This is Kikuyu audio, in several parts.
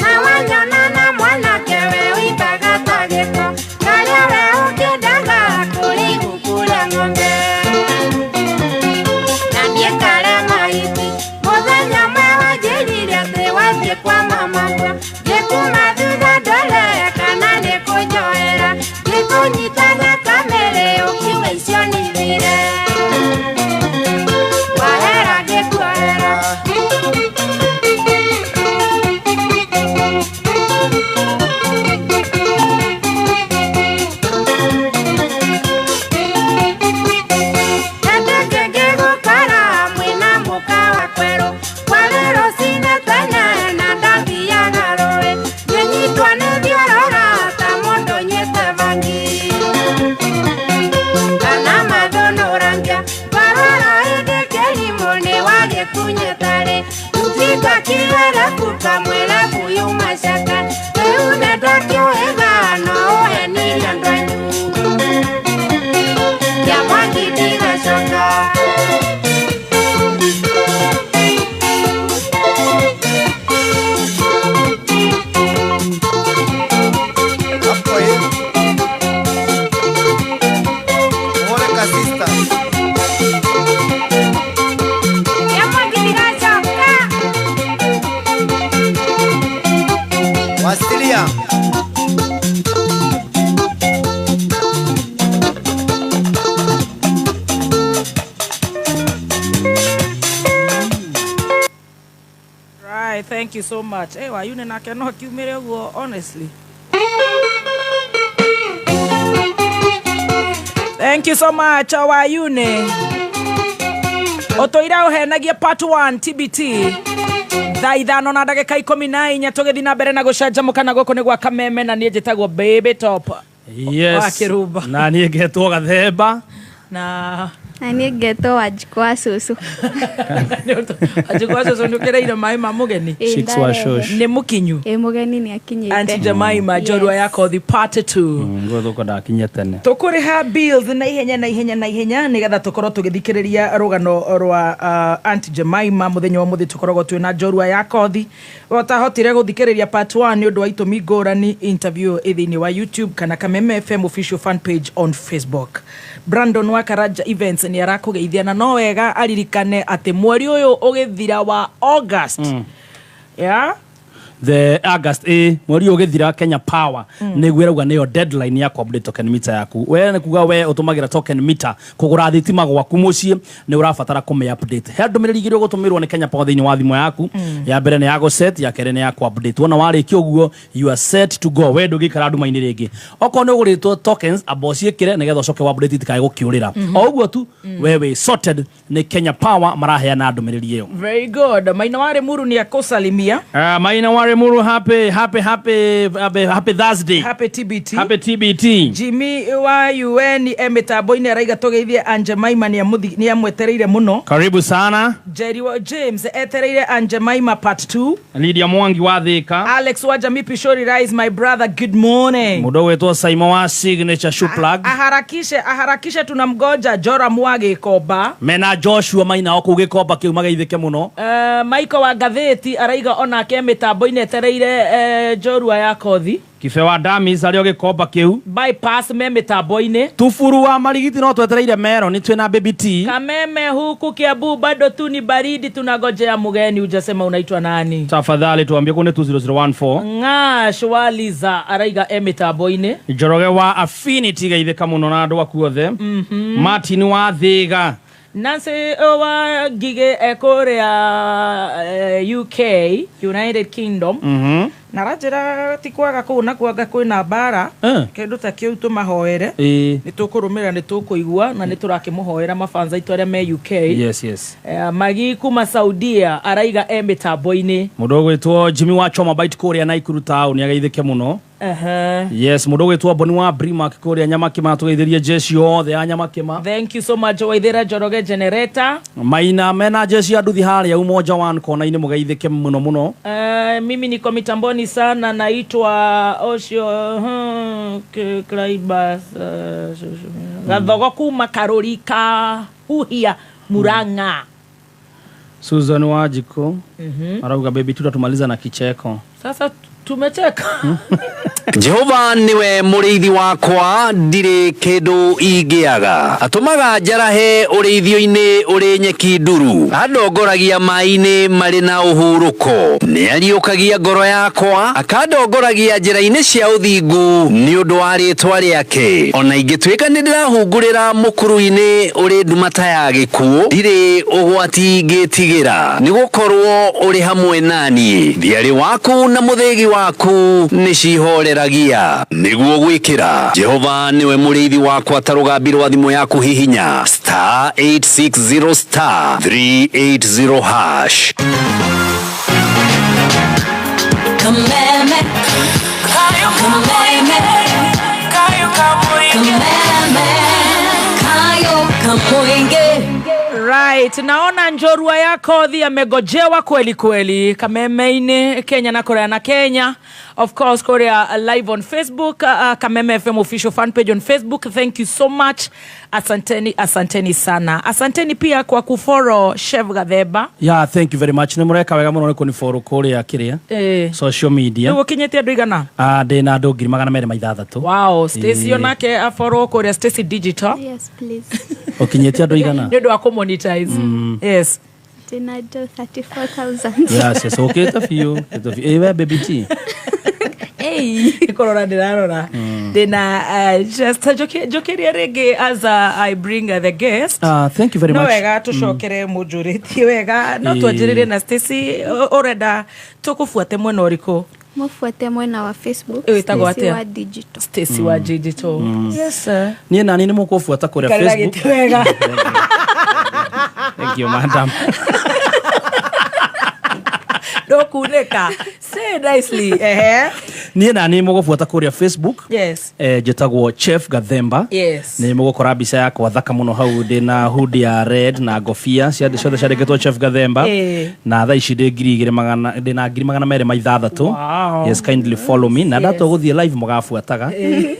Na wanyona na mwanake we wĩimbaga ta gĩko, karĩa we ũkĩendaga kũrĩ iguku rĩa ng'ombe. Na niĩ kare mahiti, mũthenya ũmwe wanjĩrire atĩ wathiĩ kwa mama ngĩkuma thutha ndore kana nĩ kũnjoera, ngĩkũnyita thakamere ũkiuga icio nĩ ithire. Wahera ngĩkuohera. Hĩndĩ ĩngĩ ngĩgũkora mwĩna mũka wa kwerũ, kwarĩ rũcinĩ tene na ndathiaga rũĩ, ngĩnyitwo nĩ thiorora ta mũndũ ũnyuĩte bangi. Kana mathũnũrangia, ngorora ĩndĩ kĩrimũ nĩ wagĩkunyĩte rĩ, Mjinga kiwerebu kamwerebu yuma shaka, rĩu nĩndakĩũhĩga no ũhenirie andũ anyu. Kĩa mwaki ndigacoka. Hapo hivi. Ole kasista. Kĩa mwaki ndigacoka. Wasilia. Right, thank you so much. Hey, Wayune nake no akiumire ũguo honestly. Thank you so much, Wayune. Ũtũire ũhenagia part 1 TBT. Thaa 5 na ndagĩka 14 tũgĩthiĩ na mbere na gũcanjamũka na gũkũ nĩ gwa Kameme na niĩ njĩtagwo Baby Top. Yes. Wa Kĩrumba. Na niĩ ngetwo Gathemba. Na Na niĩ ngetwo Wanjikũ wa cũcũ. Wanjikũ wa cũcũ nĩ ũkĩrĩire maĩ ma mũgeni. Ĩ, Chicks wa ndarehe. shosh. Nĩ mũkinyu. Ĩ, mũgeni nĩ akinyĩte. Auntie Jemima njorua Yes. ya kothi part 2. Nguo thũko ndakinye tene. Tũkũrĩha bills na ihenya na ihenya na ihenya nĩgetha tũkorwo tũgĩthikĩrĩria rũgano rwa Auntie Jemima. Mũthenya wa mũthĩ tũkoragwo twĩ na njorua ya kothi. We ũtahotire gũthikĩrĩria part 1 nĩ ũndũ wa itũmi ngũrani, interview ĩ thĩinĩ wa YouTube kana Kameme FM official fan page on Facebook. Brandon wa Karanja Events nĩ arakũgeithia na no wega aririkane atĩ mweri ũyũ ũgĩthira wa August. Yeah? The August ĩ mweri ũyũ ũgĩthira Kenya Power nĩguo ĩrauga nĩyo deadline ya kũ-update token meter yaku. We nĩ kuga we ũtũmagĩra token meter kũgũra thitima gwaku mũciĩ nĩ ũrabatara kũmĩ update. He ndũmĩrĩri igĩrĩ ũgũtũmĩrwo nĩ Kenya Power thĩinĩ wa thimũ yaku. Ya mbere nĩ ya gũ-set, ya kerĩ nĩ ya kũ-update. Wona warĩkia ũguo you are set to go. We ndũngĩikara nduma-inĩ rĩngĩ. Okorwo nĩ ũgũrĩtwo tokens amba ũciĩkĩre nĩgetha ũcoke wa-update itikae gũkĩũrĩra. O ũguo tu we wĩ sorted nĩ Kenya Power maraheana ndũmĩrĩri ĩyo. Very good. Maina wa Limuru nĩ akũsalimia. Maina wa Limuru, happy happy happy happy happy Thursday. Happy TBT. Happy TBT. Jimmy wa UN e mĩtambo-inĩ araiga tũgeithie Aunt Jemima nĩ amwetereire mũno. Karibu sana. Jerry wa James etereire Aunt Jemima part 2. Lydia Mwangi wa Thika. Alex wa Jamii Pishori Rise, my brother, good morning. Mũndũ ũgwĩtwo Simon wa Signature Shoe Plug. Aharakishe, aharakishe tunamgoja Jora Mwage Komba. Mena Joshua Maina o kũu Gĩkomba kĩu mageithĩke mũno. Michael wa Gatheti araiga onake mĩtambo-inĩ etereire njorua ya kothi. Kibe wa Damis arĩ o Gĩkomba kĩu. Bypass me mĩtambo-inĩ. Tuburu wa Marigiti no twetereire Meroni twĩna Baby T. Kameme huku Kiambu bado tu ni baridi, tunagojea mgeni. Hujasema unaitwa nani? Tafadhali tuambie kune 20014. Ng'a Shwaliza araiga e mĩtambo-inĩ. Njoroge wa Affinity geithĩka mũno na andũ aku othe. Martin wa Thiga. Nancy wa Ngigĩ e kũrĩa UK, United Kingdom. Na ranjĩra ti kwaga kũu na kwanga kwĩna mbara kĩndũ ta kĩu tũmahoere. Nĩ tũkũrũmĩrĩra, nĩ tũkũigua na nĩ tũrakĩmũhoera mabanza aitũ arĩa me UK. Yes, yes. Magi kuma Saudia araiga e mĩtambo-inĩ. Mũndũ ũgwĩtwo Jimmy wa Choma Bite kũrĩa Naikuru town nĩageithĩke mũno. Yes, mũndũ ũgwĩtwo Boni wa Brimac kũrĩa Nyamakĩma tũgeithĩrie jeshi yothe ya Nyamakĩma. Thank you so much Waithera Njoroge Generator. Maina mena jeshi ya nduthi harĩa Umoja One kona-inĩ mũgeithĩke mũno mũno. Mimi niko mitamboni sana, naitwa Osio Klaibas Gathogo kuma Karori ka Huhia Murang'a. Susan Wajiko arauga baby tutatumaliza na kicheko. Sasa Tumecheka. Jehova niwe mũrĩithi wakwa, ndirĩ kĩndũ ingĩaga. Atũmaga njarahe ũrĩithio-inĩ ũrĩ nyeki nduru, andongoragia maĩ-inĩ marĩ na ũhurũko. Nĩariũkagia ngoro yakwa, akandongoragia njĩra-inĩ cia ũthingu nĩ ũndũ wa rĩĩtwa rĩake. Ona ingĩtuĩka nĩ ndĩrahungurĩra mũkuru-inĩ ũrĩ nduma ta ya gĩkuũ, ndirĩ ũgwati ingĩtigĩra, nĩ gũkorwo ũrĩ hamwe naniĩ. Thiarĩ waku na mũthĩgi waku nĩ cihoreragia. Nĩguo gwĩkĩra Jehova nĩwe mũrĩithi wakwa ta rũgambi rwa thimũ yaku, hihinya *860*380#. Kameme, kameme, kameme, kayo kamoinge. Right, naona njorua yako thi amegojewa kweli kweli Kameme-inĩ Kenya na Korea na Kenya, of course Korea live on Facebook, Kameme FM official fan page on Facebook. Thank you so much, asanteni, asanteni sana, asanteni pia kwa kufollow Chef Gathemba. Yeah, thank you very much. Nĩ mũreka wega mũno nĩ kũnifollow kũrĩa kĩrĩa social media. Rĩu ũkinyĩtie andũ igana? Ah, ndĩ na andũ 206,000. Wow, Stacy onake afollow kũrĩa Stacy Digital. Yes, please. Ũkinyĩtie andũ igana? Nĩ ũndũ wa kũmonetize, yes. Ndĩna andũ 34,000. Yes, ũkĩte biũ, ũkĩte biũ. Ĩ we baby T? Nĩ kũrora ndĩrarora ndĩna just njokeria rĩngĩ as I bring the guest. Ah, thank you very No much. wega tũcokere mũnjũrĩtie wega no twanjĩrĩrie na Stacy, ũrenda tũkũbuate mwena ũrĩkũ? Mũbuate mwena wa Facebook. Ĩyo ĩtagwo Stacy atĩa? wa Digital. Stacy wa Digital, yes sir. Niĩ nani nĩ mũkũbuata kũrĩa Karĩra Facebook. gĩtĩ wega. Thank you, madam. Ndũkunĩka, say nicely, ehe. Niĩ nani mũgũbuata kũrĩa Facebook. Njĩtagwo Chef Gathemba. Nĩ mũgũkora mbica yakwa thaka mũno hau ndĩ na hood ya red na ngobia ciothe ciandĩkĩtwo Chef Gathemba. Na thaa ici ndĩ ngiri igĩrĩ magana ndĩ na 206,000. Yes, kindly follow me na ndatua gũthiĩ live mũgabuataga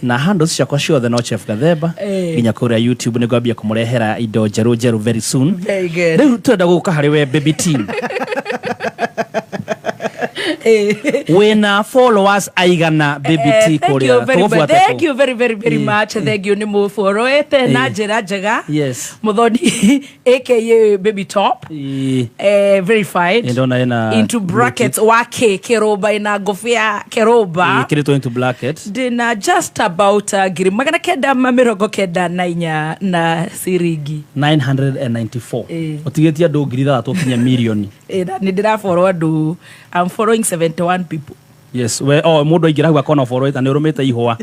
na handles ciakwa ciothe no Chef Gathemba. Nginya kũrĩa YouTube nĩ ngwambia kũmũrehera indo njerũ njerũ very soon. Very good. Rĩu twenda gũka harĩ we baby team. Wĩna followers aigana, baby T? Thank you Kũrĩa very much. tũgũbuate Thank kũ? you very very very much. Thank you nĩ mũboroete na njĩra njega. Muthoni aka Baby Top. Verified. Ĩ, ndona ĩna into brackets wa k kĩrũmba ina ngobia kĩrũmba. Ĩkĩrĩtwo into bracket. Ndĩna just about 994 na ciringi. 994. Ũtigĩtie andũ 6,000 ũkinye mirioni. Na nĩ ndĩrafollow andũ, I'm following 71 people. Yes, we oh mũndũ aingĩra hau akona follow na nĩ ũrũmĩte ihũa.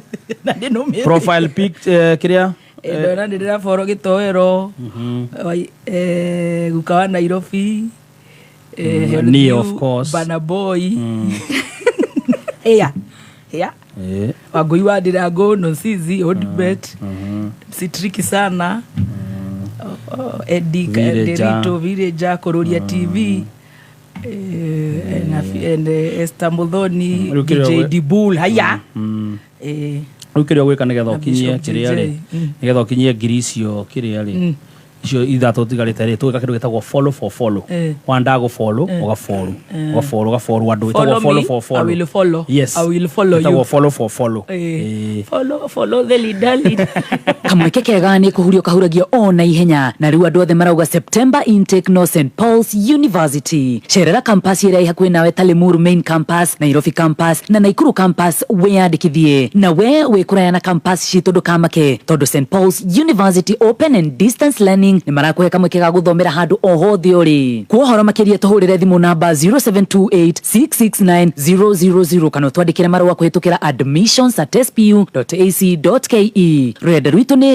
Na nĩ nũmĩte. Profile pic kĩrĩa. Ndona nĩ ndĩrafollow gĩtoero guka wa Nairobi, Help Niĩ, You, of course. Burna Boy, yeah. Wangui wa Ndirango, Nonsizi, Odibet, Sitriki sana, oh, Eddie. Villager. Derito Villager, Kororia TV, and Esther Muthoni. Rĩu kĩrĩa DJ Dibul haya. Rĩu kĩrĩa ũgwĩka nĩgetha Na ũkinyie Bishop kĩrĩa JJ. rĩ, nĩgetha ũkinyie ngiri icio kĩrĩa rĩ, icio ithatũ ũtigarĩte rĩ, tũgĩka kĩndũ gĩtagwo follow for follow. Wanda gũ follow, ũgafollow, ũgafollow, ũgafollow andũ. Follow Ĩtagwo follow me, for follow. I will follow. Yes. I will follow Ĩtagwo you. follow for follow. Follow, follow the leader, leader. Kamweke kega nĩ kũhurio kahuragio o na ihenya na rĩu andũ othe marauga September intake no St Paul's University. Cerera campus ĩrĩa ĩ hakuhĩ nawe ta Limuru main campus, Nairobi campus na Naikuru campus wĩyandĩkithie. Na we wĩ kũraya na campus citũ ndũkamake tondũ St Paul's University Open and Distance Learning nĩ marakũhe kamweke ga gũthomera handũ o hothe ũrĩ. Kwa ũhoro makĩria tũhũrĩre thimũ namba 0728669000 kana ũtwandĩkĩre marũa kũhĩtũkĩra admissions@spu.ac.ke. Rũrenda rwitũ nĩ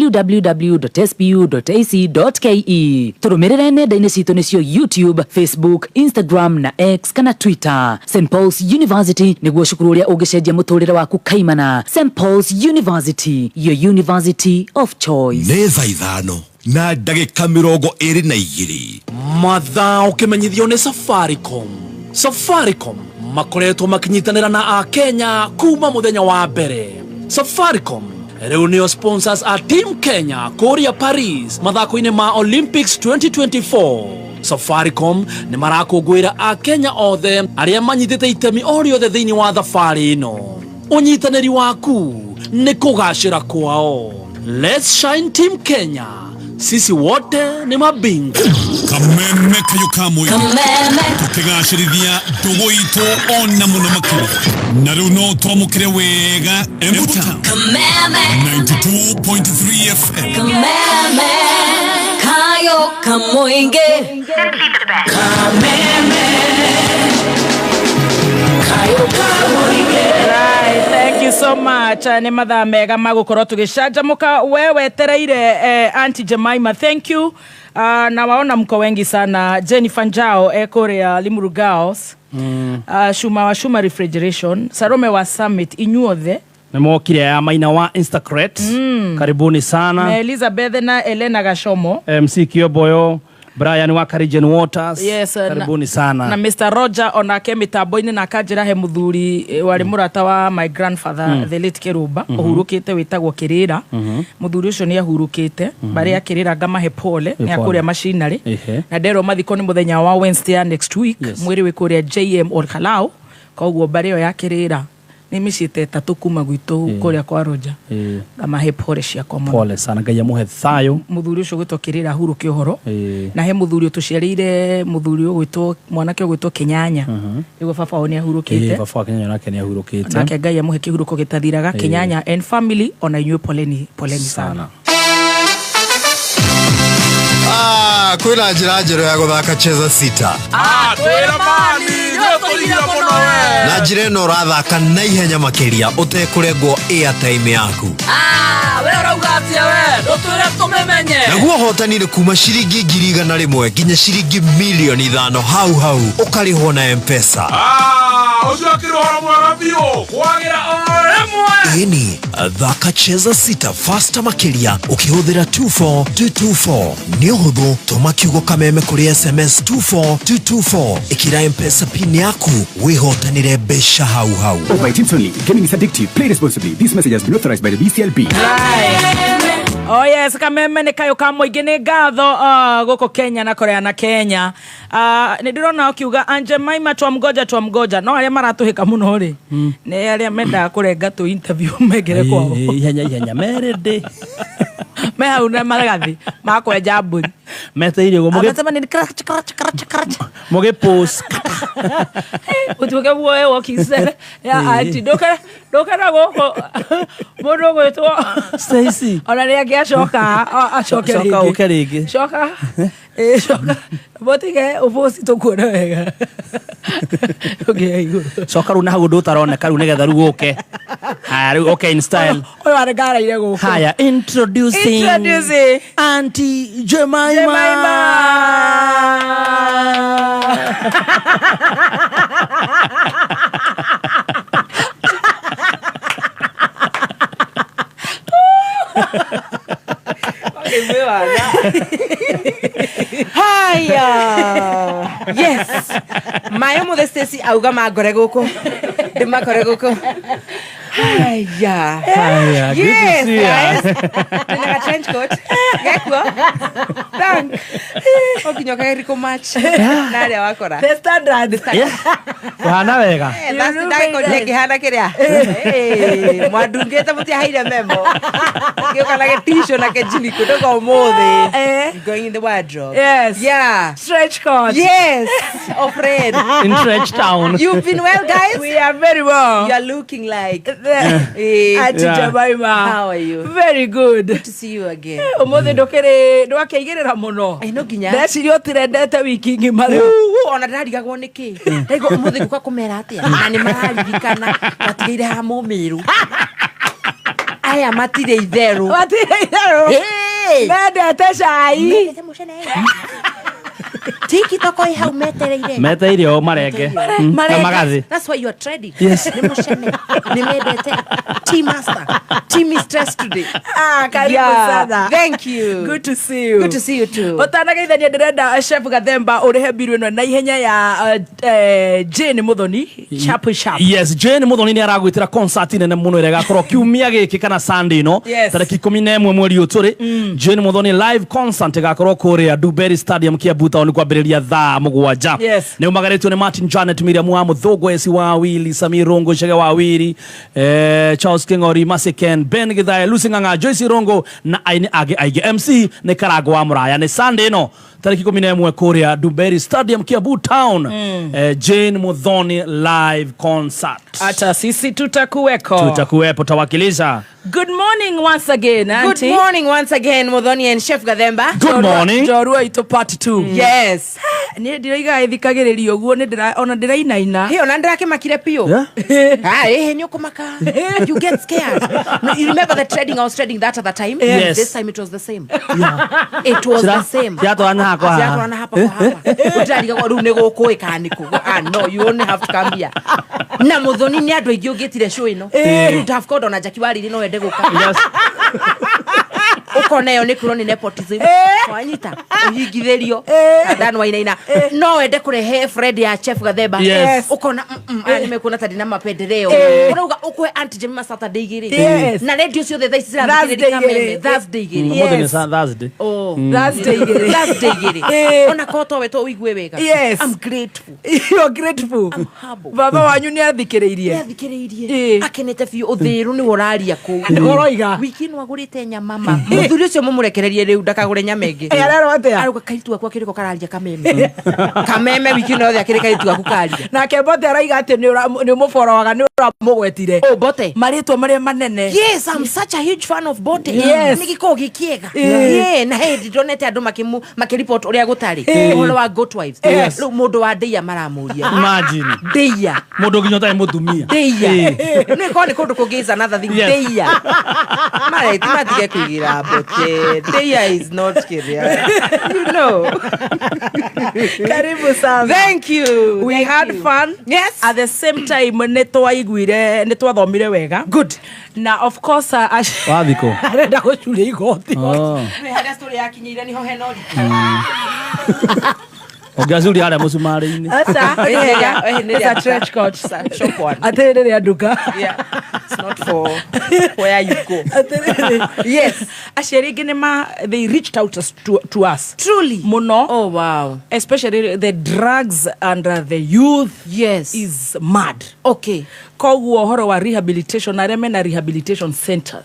www.spu.ac.ke. Tũrũmĩrĩre nenda-inĩ citũ nĩcio YouTube, Facebook, Instagram na X kana Twitter. St Paul's University nĩguo cukuru ũrĩa ũngĩcenjia mũtũrĩre waku kaimana. St Paul's University, your university of choice. Nĩ thaa 5:22. Mathaa ũkĩmenyithio nĩ Safaricom. Safaricom makoretwo makinyitanĩra na akenya kuma mũthenya wa mbere. Safaricom rĩu nĩo sponsors a Team Kenya kũrĩa Paris mathako-inĩ ma Olympics 2024. Safaricom nĩ marakũngũĩra akenya othe arĩa manyitĩte itemi o rĩothe thĩinĩ wa thabarĩ ĩno. Ũnyitanĩri waku nĩ kũgacĩra kwao. Let's shine team Kenya, sisi wote nĩ mabingwa. Kameme kayo ka mũingĩ. Kameme. Tũkĩgacĩrithia ndũgũ itũ ona mũno makĩria, na rĩu no twamũkĩre wega Embu Town. Kameme. 92.3 FM. Kameme. Kayo kamoinge. Kameme. Kayo kamoinge. Right, thank you so much. Nĩ mathaa mega ma gũkorwo tũgĩcanjamũka. We wetereire Auntie Jemima, thank you. Na waona mko wengi sana. Jennifer Njao ekũrĩa Limuru Girls. Shuma wa Shuma Refrigeration, Sarome wa Summit, inyuothe nĩ mokire ya maina wa Instacret. Karibuni sana. Na Elizabeth na Elena Gashomo. MC Kioboyo, Brian wa Karigen Waters. Yes, karibuni sana. Na Mr. Roger onake mitambo-inĩ, na akanjĩra he mũthuri warĩ mũrata wa my grandfather, the late Kĩrũmba, ũhurũkĩte, wĩtagwo Kĩrĩra. Mũthuri ũcio nĩ ahurũkĩte. Barĩ ya Kĩrĩra ngamahe pole, nĩ Pole. akũrĩa macinarĩ. Na nderwo mathiko nĩ mũthenya wa Wednesday ya next week. Mwĩrĩ wĩ kũrĩa JM Olkalau, koguo mbarĩ ĩyo ya Kĩrĩra nĩ mĩciĩ ta 3 kuma gwitũ kũrĩa kwa Roger. Ngamahe pole ciakwa mũno. Pole sana, Ngai amũhe thayũ. Mũthuri ũcio gwĩtwo Kĩrĩra ahurũke ũhoro. Na he mũthuri ũtũciarĩire, mũthuri ũgwĩtwo, mwanake ũgwĩtwo Kĩnyanya, nĩguo baba wao nĩ ahurũkĩte. Baba wa Kĩnyanya nake nĩ ahurũkĩte. Nake Ngai amũhe kĩhurũko gĩtathiraga. Kĩnyanya and family, ona inyuĩ poleni, poleni sana. Ah, kwĩna njĩra njerũ ya gũthaka Cheza Sita. Na njĩra ĩno ũrathaka na ihenya makĩria ũtekũrengwo airtime yaku. We ũrauga atĩa? We ndũtwĩre tũmĩmenye. Naguo ũhotani nĩ kuma ciringi 100,000 nginya ciringi 5,000,000 hau hau, ũkarĩhwo na Mpesa. Ũcio akĩrĩ ũhoro mwega biũ kwagĩra o rĩmwe. Ĩni, thaka Cheza Sita fasta makĩria ũkĩhũthĩra 24224. Nĩ ũhũthũ, tũma kiugo kameme kũrĩ SMS 24224, ĩkĩra Mpesa PIN yaku, wĩhotanĩre mbeca hau hau. Over 18 only. Gaming is addictive. Play responsibly. This message has been authorized by the BCLB. Oh yes, kameme nĩ kayũ ka mũingĩ, nĩ ngatho gũkũ Kenya na Korea na Kenya. Nĩ ndĩrona ũkiuga Aunt Jemima, twamgoja, twamgoja, no arĩa maratũhĩka mũno rĩ nĩ arĩa mendaga kũrenga tũ interview mengere kwao. Ihenya ihenya merĩndĩ. Me hau na magathi makwenja mbũri. Meteire ũguo Amatema nĩ crach crach crach crach. Mũgĩ post. Ũtuĩke muoe wokicere ya anti ndũkara ndũkara gũkũ mũndũ ũgwĩtwo Stacy. Ona nĩ angĩacoka acoke. Coka. Rĩngĩ. Ũke rĩngĩ. Coka, ĩ coka, mũtige ũbũci tũkuone wega ũngĩa igũrũ. Coka rĩu na hau ũndũ ũtaroneka rĩu nĩgetha rĩu ũke haya, rĩu ũke in style. Ũyũ arengaraire gũkũ. Haya, introducing Introducing Auntie Jemima. Jemima. Haya, yes, mayo mothe Stacy auga mangore gũkũ, ndĩmakore gũkũ. Haya. Haya, good to Yes, see ya. guys. Ndĩna ga trench coat gekuo, thank ũnginya ũkageria match na arĩa wakora. The standard. Kũhana wega. Ndagĩkorire ngĩhana kĩrĩa. Eh, mwandungĩte, mũtiaheire memo, ngĩũka na gĩtisho na kĩnjini kũndũka ũmũthĩ. Going in the wardrobe. Yes. Yeah. Stretch coat. Yes, of red. In Trench Town. You've been well, guys? We are very well. You are looking like Eh, Auntie Jemima. How are you? Very good. Good to see you again. Ũmũthĩ ndũkĩrĩ ndwakĩigĩrĩra mũno. No nginya. Ndeciria ũtirendete wiki ng'ima rĩu. Uu, ona ndarigagwo nĩ kĩ ndaigua ũmũthĩ ngũka kũmera atĩa, na nĩ mararirikana matigĩire ha mũmĩrũ aya matirĩ itherũ. Matirĩ itherũ. Hey! Mendete cai. Mendete mũcene. TikTok ĩ hau metereire. Meteire o marenge. Na magathĩ. That's why you are trending. Yes. Nĩ mũcene. Nĩ mendete. Tea master. Tea mistress today. Ah, karibu Yeah. sana. Thank you. Good to see you. Good to see you too. Ũtanageithania ndĩrenda Chef Gathemba ũrĩhe mbiru ĩno na ihenya ya Jane Muthoni Chapu Chap. Yes, Jane Muthoni nĩ aragwĩtĩra concert nene mũno ĩrĩa ĩgakorwo kiumia gĩkĩ kana Sunday ĩno. Yes. Tarĩki 11 mweri ũyũ tũrĩ. Jane Muthoni live concert ĩgakorwo kũrĩa Dubery Stadium, Kiambu town, kwambĩrĩria Kwambĩrĩria thaa 7. Yes. Nĩ ũmagarĩtio nĩ Martin Janet, Miriam wa Mũthũngũ, Esi wa Wili, Samir Rongo, Chege wa Wiri, Charles King'ori, Masiken, Ben Githae, Lucy Ng'ang'a, Joyce Rongo na aini angĩ aingĩ. MC nĩ Karango wa Mũraya. Nĩ Sunday ĩno tarĩki 11 kũrĩa Dumberi Stadium, Kiambu Town. Jane Muthoni live concert. Hata sisi tutakuweko. Tutakuwepo, tawakilisha. Good morning once again, Good auntie. morning once again, Muthoni and Chef Gathemba. Good morning. Njorua itũ part 2. Yes. Niĩ ndiraiga ĩthikagĩrĩria ũguo nĩ ndĩra ona ndĩrainaina. Hey, ona ndĩrakĩmakire biũ. Yeah? Ah, eh, nĩ ũkũmaka. You get scared. No, you remember the treading I was treading that other time? Yes. This time it was the same. It was the same. Ciatwarana hakwa haha. Ciatwarana hapa kwa hapa. Ũtarigagwo rĩu nĩ gũkũ ĩ kana nĩ kũ. Ah, no, you only have to come here. Na Muthoni nĩ andũ aingĩ ũngĩtire show ĩno. You would have called ona Jackie Wariri no wende gũka. Yes. Ũkona ĩyo nĩ kũrwo nĩ nepotism. Wanyita ũhingithĩrio Dan Wainaina no wende kũrehe friend ya Chef Gathemba. Yes. Ũkona aya nĩmekuona ta ndĩna mapendeleo, ũrauga ũkũhe Auntie Jemima Saturday igĩrĩ. Yes. Na radio ciothe thaa ici Thursday cirathikĩrĩria Kameme igĩrĩ. Thursday igĩrĩ. Ũmũthĩ nĩ Thursday. Oh. Thursday igĩrĩ. Thursday igĩrĩ. Ona korwo to we to ũigue wega. Yes. I'm grateful. You're grateful. I'm humble. Baba wanyu nĩ athikĩrĩirie. Nĩathikĩrĩirie akenete biũ, ũthĩru nĩwe ũraria kũu. Nĩwe ũroiga. Wiki ĩno agũrĩte nyama ma mũthuri ũcio, mũmũrekererie rĩu ndakagũre nyama ĩngĩ. Eh, arerwo atĩa? Arauga kairitu gaku akĩrĩko kararia Kameme, Kameme wiki ĩno yothe akĩrĩ kairitu gaku karia. Nake Mbote araiga atĩ nĩ ũmũborowaga nĩ ũramũgwetire. Oh, Bote. Marĩtwa marĩa manene. Yes, I'm such a huge fan of Bote. Yes. Nĩ gĩkoragwo gĩ kĩega. Yeah, na hĩndĩ ndonete andũ makĩreport ũrĩa gũtarĩ ũhoro wa Goat Wives. Yes. Rĩu mũndũ wa ndĩia maramũria. Imagine. Ndĩia. Mũndũ nginya ũtarĩ mũtumia. Ndĩia. Nĩ korwo nĩ kũndũ kũngĩ is another thing. Yes. Ndĩia. Mareti matige kũigĩra Bote. Ndĩia is not kĩrĩa. You know. Karibu sana. Thank you. We Thank had you. fun. Yes. At the same time nĩ twaiguire, nĩ twathomire wega. Good. Na of course Wathikũ. arenda gũcuria igoti. Oh. Nĩ harĩa story yakinyĩire niho hena ũritũ. Ũngĩacuria harĩa mũcumarĩ-inĩ. Aca, Nĩ it's a rĩa trench coat. It's a shop one. Atĩrĩ rĩa nduka. Yeah. It's not for where you go. Atĩrĩrĩ. Yes. Aciari aingĩ nĩ ma they reached out to us. Truly. Mũno. Oh wow. Especially the drugs and the youth Yes. is mad. Okay. Koguo ũhoro wa rehabilitation, arĩa mena rehabilitation centers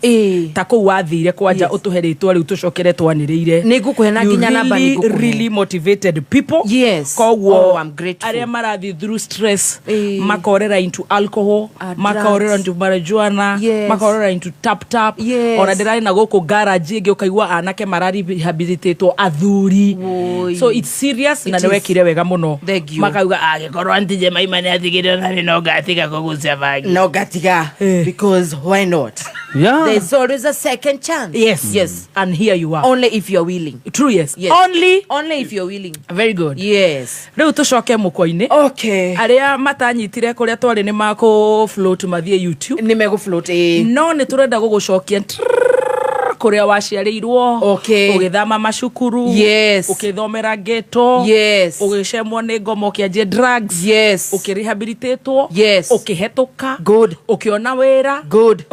ta kũu wathire kwanja. Yes. Ũtũhe rĩtwa rĩu tũcokere twanĩrĩire. Nĩ ngũkũhe na You nginya namba nĩ really, ngũkũhe. really motivated people. Yes. Koguo Oh, I'm grateful. arĩa marathiĩ through stress, makorera into alcohol, makorera drugs. into marijuana, Yes. makorera into tap tap. Yes. Ona ndĩrarĩ na gũkũ garage ĩngĩ ũkaigua anake mararehabilitatwo, athuri. Woi. So it's serious. Na It nĩ is. wekire wega mũno. Thank you. Makauga angĩkorwo Auntie Jemima nĩ atigire na nĩ no ngatiga kũgucia bangi. No gatiga. Because why not? Yeah. There's always a second chance. Yes. Yes. And here you are. Only if you're willing. True, yes. Yes. Only. Only if you're willing. Very good. Yes. Rĩu tũcoke mũkwa-inĩ. Okay. Arĩa matanyitire kũrĩa twarĩ nĩ makũ float mathiĩ YouTube. Nĩ megũ float eh. No nĩ tũrenda gũgũcokia trrrr kũrĩa waciarĩirwo. Okay. Ũgĩthama macukuru. Yes. Ũkĩthomera ghetto. Yes. Ũgĩcemwo nĩ ngoma ũkĩanjia drugs. Yes. Ũkĩrehabilitatwo. Yes. Ũkĩhetũka. Good. Ũkĩona wĩra. Good.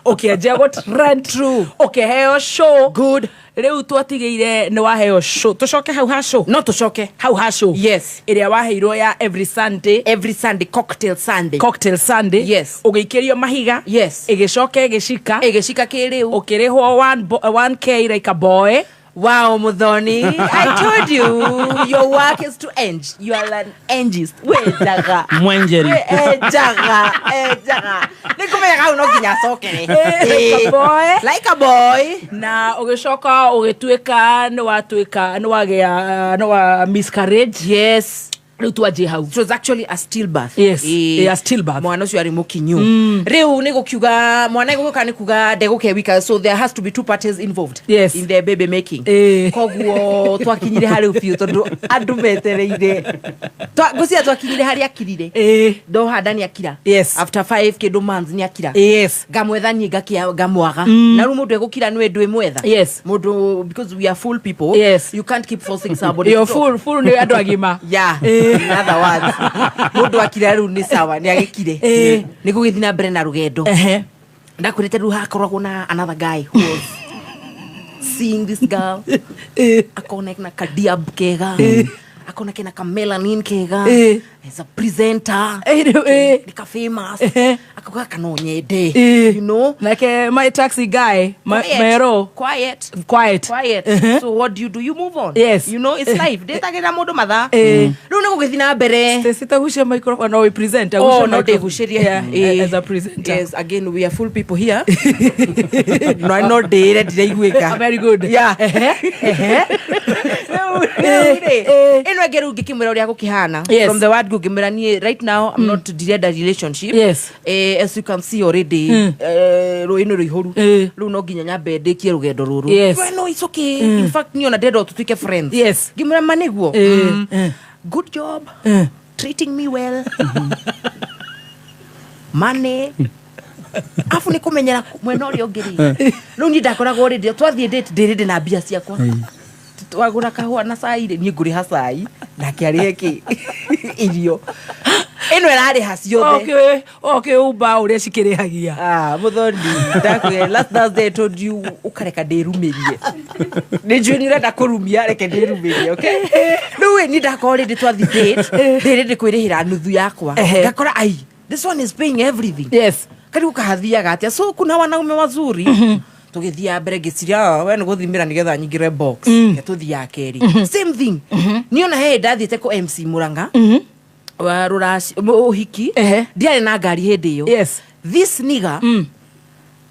Ũkĩanjia gũ trend. True. Ũkĩheo show. Good. Rĩu twatigĩire nĩ waheo show, tũcoke hau ha show. No tũcoke. Hau ha show. Yes. Ĩrĩa waheirwo ya every Sunday. Every Sunday, cocktail Sunday. Cocktail Sunday. Yes. Ũgĩikĩrio mahiga. Yes. Ĩgĩcoka ĩgĩcika. Ĩgĩcika kĩrĩu. Ũkĩrĩhwo 1K like a boy. Wow, Muthoni. I told you your work is to eng. You are an engist. Wenjaga. Mwenjeri. We enjaga. Enjaga. Nĩngũmenyaga hau no nginya acokere. Like a boy. Like a boy. Na ũgĩcoka ũgĩtuĩka nĩ watuĩka nĩ wagĩa nĩ wa miscarriage. Yes. Rĩu twanjie hau. It was actually a stillbirth. Yes, Eh, a stillbirth. Mwana ũcio arĩ mũkinyu. Rĩu nĩ gũkiuga mwana egũgĩũka nĩ kuga ndegũke wika, so there has to be two parties involved Yes. in the baby making. Eh. Koguo twakinyire harĩ biũ tondũ andũ metereire. Ngwĩciria twakinyire harĩa akirire. Eh. Ndoha nĩ akira. Yes. After 5 kĩndũ months nĩ akira. Yes. Ngamwetha niĩ ngakia ngamwaga. Na rĩu mũndũ egũkira nĩwe ndwĩmwetha. Yes. Mũndũ, because we are full people. Yes. You can't keep forcing somebody. You're to full, full nĩ andũ agima. Yeah. In other words, mũndũ akira rĩu nĩ sawa, nĩ agĩkire. Nĩ gũgĩthiĩ na mbere na rũgendo. Ehe. Ndakwĩrĩte rĩu hakoragwo na another guy who was Seeing this girl, akona na kadiab kega, akona kena kamelanin kega, as a presenter, nika famous, akauga kana nyende, you know. Like my taxi guy, my Quiet. Mero. Quiet. Quiet. Quiet. So what do you do? You move on. Yes. You know, it's life. Ndĩtagĩra mũndũ mathaa. Rĩu nĩ gũgĩthiĩ na mbere. Stacy tagucia microphone no we present. Oh, no ndĩgucĩrie. Yeah, as a presenter. Yes, again we are full people here. No, no ndĩre ndiraiguĩka. Very good. Yeah. Rĩu rĩ, ĩno ĩngĩ rĩu ngĩkĩmwĩra ũrĩa gũkĩhana. Yes. From the word go ngĩmwĩra niĩ right now I'm not ndirenda relationship. Yes. As you can see already, rũĩ nĩ rũihũru. Rĩu no nginya nyambe ndĩkie rũgendo rũrũ. Yes. Well, no, it's okay. In fact, niĩ ona ndĩrenda o tũtuĩke friends. Yes. Ngĩmwĩra ma nĩguo. Good job. Treating me well. Money. Afu nĩ kũmenyera mwena ũrĩa ũngĩ rĩ. Rĩu niĩ ndakoragwo rĩndĩ twathiĩ date ndĩrĩndĩ na mbia ciakwa. Twagũra kahũa na cai rĩ, niĩ ngũrĩha cai nake arĩhe kĩ irio. Ĩno ĩrarĩha ciothe. Okay, okay, uba ũrĩa cikĩrĩhagia. Ah, mũthoni, ndakwĩra last Thursday I told you ũkareka ndĩrumĩrie. Nĩ njũĩ nĩ ũrenda kũrumia, reke ndĩrumĩrie, okay? Rĩu ĩ, niĩ ndakorwo rĩndĩ twathiĩ date, ndĩrĩndĩ kwĩrĩhĩra nuthu yakwa. Ngakora ai, this one is paying everything. Yes. Karibu kahathiaga atĩa? So kuna wanaume wazuri. Tũgĩthiĩ mbere ngĩciria, "Ah, we nĩ gũthimĩra nĩgetha nyingĩre box." Reke tũthiĩ ya kerĩ. Same thing. Niĩ ona he ndathiĩte kũ MC Murang'a. Wa rũraci ũhiki. Ndiarĩ na ngari hĩndĩ ĩyo. Yes. This nigga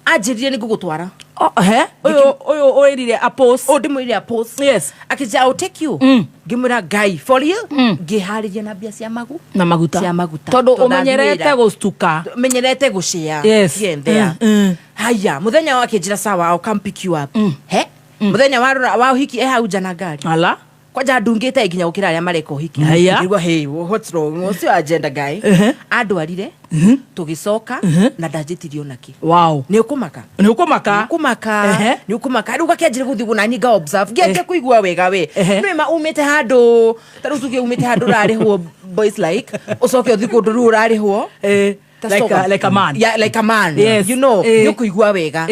anjĩrire nĩ ngũgũtwara. Oh, he? Ũyũ ũyũ ũrĩrire a post. Oh, ndĩmwĩrire a post. Yes. Akĩnjĩra, I'll take you. Ngĩmwĩra Ngai, for real? Ngĩharĩria na mbia cia magu. Na maguta. Cia maguta. Tondũ Tondũ ũmenyerete ndathiĩ wĩra. gũstuka. Menyerete gũshare. Yes. Here and there. Haya, mũthenya wa akĩnjĩra sawa, I'll come pick you up. He? Mũthenya wa rũra wa ũhiki e hau nja na ngari. Ala. Kwanja ndungĩte nginya gũkĩra arĩa mareka ũhiki. Haya. Ngĩigua, hey, what's wrong? What's your agenda, guy? Andwarire, tũgĩcoka na ndanjĩtirie onakĩ. Wow. Nĩ ũkũmaka? Nĩ ũkũmaka? Nĩ ũkũmaka. Nĩ ũkũmaka. Rĩu gakĩanjĩra gũthiĩ ũguo na niĩ nga observe. Ngĩanjia kũigua wega we. Nĩ ma umĩte handũ, ta rĩu tuge umĩte handũ ũrarĩhwo boys like, ũcoke ũthiĩ kũndũ rĩu ũrarĩhwo. Ta Like soka. like a man. Yeah, like a man. Yes. You know, nĩ ũkũigua wega.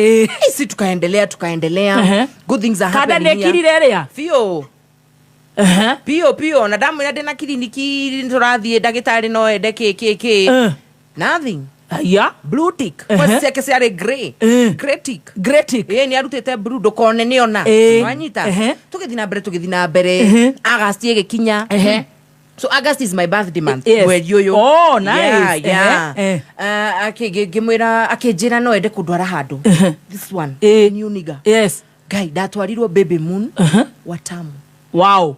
Ici tukaendelea, tukaendelea. Good things are Kanda happening here. nĩ ĩkirire ĩrĩa? Biũ. Biũ biũ na ndamwĩra ndĩna kiriniki tũrathiĩ ndagĩtarĩ no ende kĩ kĩ kĩ. Nothing. Aya. Blue tick. Kwa ciake ciarĩ grey. Grey tick. Grey tick. Ĩĩ nĩ arutĩte blue ndũkone nĩ ona. Wanyita. Tũgĩthiĩ na mbere tũgĩthiĩ na mbere. August ĩgĩkinya. So August is my birthday month. Yes. Mweri ũyũ. Oh, nice. Yeah, yeah. Ngĩmwĩra akĩnjĩra no ende kũndwara handũ. This one. New nigga. Yes. Ngai ndatwarirwo Baby Moon. Watamu. Wow.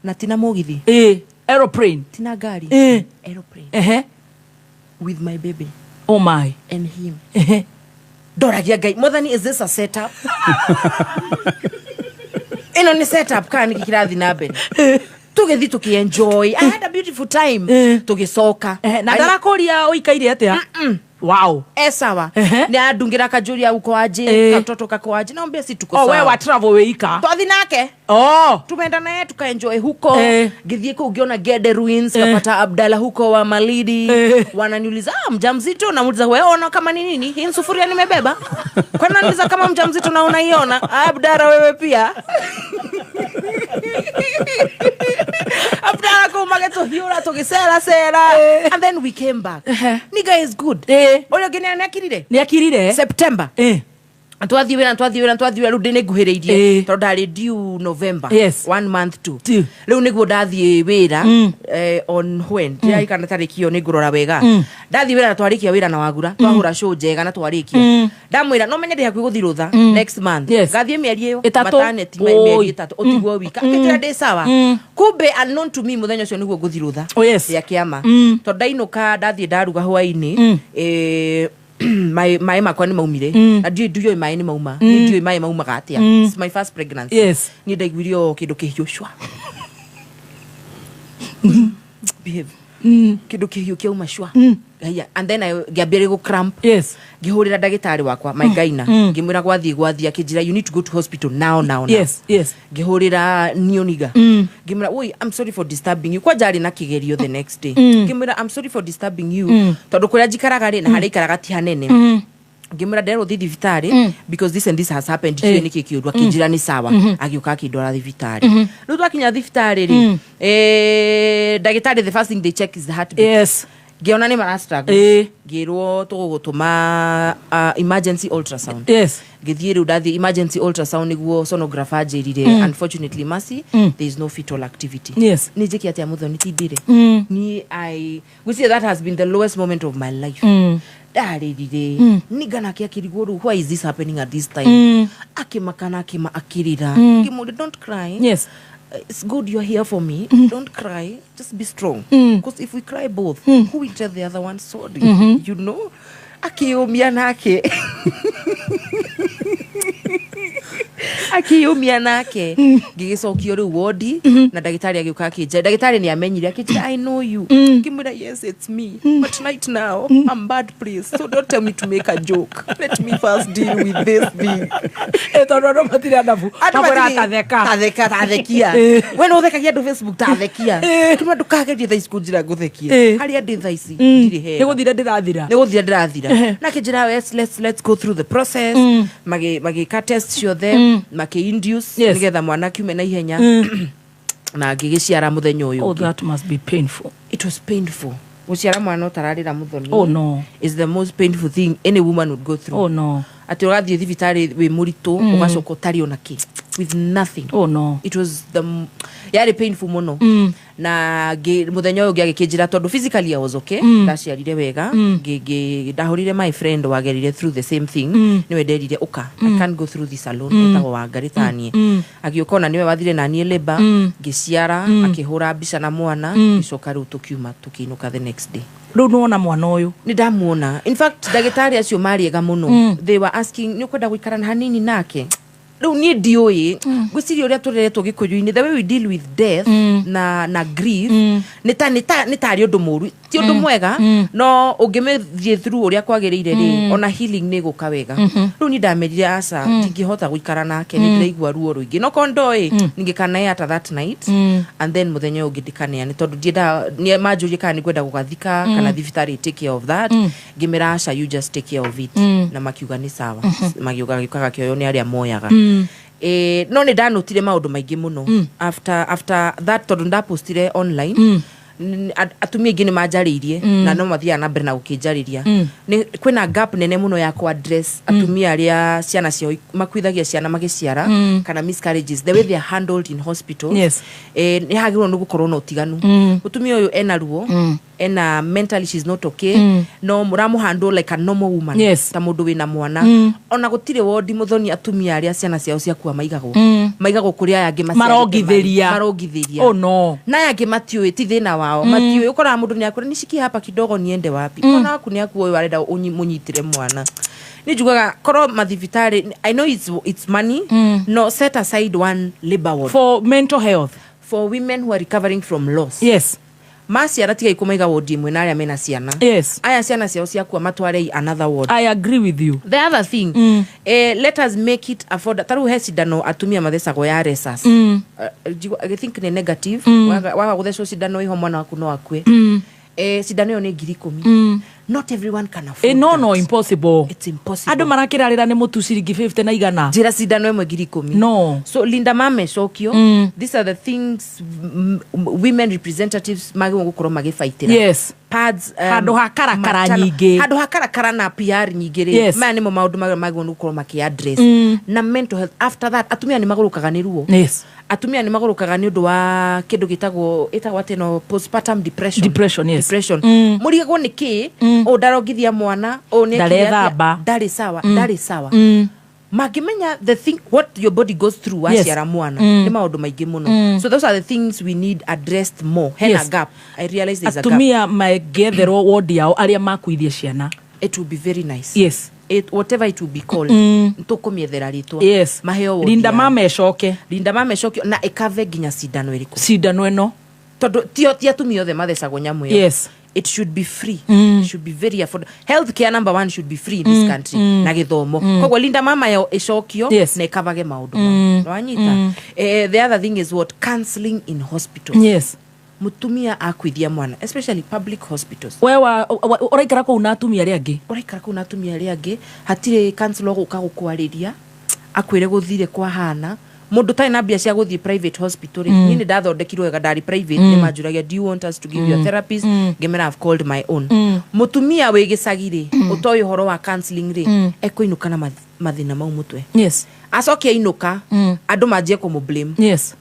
Na tina mũgithi. Aeroplane. Tina ngari. Aeroplane. With my baby. Oh my. And him. Ndoragia Ngai, Mwathani, is this a setup? Ĩno nĩ setup kana nĩkĩ kĩrathiĩ na mbere? Tũgĩthiĩ tũkĩ-enjoy. I had a beautiful time. Tũgĩcoka. Na ndarakũria ũikaire atĩa? Wow. E sawa. Nĩ andungĩra kanjũria uko aje, katoto kako aje. Naambia si tuko Oh, sawa. we wa travel wĩika. Twathiĩ nake. Oh. Tumeenda naye tukaenjoy huko. Ngĩthiĩ kũu ngĩona Gede Ruins, kapata Abdalla huko wa Malindi. Wananiuliza, ah, mjamzito? Namuuliza, wewe ona kama ni nini? Hii sufuria nimebeba. Kwani unaniuliza kama mjamzito na unaiona? Abdalla wewe pia. Abdalla kuma gĩtũhiũra tũgĩcera cera. And then we came back. Nigga is good. Ũrĩa ũngĩ nĩ akirire? Nĩ akirire. September. Twathiĩ wĩra twathiĩ wĩra twathiĩ wĩra rĩu ndĩ nĩnguhĩrĩirie tondũ ndarĩ due November. Yes. 1 month to. Rĩu nĩguo ndathiĩ wĩra on when ndĩraikana tarĩki ĩyo nĩ ngũrora wega. Ndathiĩ wĩra na twarĩkia wĩra na wagura twahũra show njega na twarĩkia. Ndamwĩra no menye ndĩ hakuhĩ gũthiĩ rũtha next month. Ngathiĩ mĩeri ĩyo Ĩtatũ. maternity mĩeri Oi. ĩtatũ ũtigwo wika. Akĩnjĩra ndĩ sawa. Kumbe unknown to me mũthenya ũcio nĩguo ngũthiĩ rũtha. Oh, yes. Rĩa kĩama. Tondũ ndainũka ndathiĩ ndaruga hwainĩ maĩ makwa nĩ maumire. Na ndiũĩ ndiũĩ maĩ nĩ mauma. Niĩ ndiũĩ maĩ maumaga atĩa. It's my first pregnancy. Yes. Niĩ ndaiguire o kĩndũ kĩhiũ cwa. Behave. Kĩndũ kĩhiũ kĩauma cwa. Haya, and then I ngĩambia gũ cramp. Yes. Ngĩhũrĩra ndagĩtarĩ wakwa my gyna. Ngĩmwĩra gwathiĩ gwathiĩ akĩnjĩra you need to go to hospital now now now. Yes, yes. Ngĩhũrĩra nioniga. Ngĩmwĩra oi I'm sorry for disturbing you. Kwanja arĩ na kĩgerio the next day. Ngĩmwĩra I'm sorry for disturbing you. Tondũ kũrĩa njikaraga rĩ na harĩa ikaraga ti hanene. Ngĩmwĩra nderwo thiĩ thibitarĩ because this and this has happened, ndiũĩ nĩkĩ kĩũru. Akĩnjĩra nĩ sawa. Agĩũka akĩndwara thibitarĩ. Rĩu twakinya thibitarĩ rĩ, ndagĩtarĩ, the first thing they check is the heartbeat. Ngĩona nĩ mara struggle. Ngĩrwo tũgũgũtũma emergency ultrasound. Ngĩthiĩ, rĩu ndathiĩ emergency ultrasound nĩguo sonographer anjĩrire, "Unfortunately, Mercy, there is no fetal activity." Nĩ njĩke atĩa, Mũthoni? Tindire niĩ, I gwĩciria that has been the lowest moment of my life. Ndarĩrire ninganake akĩrigwo rĩu, why is this happening at this time? Akĩmakana, akĩma, akĩrĩra. Ngĩmũria, "Don't cry. It's good you're here for me. Don't cry, just be strong, because if we cry both, who will tell the other one sorry?" Akĩyũmia nake, akĩyũmia nake. Ngĩgĩcokio rĩu wodi na ndagĩtarĩ agĩũka akĩnjĩra, ndagĩtarĩ nĩ amenyire, akĩnjĩra, "I know you." Ngĩmwĩra, "Yes, it's me, but right now I'm bad place, so don't tell me to make a joke. Let me first deal with this thing." Tondũ andũ matirĩ anabu. Andũ makwĩra matirĩ- tatheka. Tatheka, tathekia. We no ũthekagia andũ Facebook, tathekia. Kĩmwe, ndũkagerie thaa ici kũnjĩra ngũthekie. Harĩa ndĩ thaa ici ndirĩ hega. Nĩ gũthira ndĩrathira. Nĩ gũthira ndĩrathira. Na akĩnjĩra, let's go through the process." Magĩka test ciothe, makĩ-induce nĩgetha mwana akiume na ihenya, na ngĩgĩciara mũthenya ũyũ Oh, ũngĩ. that must be painful. It was painful. Gũciara mwana ũtararĩra, Mũthoni, Oh, no. is the most painful thing any woman would go through. Oh, no. Atĩ ũrathiĩ thibitarĩ wĩ mũritũ, ũgacoka ũtarĩ ona kĩ, with nothing. Oh, no. It was the yarĩ painful mũno. Na mũthenya ũyũ ũngĩ agĩkĩnjĩra, tondũ physically I was okay, ndaciarire wega. Ndahũrire my friend wagerire through the same thing. Nĩwe nderire, "Ũka, I can't go through this alone." Etagwo Wangarĩ tanie. Agĩũka, ona nĩwe wathire naniĩ labour. Ngĩciara, akĩhũra mbica na mwana. Ngĩcoka rĩu tũkiuma, tũkĩinũka the next day. Rĩu nĩwona mwana ũyũ? Nĩ ndamuona. In fact, ndagĩtarĩ acio marĩ ega mũno. They were asking, "Nĩ ũkwenda gũikara na hanini nake?" Rĩu niĩ ndiũĩ, ngwĩciria ũrĩa tũreretwo gĩkũyũ-inĩ, the way we deal with death na grief, nĩ tarĩ ũndũ mũru, ti ũndũ mwega. No ũngĩmĩthiĩ through ũrĩa kwagĩrĩire rĩ, ona healing nĩ ĩgũka wega. Rĩu niĩ ndamerire, aca, ndingĩhota gũikara nake, nĩ ndĩraigua ruo rũingĩ. No korwo ndoĩ ningĩkaneata that night and then mũthenya ũyũ ũngĩ ndikaneane, tondũ ndiendaga nĩ manjũrie kana nĩ ngwenda gũgathika kana thibitarĩ take care of that. Ngĩmera, "Aca, you just take care of it." Na makiuga nĩ sawa. Magiuga gĩũkaga kĩoyo nĩ arĩa moyaga. No nĩ ndanotire maũndũ maingĩ mũno after that, tondũ ndapostire online. Atumia aingĩ nĩ manjarĩirie na no mathiaga na mbere na gũkĩnjarĩria. Nĩ kwĩna gap nene mũno ya kũ address atumia arĩa ciana ciao makuithagia ciana magĩciara kana miscarriages, the way they are handled in hospitals. Nĩ hagĩrĩirwo nĩ gũkorwo na ũtiganu. Mũtumia ũyũ ena ruo, ena mentally she's not okay, no mũramũhandle like a normal woman, ta mũndũ wĩna mwana. Ona gũtirĩ wondi, Mũthoni, atumia arĩa ciana ciao ciakua maigagwo, maigagwo kũrĩ aya angĩ maciarĩte. Marongithĩria. Marongithĩria. Oh, no. Na aya angĩ matiũĩ ti thĩna wao, matiũĩ. Ũkoraga mũndũ nĩ akwĩra, "Nishikie hapa kidogo niende wapi?" Mwana waku nĩ akua, ũyũ arenda mũnyitĩre mwana. Nĩ njugaga korwo mathibitarĩ, I know it's money, no set aside one labor ward for mental health, for women who are recovering from loss. Maciara tigai kũmaiga wodi ĩmwe na arĩa mena ciana. Aya ciana ciao ciakua matwarei another ward. I agree with you. The other thing, let us make it afford. Ta rĩu he cindano atumia mathecagwo ya rhesus. I think nĩ negative. Waga gũthecwo cindano ĩho, mwana waku no akue. Cindano ĩyo nĩ 10,000. Not everyone can afford No, that. no, impossible. It's impossible. Andũ marakĩrarĩra nĩ mũtu ciringi 50 na igana. Njĩra cindano ĩmwe 10,000. No. So Linda Mama ĩcokio. These are the things women representatives magĩrĩirwo gũkorwo magĩbaitĩra. Pads, Handũ ha karakara matano- nyingĩ. Handũ ha karakara na PR nyingĩ rĩ, maya nĩmo maũndũ marĩa magĩrĩirwo nĩ gũkorwo makĩ address. Na mental health after that, atumia nĩ magũrũkaga nĩ ruo. Atumia nĩ magũrũkaga nĩ ũndũ wa kĩndũ gĩtagwo, ĩtagwo atĩ no postpartum depression. Depression, yes. Depression. Mũrigagwo nĩ kĩ ũũ, ndarongithia mwana ũũ, nĩ ekire atĩa? Ndarethamba. Ndarĩ sawa, ndarĩ sawa. Mangĩmenya the thing what your body goes through waciara mwana, nĩ maũndũ maingĩ mũno. So those are the things we need addressed more. Hena gap. I realize there's a gap. Atumia mangĩetherwo wodi yao arĩa makuithia ciana. It will be very nice. Whatever it will be called, tũkũmĩethera rĩtwa. Maheo wodi Linda yao. Mama ĩcoke. Linda Mama ĩcokio na ĩkave nginya cindano ĩrĩkũ. Cindano ĩno. Tondũ ti atumia othe mathecagwo nyamũ ĩyo. It should be free. It should be very affordable. Health care, number one, should be free in this country, na gĩthomo. Koguo Linda Mama yo ĩcokio na ĩkavage maũndũ mau. Nĩwanyita? The other thing is what? Counseling in hospitals. Mutumia akuithia mwana, especially public hospitals. We wa ũraikara kũu na atumia arĩa angĩ. Ũraikara kũu na atumia arĩa angĩ, hatirĩ counselor gũka gũkwarĩria akwĩre gũthire kwahana. Mũndũ ũtarĩ na mbia cia gũthiĩ private hospital rĩ, niĩ nĩ ndathondekirwo wega, ndarĩ private, nĩ manjũragia, "Do you want us to give you a therapist?" Ngĩmera, "I've called my own." Mũtumia wĩ gĩcagi rĩ, ũtoĩ ũhoro wa counseling rĩ, ekũinũka na mathĩna mau mũtwe. Acoke ainũka, andũ manjie kũmũ blame.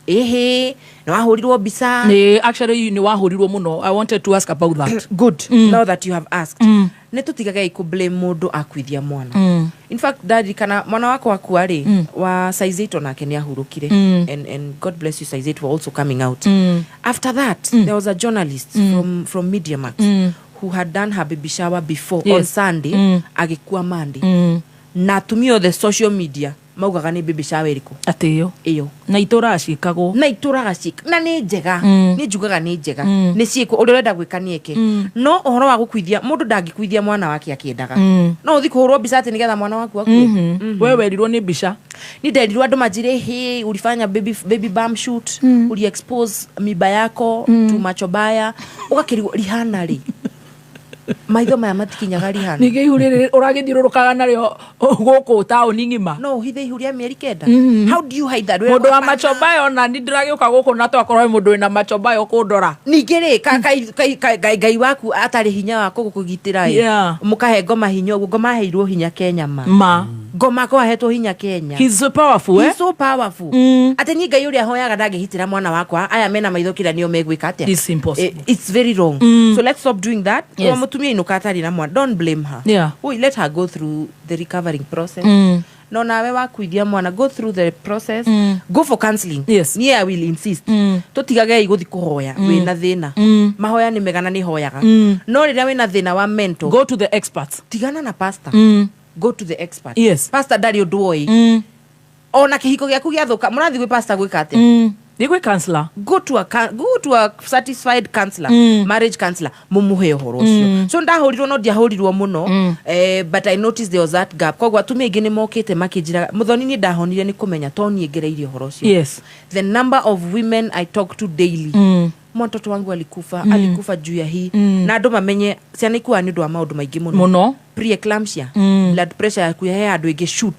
Ĩhĩ, nĩ wahũrirwo mbica. Nĩ actually nĩ wahũrirwo mũno. I wanted to ask about that. Good. Now that you have asked, nĩ tũtigagei kũ blame mũndũ akuithia mwana. In fact, ndarikana mwana wakwa akua rĩ, wa size 8 onake nĩ ahurũkire. And God bless you, size 8, for also coming out. After that, there was a journalist from Mediamax who had done her baby shower before on Sunday, agĩkua Monday, na atumia othe social media maugaga nĩ baby shower ĩrĩkũ. Atĩ ĩyo. Ĩyo. Na itũraga ciĩkagwo. Na itũraga ciĩka, na nĩ njega. Nĩ njugaga nĩ njega, nĩ ciĩkwo, ũrĩa ũrenda gwĩka nĩ eke, no ũhoro wa gũkuithia, mũndũ ndangĩkuithia mwana wake akĩendaga. No ũthi kũhũrwo mbica atĩ nĩgetha mwana waku akue? We werirwo nĩ mbica. Ni nderirwo, andũ manjire, "Hey, ulifanya baby bump shoot, uli expose miba yako to macho baya." Ũgakĩrigwo, Rihanna rĩ, maitho maya matikinyaga Rihanna. Ningĩ ihu rĩrĩ ũragĩthiũrũrũkaga narĩo gũkũ taũni ng'ima. No ũhithe ihu rĩa mĩeri 9? How do you hide that? Mũndũ wa macho baya, ona ni ndĩragĩũka gũkũ na twakorwo he mũndũ wĩna macho baya ũkũndora. Ningĩ rĩ, Ngai waku atarĩ hinya wa kũgũkũgitĩra ĩ, mũkahe ngoma hinya ũguo. Ngoma aheirwo hinya Kenya ma. Ma. Ngoma ko ahetwo hinya Kenya. He's so powerful, eh? He's so powerful. Atĩ niĩ Ngai ũrĩa hoyaga ndangĩhitĩra mwana wakwa, aya mena maitho kĩra nĩo megwĩka atĩa? It's impossible. It's very wrong. So let's stop doing that. Wa mũtumia inũka atarĩ na mwana, don't blame her. Oi, let her go through the recovering process. No nawe wakuithia mwana, go through the process. Go for counseling. Niĩ I will insist, tũtigagei gũthi kũhoya wĩna thĩna. Mahoya nĩ mega na nĩ hoyaga, no rĩrĩa wĩna thĩna wa mental, go to the experts. Tigana na pastor. Go to the expert. Pastor ndarĩ ũndũ oĩ. Ona kĩhiko gĩaku gĩathũka, mũrathiĩ gwĩ pastor gwĩka atĩa? Nĩ gwĩ counselor. Go to a satisfied counselor, marriage counselor, mumuhe ũhoro ũcio. So ndahũrirwo, no ndiahũrirwo mũno, but I noticed there was that gap. Koguo atumia aingĩ nĩ mokĩte makĩnjĩraga, "Mũthoni, niĩ ndahonire nĩ kũmenya to niĩ ngereirie ũhoro ũcio." The number of women I talk to daily, "Mtoto wangu alikufa, alikufa juu ya hii." Na andũ mamenye ciana ikuaga nĩ ũndũ wa maũndũ maingĩ mũno. Mũno. Preeclampsia, blood pressure yaku he handũ ĩngĩ shoot.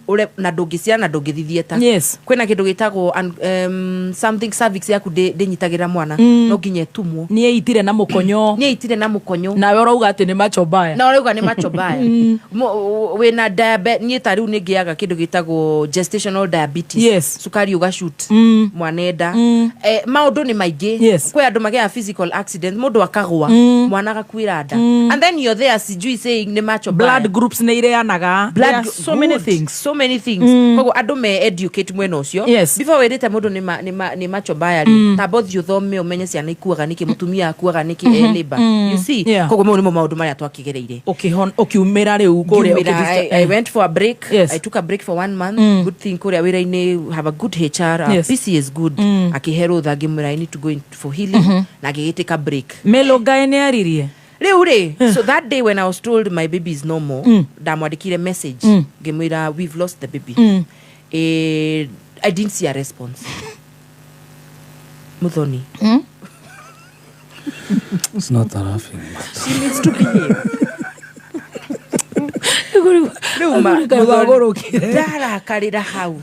Ure, na ndũngĩciara na ndũngĩthi theatre. Kwĩna kĩndũ gĩtagwo something cervix yaku ndĩnyitagĩrĩra mwana. No nginya ĩtumwo. Nĩ eitire na mũkonyo. Nĩ eitire na mũkonyo. Nawe ũrauga atĩ nĩ macho baya. Na ũrauga nĩ macho baya. Wĩna diabetes. Niĩ ta rĩu nĩ ngĩaga kĩndũ gĩtagwo gestational diabetes. Cukari ũgashoot mwana enda. Maũndũ nĩ maingĩ. Kwĩ andũ magĩaga physical accident, mũndũ akagwa, mwana agakuĩra nda, and then you're there sijui saying nĩ macho baya. Blood groups nĩ ireanaga. Blood There are so many good. things. So many things. Koguo andũ me educate mwena ũcio. Before wĩrĩte mũndũ nĩ macho baya rĩ, tamba ũthiĩ ũthome, ũmenye ciana ikuaga nĩkĩ, mũtumia akuaga nĩkĩ e labor. You see? Koguo mau nĩmo maũndũ marĩa twakĩgereire. Ũkiumĩra rĩu kũrĩa. Ngiumĩra, I went for a break. I took a break for one month. Good thing kũrĩa wĩra-inĩ have a good HR. PC is good. Akĩhe rũtha, ngĩmwĩra I need to go in for healing, na agĩgĩtĩka break. Melo Ngai nĩ aririe. Rĩu rĩ, so that day when I was told my baby is no more, ndamwandĩkire message, ngĩmwĩra we've lost the baby. I didn't see a response, Muthoni. It's not a laughing. She needs to behave. Rĩu ma Ngai Muthoni, wagũrũkire. ndarakarĩra hau,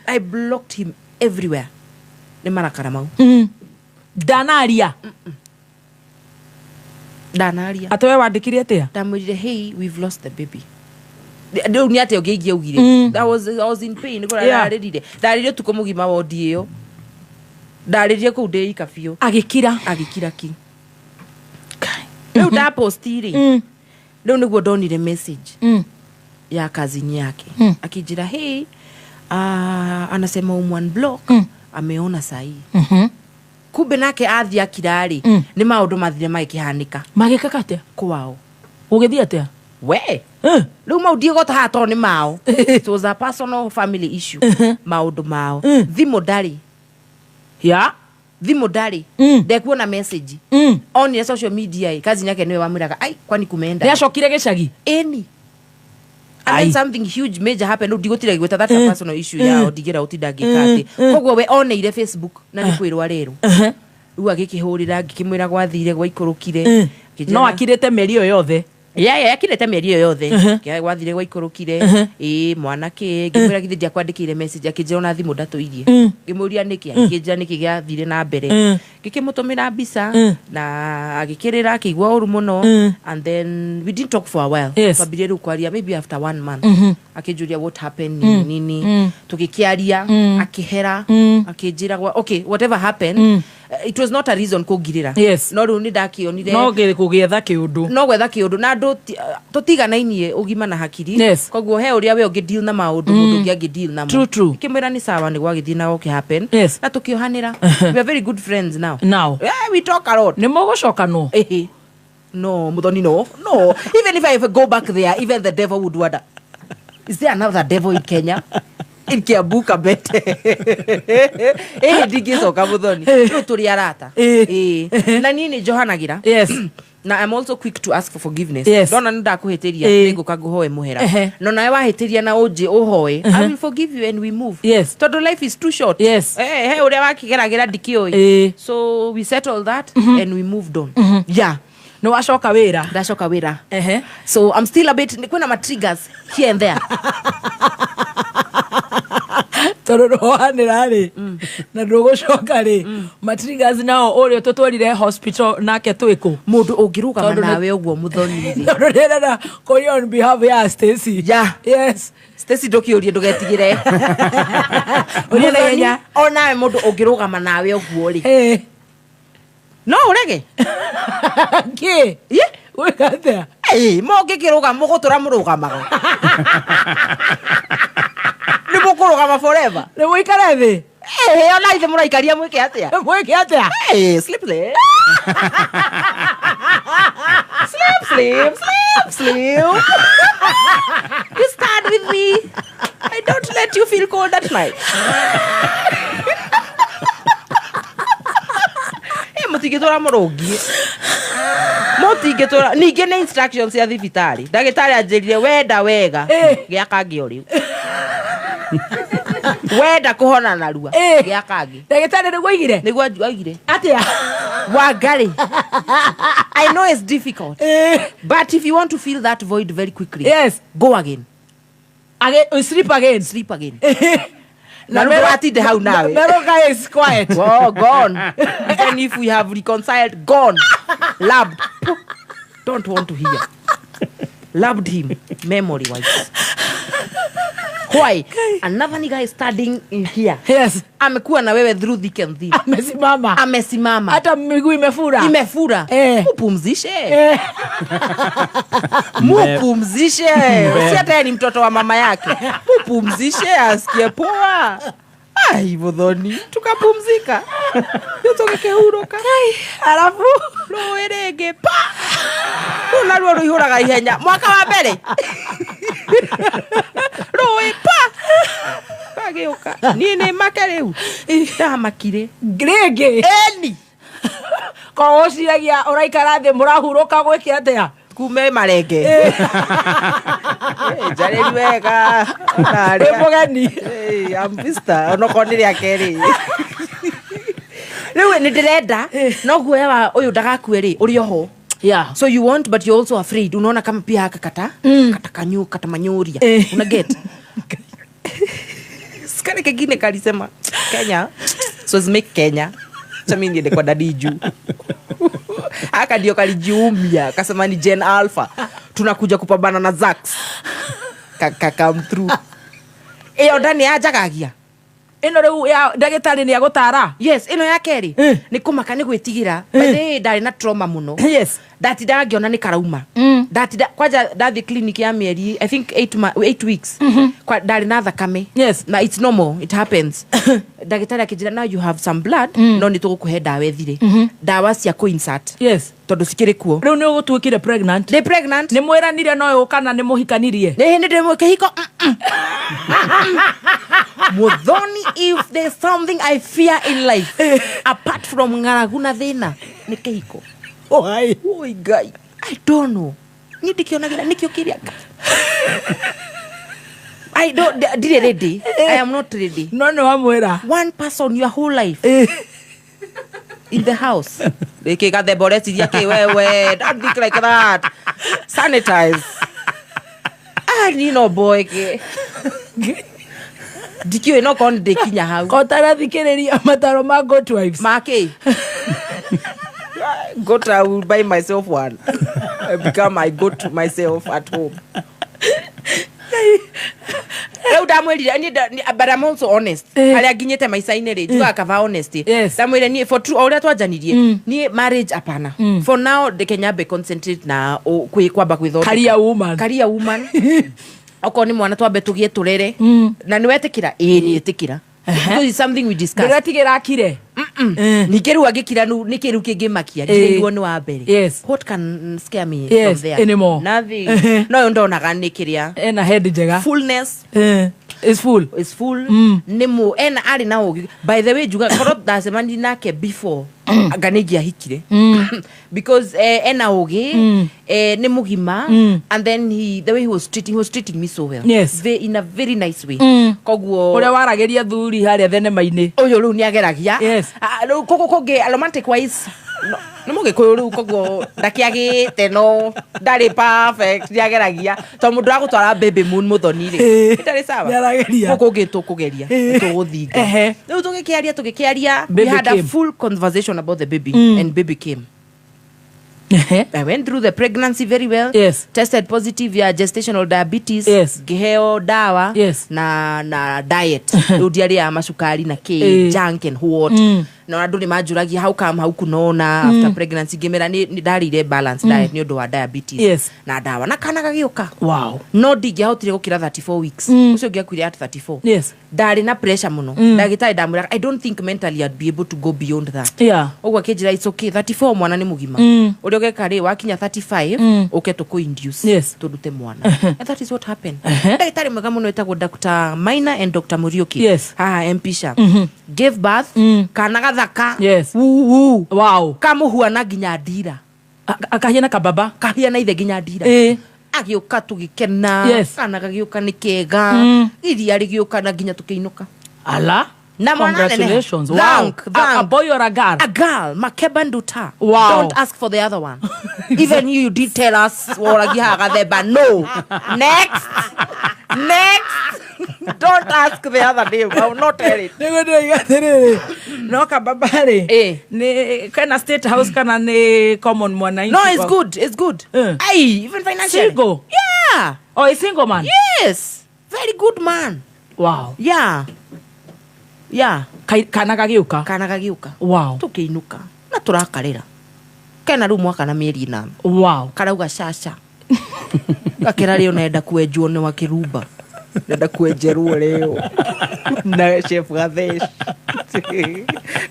I blocked him everywhere nĩ marakara mau. Ndanaria. Ndanaria. Atĩ we wandĩkire atĩa? Ndamwĩrire, "Hey, we've lost the baby." Rĩu nĩ atĩa ũngĩ ingĩaugire? I was in pain. Nĩ ndarĩrire, ndarĩrire ũtukũ mũgima wondi ĩyo, ndarĩrire kũu ndĩ ika biũ. Agĩkira. Agĩkira ki. Rĩu ndaposti rĩ, rĩu nĩguo ndonire message ya kazini yake, akĩnjĩra, "Hey, anasema umunblock, ameona sahii." Kumbe nake athiĩ akira rĩ, nĩ maũndũ mathire magĩkĩhanĩka. Magĩkaka atĩa? Kwao. Ũgĩthiĩ atĩa? We, rĩu mau ndiĩgota haha tondũ nĩ mao. It was a personal family issue, maũndũ mao. Thimũ ndarĩ. Ya. Thimũ ndarĩ, ndekuona message. Onire social media ĩ, kazi yake nĩwe wamwĩraga, "Ai, kwani kumeenda?" Nĩ acokire gĩcagi. Ĩni. And then something huge major happened. Rĩu ndigũtira gwĩta, that's a personal issue yao, ndigĩra ũtinda ngĩka atĩ. Koguo we oneire Facebook na nĩ kwĩrwo arerwo. Rĩu agĩkĩhũrĩra, ngĩkĩmwĩra gwathire gwaikũrũkire. Akĩnjĩra No akirĩte mĩeri ĩyo yothe? Yeah, akirĩte mĩeri ĩyo yothe. Kĩa gwathire gwaikũrũkire, ĩ mwana kĩ, ngĩmwĩra githĩ ndiakwandĩkĩire message, akĩnjĩra ona thimũ ndatũirie. Ngĩmũria nĩkĩ, akĩnjĩra nĩkĩ gĩathire na mbere. Ngĩkĩmũtũmĩra mbica na agĩkĩrĩra, akĩigua ũru mũno, and then we didn't talk for a while. Twambirie rĩu kwaria maybe after one month. Akĩnjũria what happened, nini nini, tũgĩkĩaria, akĩhera, akĩnjĩra okay, whatever happened, it was not a reason kũngirĩra. No rĩu nĩ ndakĩonire No kũgĩetha kĩũndũ. No gwetha kĩũndũ na andũ tũtiganainie ũgima na hakiri. Koguo he ũrĩa we ũngĩ deal na maũndũ, mũndũ ũngĩ angĩ deal namo. True, true. Kĩmwĩra nĩ sawa, nĩ gwagĩthiĩ na gũkĩ happen. Na tũkĩohanĩra. We are very good friends now. Now. Yeah, we talk a lot. Nĩ mũgũcokanwo? Ĩhĩ. No, Muthoni, no. No. Even if I ever go back there, even the devil would wonder, is there another devil in Kenya? In Kiambu Kabete. Ndingĩcoka Muthoni. Rĩu tũrĩ arata. Na niĩ nĩ njohanagĩra. Na I'm also quick to ask for forgiveness. Ndona nĩ ndakũhĩtĩria, nĩngũka ngũhoe mũhera. No nawe wahĩtĩria na ũnjĩ ũhoe, I will forgive you and we move. Tondũ life is too short. He ũrĩa wakĩgeragĩra ndikĩũĩ. So we settled that and we moved on. Yeah. Nĩ wacoka wĩra? Ndacoka wĩra. So I'm still a bit, kwĩna ma triggers here and there. Tondũ ndũhanĩra rĩ na ndũgũcoka rĩ, matriggers nao ũrĩa tũtwarire hospital nake twĩkũ? Mũndũ ũngĩrũgama Tondũ nawe ũguo Muthoni rĩ. Tondũ ndĩrenda kũria on behalf ya Stacy. Yeah. Yes. Stacy, ndũkĩũrie, ndũgetigĩre. Ũria na ihenya. Onawe mũndũ ũngĩrũgama nawe ũguo rĩ, no ũrege. Kĩ? Ye? Gwĩka atĩa? Ĩ, mũngĩkĩrũgama, mũgũtũra mũrũgamaga. Nĩ mũkũrũgama forever. Nĩ mũikare thĩ? Ĩ, ona ithe mũraikaria mwĩke atĩa? Mwĩke atĩa? Ĩ, sleep sleep. Sleep, sleep, sleep, sleep. You stand with me. I don't let you feel cold at night. Ĩ, mũtingĩtũra mũrũngie. Mũtingĩtũra. Ningĩ nĩ instructions cia thibitarĩ. Ndagĩtarĩ anjĩrire wenda wega gĩa kangĩ o rĩu. Wenda kũhona narua gĩa kangĩ. Ndagĩtarĩ nĩguo aigire? Nĩguo aigire. Atĩa? Wangari. I know it's difficult. But if you want to fill that void very quickly, go again. Again, sleep again. Sleep again. Na rĩu ndũgatinde hau nawe. Meroka is quiet. Oh, gone. Even if we have reconciled, gone. Loved. Don't want to hear. Loved him, memory wise. Why? Another nigga is standing in here. Amekuwa na wewe through thick and thin. Amesimama. Amesimama. Hata miguu imefura. Imefura. Mupumzishe. Mupumzishe. Si hata yeye ni mtoto wa mama yake. Mupumzishe asikie poa. Ai, Muthoni, tukapumzika. Tũgĩkĩhurũka. Alafu rũĩ rĩngĩ pa. Rũu naruo rũihũraga ihenya. Mwaka wa mbere. Rũĩ pa. Gagĩũka. Niĩ nĩ make rĩu. Ndamakire. Rĩngĩ. Eni. Koguo ũciragia ũraikara thĩ mũrahurũka gwĩke atĩa? Kume marenge. Njarĩri wega. Wĩ mũgeni. I'm visitor. Onokorwo nĩ rĩa kerĩ. Rĩu nĩ ndĩrenda no guoya wa ũyũ ndagakue rĩ ũrĩ oho. So you want, but you're also afraid. Unaona kama pia haka kata kata kanyu kata manyuria. Una get. Sikane kengine kalisema Kenya. So it's make Kenya. Acha mimi niende kwa dadi juu. Haka ndio kalijiumia, kasema ni Gen Alpha. Tunakuja kupambana na Zax. Ka come through. Iyo ndani ya njagagia. Ĩno rĩu ya ndagĩtarĩ nĩ agũtara? Yes, ĩno ya kerĩ. Nĩ kũmaka nĩ gwĩtigĩra. By the way, ndarĩ na trauma mũno. Ndatindaga ngĩona nĩ karauma. Ndatinda kwanja ndathiĩ clinic ya mĩeri I think 8 weeks. Kwa ndarĩ na thakame. Na it's normal, it happens. Ndagĩtarĩ akĩnjĩra now you have some blood, no nĩ tũgũkũhe ndawa ĩthire. Ndawa cia kũ-insert. Tondũ cikĩrĩ kuo. Rĩu nĩ ũgũtuĩkire pregnant? Ndĩ pregnant. Nĩ mwĩranire no ũũ kana nĩ mũhikanirie? Nĩ nĩ ndĩ kĩhiko. Muthoni, if there's something I fear in life, apart from ng'aragu na thĩna, nĩ kĩhiko. Why? Oi, Ngai. I don't know. Niĩ ndikĩonagĩra nĩkĩo kĩrĩa Ngai. I don't, ndirĩ ready. I am not ready. No nĩ wamwĩra. One person your whole life. In the house. Rĩkĩ gathemba ũreciria kĩ wewe? Don't think like that. Sanitize. Ah, niĩ no mboeke. Ndikĩũĩ no korwo nĩ ndĩkinya hau. Kotarathikĩrĩria mataro ma Good Wives. Makĩ? Goat, I will buy myself one. I become my goat myself at home. Rĩu ndamwĩrire niĩ but I'm also honest. Harĩa nginyĩte maica-inĩ rĩ, njugaga kaba honesty. Ndamwĩrire niĩ for true o ũrĩa twanjanirie, niĩ marriage hapana. For now ndeke nyambe concentrate na kwamba gwĩthondeka. Career woman. Career woman. Okorwo nĩ mwana twambe tũgĩe tũrere. Na nĩ wetĩkĩra? Ĩĩ, nĩ ĩtĩkĩra. Because it's something we discussed. Ndũretigĩra akire? Ningĩ rĩu angĩkira nĩkĩ rĩu kĩngĩmakia? Ndirĩirwo nĩ wa mbere. What can scare me from there? Anymore. Nothing. No yo ndonaga nĩ kĩrĩa Ena head njega. Fullness. Is full. Is full. Nĩ mũ ena arĩ na ũgĩ. By the way, njuga korwo ndacemanirie nake before, anga nĩ ingĩahikire, because ena ũgĩ, nĩ mũgima, and then the way he was treating me so well. In a very nice way. Koguo Ũrĩa waragĩria thuri harĩa thenema-inĩ. Ũyũ rĩu nĩ ageragia. Ah, rĩu kũkũ kũngĩ romantic wise nĩ mũgĩkũyũ rĩu, koguo ndakĩagĩte, no ndarĩ perfect, nĩ ageragia to mũndũ agũtwara baby moon mũthoni rĩ, ndarĩ sawa. Nĩarageria. Gũkũ ũngĩ tũkũgeria, tũgũthinga. Rĩu tũgĩkĩaria we Baby had a came. full conversation about the baby, and baby came. I went through the pregnancy very well. Tested positive ya gestational diabetes. Ngĩheo dawa na diet. Rĩu ndiarĩaga macukari na kĩ, junk and what. Na andũ nĩ manjũragia how come hau kunona after pregnancy, ngĩmera nĩ ndarĩire balanced diet nĩ ũndũ wa diabetes na dawa na kana gagĩũka. No ndingĩahotire gũkĩra 34 weeks. Ũcio ũngĩ akuire at 34. Ndarĩ na pressure mũno. Ndagĩtarĩ ndamwĩraga I don't think mentally I'd be able to go beyond that. Ũguo akĩnjĩra it's okay, 34 mwana nĩ mũgima. Ũrĩa ũgeka rĩ, wakinya 35 ũke tũkũ induce tũrute mwana, and that is what happened. Ndagĩtarĩ mwega mũno wĩtagwo Dr. Maina and Dr. Muriuki haha Mpisha gave birth kana gathaka. Wuu. Kamũhuana nginya ndira. Akahiana kababa. Kahiana ithe nginya ndira. Agĩũka tũgĩkena. Kana gagĩũka nĩ kega. Iria rĩgĩũka na nginya tũkĩinũka. Ala. Na mwana aneneha. Congratulations. Wow. Thank, A boy or a girl? A girl, Makeba Nduta. Wow. Don't ask for the other one. Even you did tell us woragia haha gathemba. No. Next. Next. Don't ask the other name. I will not tell it. Nĩguo ndĩroiga atĩrĩrĩ, no kababa rĩ, nĩ kena State House kana nĩ common mwananchi? No, it's good. It's good. Aye, even financially. Single? Yeah. Oh, a single man? Yes. Very good man. Wow. Yeah. Kana gagĩũka? Kana gagĩũka. Tũkĩinũka na tũrakarĩra kena rĩu mwaka na mĩeri 8. Karauga caca gakĩra rĩo nenda kwenjwo nĩ wakĩrumba, nenda kwenjerwo rĩo na chef Gathesh,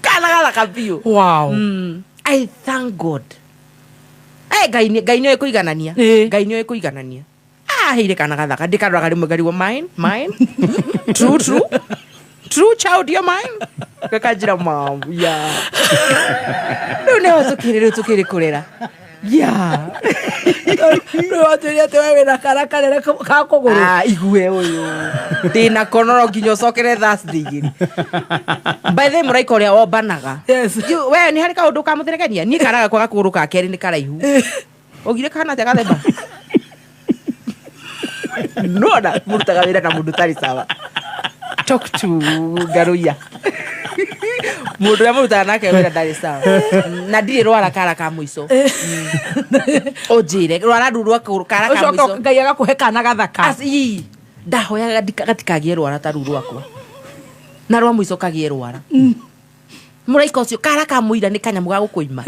kana gathaka biũ. I thank God. Eh, Ngai nĩoĩ kũiganania. Ngai nĩoĩ kũiganania. Aheire kana gathaka, ndĩkaroraga rĩmwe ngarigwo mine, mine, true, true, true child, you're mine. Gakanjĩra mom, yeah. Rĩu nĩho tũkĩrĩ, rĩu tũkĩrĩ kũrera, yeah. Rĩu watwĩre atĩ we wĩna kana kanene ka kũgũrũ. Ah, igue ũyũ ndĩna konoro nginya ũcokere Thursday igĩrĩ. By the way, mũraika ũrĩa wombanaga. We nĩ harĩ kaũndũ kamũtherekania niĩ kana gakwa gakũgũrũ ka kerĩ nĩ karaihu ũgire kahana atĩa gathemba nona mũrutaga wĩra na mũndũ ũtarĩ sawa. Talk to Ngaruiya, mũndũ ũrĩa mũrutaga nake wĩra ndarĩ sawa na ndirĩ rwara kara ka mũico. Ũnjĩre rwara rũu rwa kara ka Ũcoke mũico. Ngai agakũhe kana gathaka. Ii, ndahoyaga gatikagĩe rwara ta rũu rwakwa na rwa mũico kagĩe rwara. Mũraika ũcio kara ka mũira nĩ kanyamũ ga gũkũima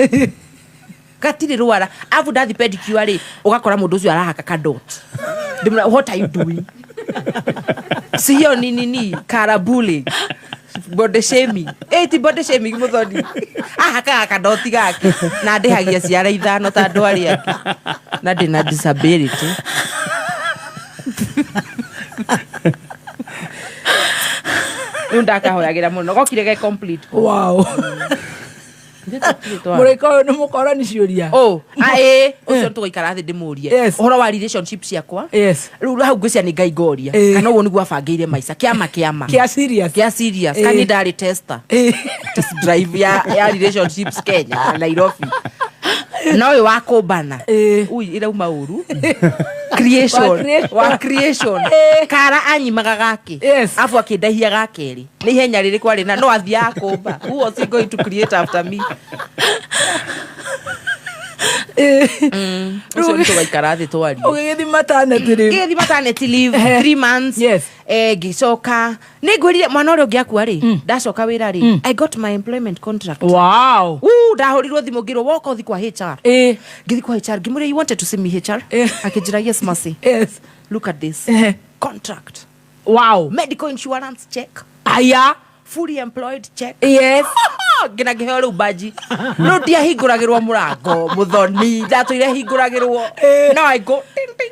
gatirĩ rwara, abu ndathi pedicure rĩ, ũgakora mũndũ ũcio arahaka ka dot. Ndĩmwĩra, what are you doing? Si hiyo ni nini, kara bullying, body shaming? Eh, ti body shaming muthoni ahakaga kadoti gake na ndĩhagia ciara 5 ta andũ arĩa angĩ na ndĩna disability. Rĩu ndakahoyagĩra mũno gokire ge complete. Mũrĩka ũyũ nĩ mũkorani ciũria. Oh, aä å cio tå gaikara thä ndä må rie Yes. å horo wa relationship ciakwa. Yes. Rä u hau ngwä nä ngai ngoria Eh. kana å guo nä guo abangä ire maica kä ama kä ama Kĩa serious. kä serious. Eh. Kani ndarä tester test drive ya relationships Kenya na Nairobi na å yå wa kåmbana ui irauma å ru creation. Wa creation. Wa creation kara anyimaga gake afu akĩndahia gakerĩ nĩ ihenya rĩrĩkũ arĩ na no athiaga kũmba. Who was he going to create after me? Ũcio nĩ tũgaikara thĩ twarie. Ũgĩgĩthiĩ maternity leave. Ngĩgĩthiĩ maternity leave 3 months. Eh, ngĩcoka nĩ ngwĩrire mwana ũrĩa ũngĩ akua rĩ, ndacoka wĩra rĩ, I got my employment contract. Wow. Woo, ndahũrirwo thimũ ngĩrwo woka ũthi kwa HR. Ngĩthi kwa HR ngĩmũria, "You wanted to see me, HR?" Akĩnjĩra, "Yes, Mercy." Yes. "Look at this contract." Wow. "Medical insurance check." Aya. "Fully employed check." Yes. Ngina ngĩheo rĩu mbanji rĩu ndiahingũragĩrwo mũrango mũthoni ndatũire hingũragĩrwo. Now I go ting, ting.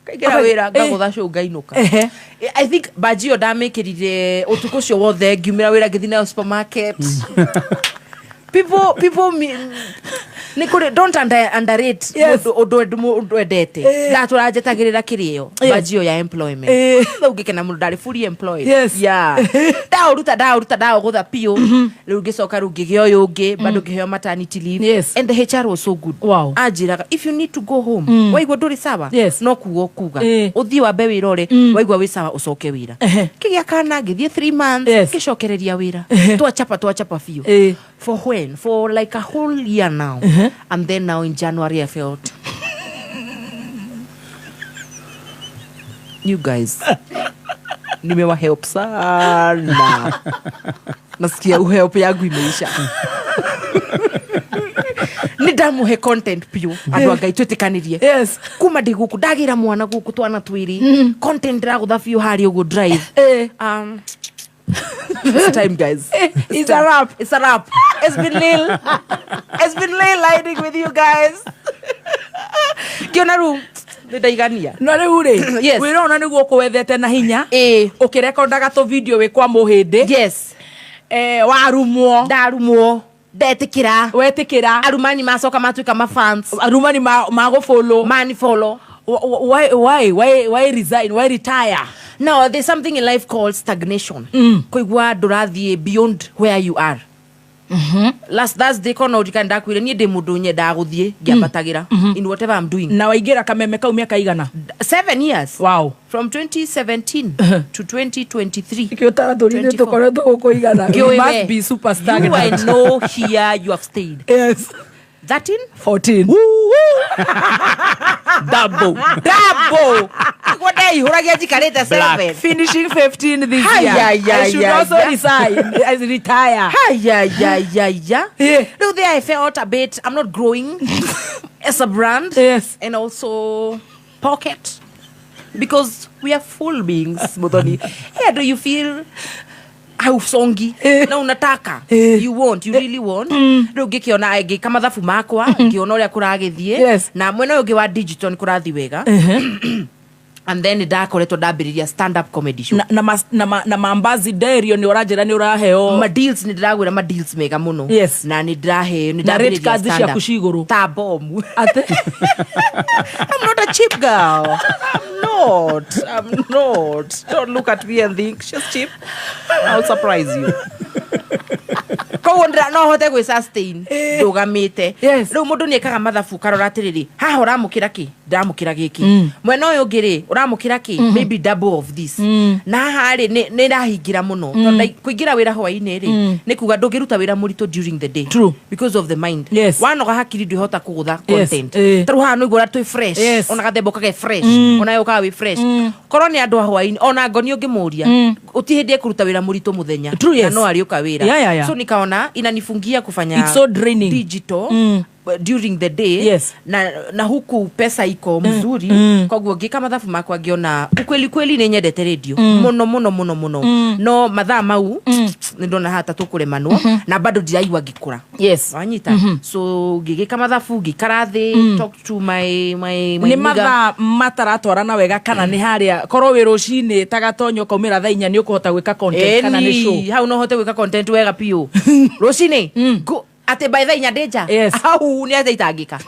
Ngaingĩra wĩra ngagũtha show ngainũka. I think mbanji ĩyo ndamĩkĩrire ũtukũ ũcio wothe ngiumĩra wĩra ngĩthiĩ nayo supermarket. People nĩ kũrĩ don't underrate ũndũ ũndũ endete. Ndatũra njetagĩrĩra kĩrĩo mbanji ĩyo ya employment rĩu ngĩkena mũno ndarĩ fully employed. Yes. Yeah. Ndaũruta ndaũruta ndaũgũtha biũ rĩu ngĩcoka rĩu ngĩgĩa ũyũ ũngĩ bado ngĩheo maternity leave. Yes. And the HR was so good. Wow. Anjĩraga, "If you need to go home, waigua ndũrĩ sawa, Yes. no kuga ũkuga Eh. ũthiĩ wambe wĩra ũrĩ waigua wĩ sawa ũcoke wĩra." Kĩgĩa kana ngĩthiĩ 3 months. Yes. Ngĩcokereria wĩra twachapa twachapa biũ for when for like a whole year now. And then now in January I felt, you guys, nimewa help sana, nasikia uhelp yangu imeisha, nä ndamuhe content piå andå a Ngai twä tä kanirie Yes. kuma ndä gå kå ndagä ra mwana gå kå twana twä rä content ndäragå tha biå harä å guo drive. It's time, guys. It's a wrap. It's a wrap. It's been Lil. It's been Lil riding with you guys. Kiona rĩu nĩ ndaigania. No rĩu rĩ, Yes. wĩra ona nĩguo ũkũwethete na hinya Ĩĩ. ũkĩrekondaga tũ video wĩ kwa mũhĩndĩ. Yes. Eh, warumwo. Ndarumwo ndetĩkĩra. Wetĩkĩra. Arumani macoka matuĩka mafans. Arumani magũfollow. Mani follow. Why resign? Why retire? No, there's something in life called stagnation. Kũigua ndũrathiĩ beyond where you are. Last Thursday kona ũrikani ndakwire niĩ ndĩ mũndũ nyendaga gũthiĩ ngĩambatagĩra in whatever I'm doing. Na waingĩra kameme kau mĩaka igana? 7 years. Wow. From 2017 to 2023. Ikĩo taratũrire tũkoretwo gũkũ igana. Ngĩũĩ You must we. be super You stagnant. I know here you have stayed. Yes. 13? 14. Double. Double. Nĩguo ndeihũragia njikarĩte Black. 7. Finishing 15 this Hi, year. yeah, yeah, I should yeah, also yeah. resign. I retire. Hayayayaya. Yeah. Rĩu there I felt a bit I'm not growing as a brand. Yes. And also pocket. Because we are full beings, Muthoni. Here do you feel hausongi na unataka, you want, you really want. Rĩu ngĩkĩona ngĩka mathabu makwa ngĩona ũrĩa kũragĩthiĩ Yes. na mwena ũyũ ũngĩ wa digital nĩ kũrathiĩ wega and then ndakoretwo ndambĩrĩria stand up comedy show. Na mambazi derio nĩ ũranjĩra nĩ ũraheo. Ma deals nĩ ndĩragwĩra ma deals mega mũno. Yes. Na nĩ ndĩraheo nĩ Na rate ndambĩrĩria cards stand up. ciaku ci igũrũ. Ta bomu. Atĩ I'm not a cheap girl. I'm not. I'm not. Don't look at me and think she's cheap. I'll surprise you. Koguo no hote gwĩ sustain ndũgamĩte. Yes. Rĩu mũndũ nĩ ekaga mathabu karora atĩrĩrĩ, haha ũramũkĩra kĩ, ndĩramũkĩra gĩkĩ, mwena ũyũ ũngĩ rĩ ũramũkĩra kĩ, maybe double of this, na haha rĩ nĩ ndahingĩra mũno tondũ kũingĩra wĩra hwaĩ-inĩ rĩ nĩ kuga ndũngĩruta wĩra mũritũ during the day. True. Because of the mind. Yes. Wanoga hakiri ndwĩhota kũgũtha Yes. content. Eh. Tarĩu haha nĩguo ũrĩa twĩ fresh. Yes. Ona gathemba kage fresh ona yo kaga wĩ fresh korwo nĩ andũ a hwaĩ-inĩ ona ngoni ũngĩmũria ũti hĩndĩ ekũruta wĩra mũritũ mũthenya. True, yes. Na no arĩũka wĩra. Yeah. So nikaona inanifungia kufanya It's so draining. digital during the day. Yes. Na huku pesa iko mzuri. Koguo ngĩka mathabu makwa ngĩona ukweli kweli nĩ nyendete radio mũno mũno mũno mũno no mathaa mau nĩ ndona hata tũkũremanwo na bado ndiraigua ngĩkũra. Yes. Wanyita, so ngĩgĩka mathabu ngĩikara thĩ, talk to my Nĩ nigga. mathaa mataratwarana wega kana nĩ harĩa korwo wĩ rũcinĩ ta gatonyo kaumĩra thaa 4 nĩ ũkũhota gwĩka content kana nĩ show? Ĩni, hau no hote gwĩka content wega biũ rũcinĩ. Atĩ by thaa 4 ndĩ nja. Yes. Hau nĩ atĩ itangĩka.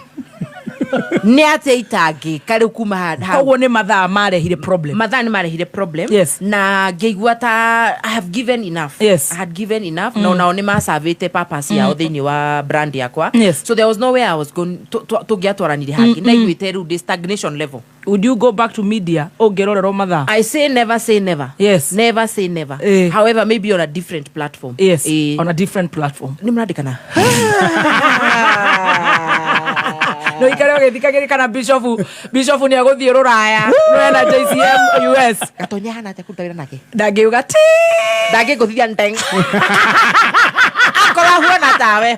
Nĩ atĩ itangĩka rĩu kuma hau. Koguo nĩ mathaa marehire problem. Mathaa nĩ marehire problem. Yes. Na ngĩigua ta I have given enough. Yes. I had given enough. Na onao nĩ macavĩte purpose yao thĩinĩ wa brand yakwa. Yes. So there was no way I was going tũngĩatwaranire hangĩ. Ndaiguĩte rĩu ndĩ stagnation level. Would you go back to media ũngĩrorerwo mathaa? I say never say never. Yes. Never say never. Eh. However, maybe on a different platform. Yes. Eh. On a different platform. Nĩ mũrandĩkana? No ikare ũgĩthikagĩrĩria kana bishofu nĩ agũthiĩ rũraya no ena JCM US. Gatonya hana atĩa kũruta wĩra nake? Ndangĩuga ti. Ndangĩngũthithia nteng. Akorwo ahuana tawe.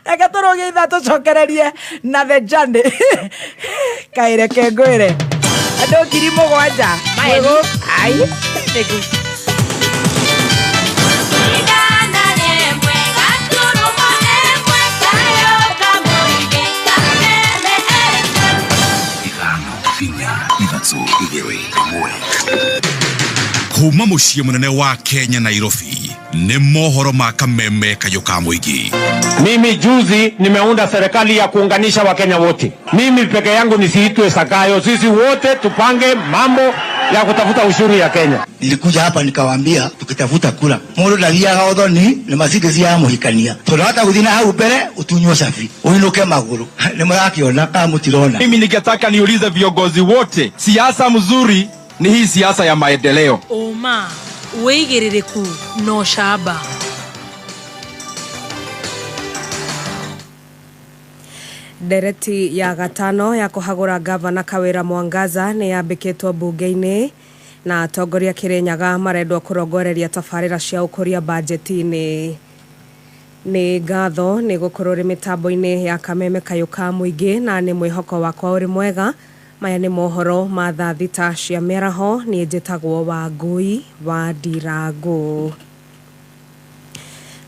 Reke tũrũgie ithaa tũcokererie na the journey. Kaĩ reke ngwĩre andũ 7,000. Maeni. Ai. Nĩguo. 5 4 3 1. Kuma muciĩ mũnene wa Kenya Nairobi nĩ mohoro ma kameme kayũ ka mũingĩ. Mimi juzi nimeunda serikali ya kuunganisha Wakenya wote. Mimi peke yangu nisiitwe Sakayo, sisi wote tupange mambo ya kutafuta ushuru ya Kenya. Nilikuja hapa nikawaambia tukitafuta kura mundu ndathiaga uthoni na macindĩ cia muhikania tondu hata guthii na hau mbere utunywo cabi uinuke maguru ni murakiona kana mutirona. Mimi ningetaka niulize viongozi wote, siasa mzuri ni hii siasa ya maendeleo. Ũma, wĩigĩrĩrĩku na ũcamba. Ndereti ya gatano ya kũhagũra gavana Kawĩra Mwangaza nĩ yambĩkĩtwo mbunge-inĩ na atongoria Kĩrĩnyaga marendwo kũrongoreria tabarĩra cia ũkũria bajeti-inĩ. Nĩ ngatho nĩ gũkorwo ũrĩ mĩtambo-inĩ ya kameme kayũ ka mũingĩ na nĩ mwĩhoko wakwa ũrĩ mwega. Maya nĩ mohoro ma thaa 6 cia mĩaraho. Niĩ njĩtagwo Wangui wa Ndirangũ.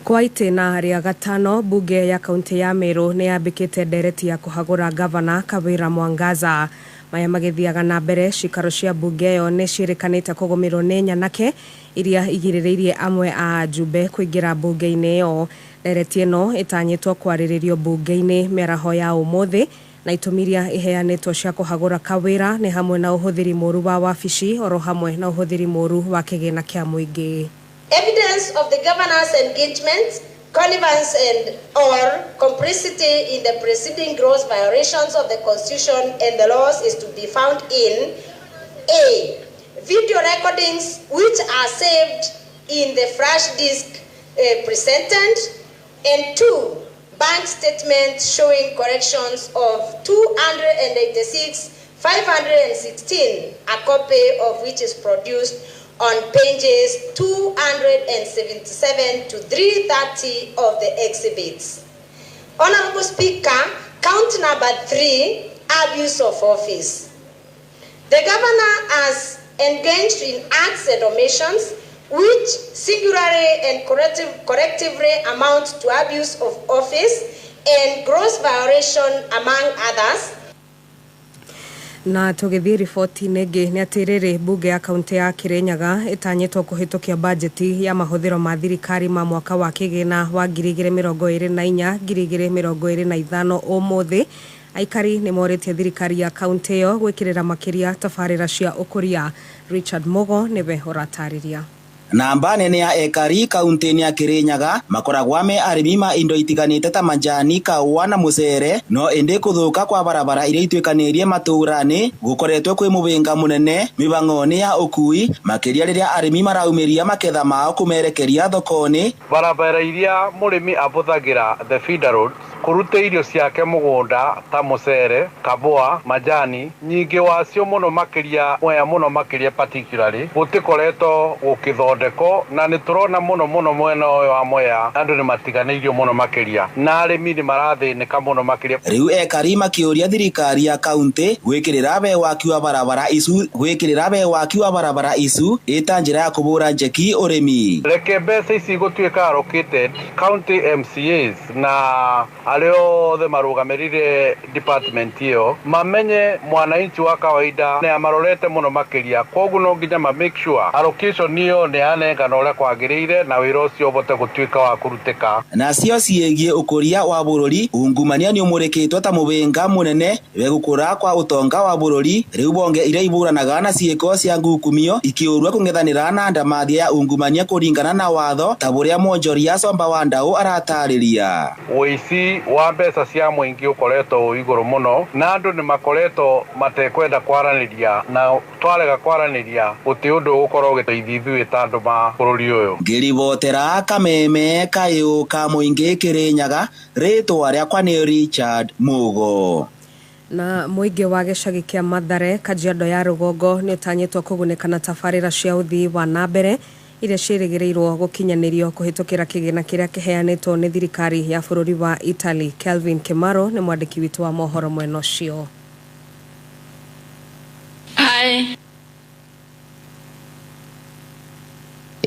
Kwa itĩna rĩa gatano mbunge ya kaunti ya Meru nĩ yambĩkĩte ndereti ya kũhagũra gavana Kawĩra Mwangaza. Maya magĩthiaga na mbere cikaro cia mbunge ĩyo nĩ ciĩrĩkanĩte kũgũmĩrwo nĩ nyanake iria igirĩrĩirie amwe a ajumbe kũingĩra mbunge-inĩ ĩyo. Ndereti ĩno ĩtanyĩtwo kwarĩrĩrio mbunge-inĩ mĩaraho ya ũmũthĩ na itũmi iria iheanĩtwo cia kũhagũra Kawĩra nĩ hamwe na ũhũthĩri mũru wa wabici oro hamwe na ũhũthĩri mũru wa kĩgĩna kĩa mũingĩ. Evidence of the governor's engagement, connivance and or complicity in the preceding gross violations of the Constitution and the laws is to be found in A. Video recordings which are saved in the flash disk presented, and 2. Bank statements showing corrections of 286,516, a copy of which is produced on pages 277 to 330 of the exhibits. Honorable Speaker, count number 3, abuse of office. The governor has engaged in acts and omissions which singularly and correctively amount to abuse of office and gross violation, among others. Na tũgĩthiĩ riboti-inĩ ĩngĩ nĩ atĩ rĩrĩ mbunge ya kaunti ya Kĩrĩnyaga ĩtanyĩtwo kũhĩtũkia bajeti ya mahũthĩro ma thirikari ma mwaka wa kĩgĩna wa 2024 2025 ũmũthĩ. Aikari nĩ morĩtie thirikari ya kaunti ĩyo gwĩkĩrĩra makĩria tabarĩra cia ũkũria. Richard Mugo nĩwe ũratarĩria. Namba nene ya ekari kaunti-inĩ ya Kĩrĩnyaga makoragwo me arĩmi ma indo itiganĩte ta majani, kahũa na mũcere, no ĩndĩ kũthũka kwa barabara iria ituĩkanĩirie matũũra-inĩ gũkoretwo kwĩ mũhĩnga mũnene mĩhang'o-inĩ ya ũkui, makĩria rĩrĩa arĩmi maraumĩria maketha mao kũmerekeria thoko-inĩ. Barabara iria mũrĩmi ahũthagĩra the feeder roads kũruta irio ciake mũgũnda ta mũcere, kabũa, majani, nyingĩ wacio mũno makĩria Mwea mũno makĩria particularly gũtikoretwo gũkĩthondekwo, na nĩ tũrona mũno mũno mwena ũyũ wa Mwea andũ nĩ matiganĩirio mũno makĩria na arĩmi nĩ marathĩnĩka mũno makĩria. Rĩu ekari makĩũria thirikari ya kaunti gwĩkĩrĩra be waki wa barabara icu gwĩkĩrĩra be waki wa barabara icu ĩta njĩra ya kũbũra njeki ũrĩmi. Reke mbeca ici gũtuĩka allocated county MCAs na Arĩa othe marũgamĩrĩire department ĩyo mamenye mwananchi wa kawaida nĩ amarorete mũno makĩria, koguo no nginya ma make sure allocation ĩyo nĩ yanengana ũrĩa kwagĩrĩire na wĩra ũcio ũbote gũtuĩka wa kũrutĩka. Nacio ciĩgiĩ ũkũria wa bũrũri, ungumania nĩ ũmũrĩkĩtwo ta mũhĩnga mũnene we gũkũra kwa ũtonga wa bũrũri. Rĩu bonge iria ibũranaga na ciĩko cia ngukumio ikĩũrua kũng'ethanĩra na ndamathia ya ungumania kũringana na watho ta ũrĩa mwonjoria Somba wa Ndau aratarĩria. Ũici wa mbeca cia mũingĩ ũkoretwo wĩ igũrũ mũno na andũ nĩ makoretwo matekwenda kwaranĩria, na twarega kwaranĩria gũtirĩ ũndũ ũgũkorwo ũgĩteithia ithuĩ ta andũ ma bũrũri ũyũ. Ngĩribotera Kameme kayũ ka mũingĩ Kĩrĩnyaga, rĩtwa rĩakwa nĩ Richard Mugo. Na mũingĩ wa gĩcagi kĩa Mathare, Kajiado ya rũgongo nĩ ũtanyĩtwo kũgunĩka na tabarĩra cia ũthii wa na mbere iria ciĩrĩgĩrĩirwo gũkinyanĩrio kũhĩtũkĩra kĩgĩna kĩrĩa kĩheanĩtwo nĩ thirikari ya bũrũri wa Italy. Kelvin Kimaro nĩ mwandĩki witũ wa mohoro mwena ũcio.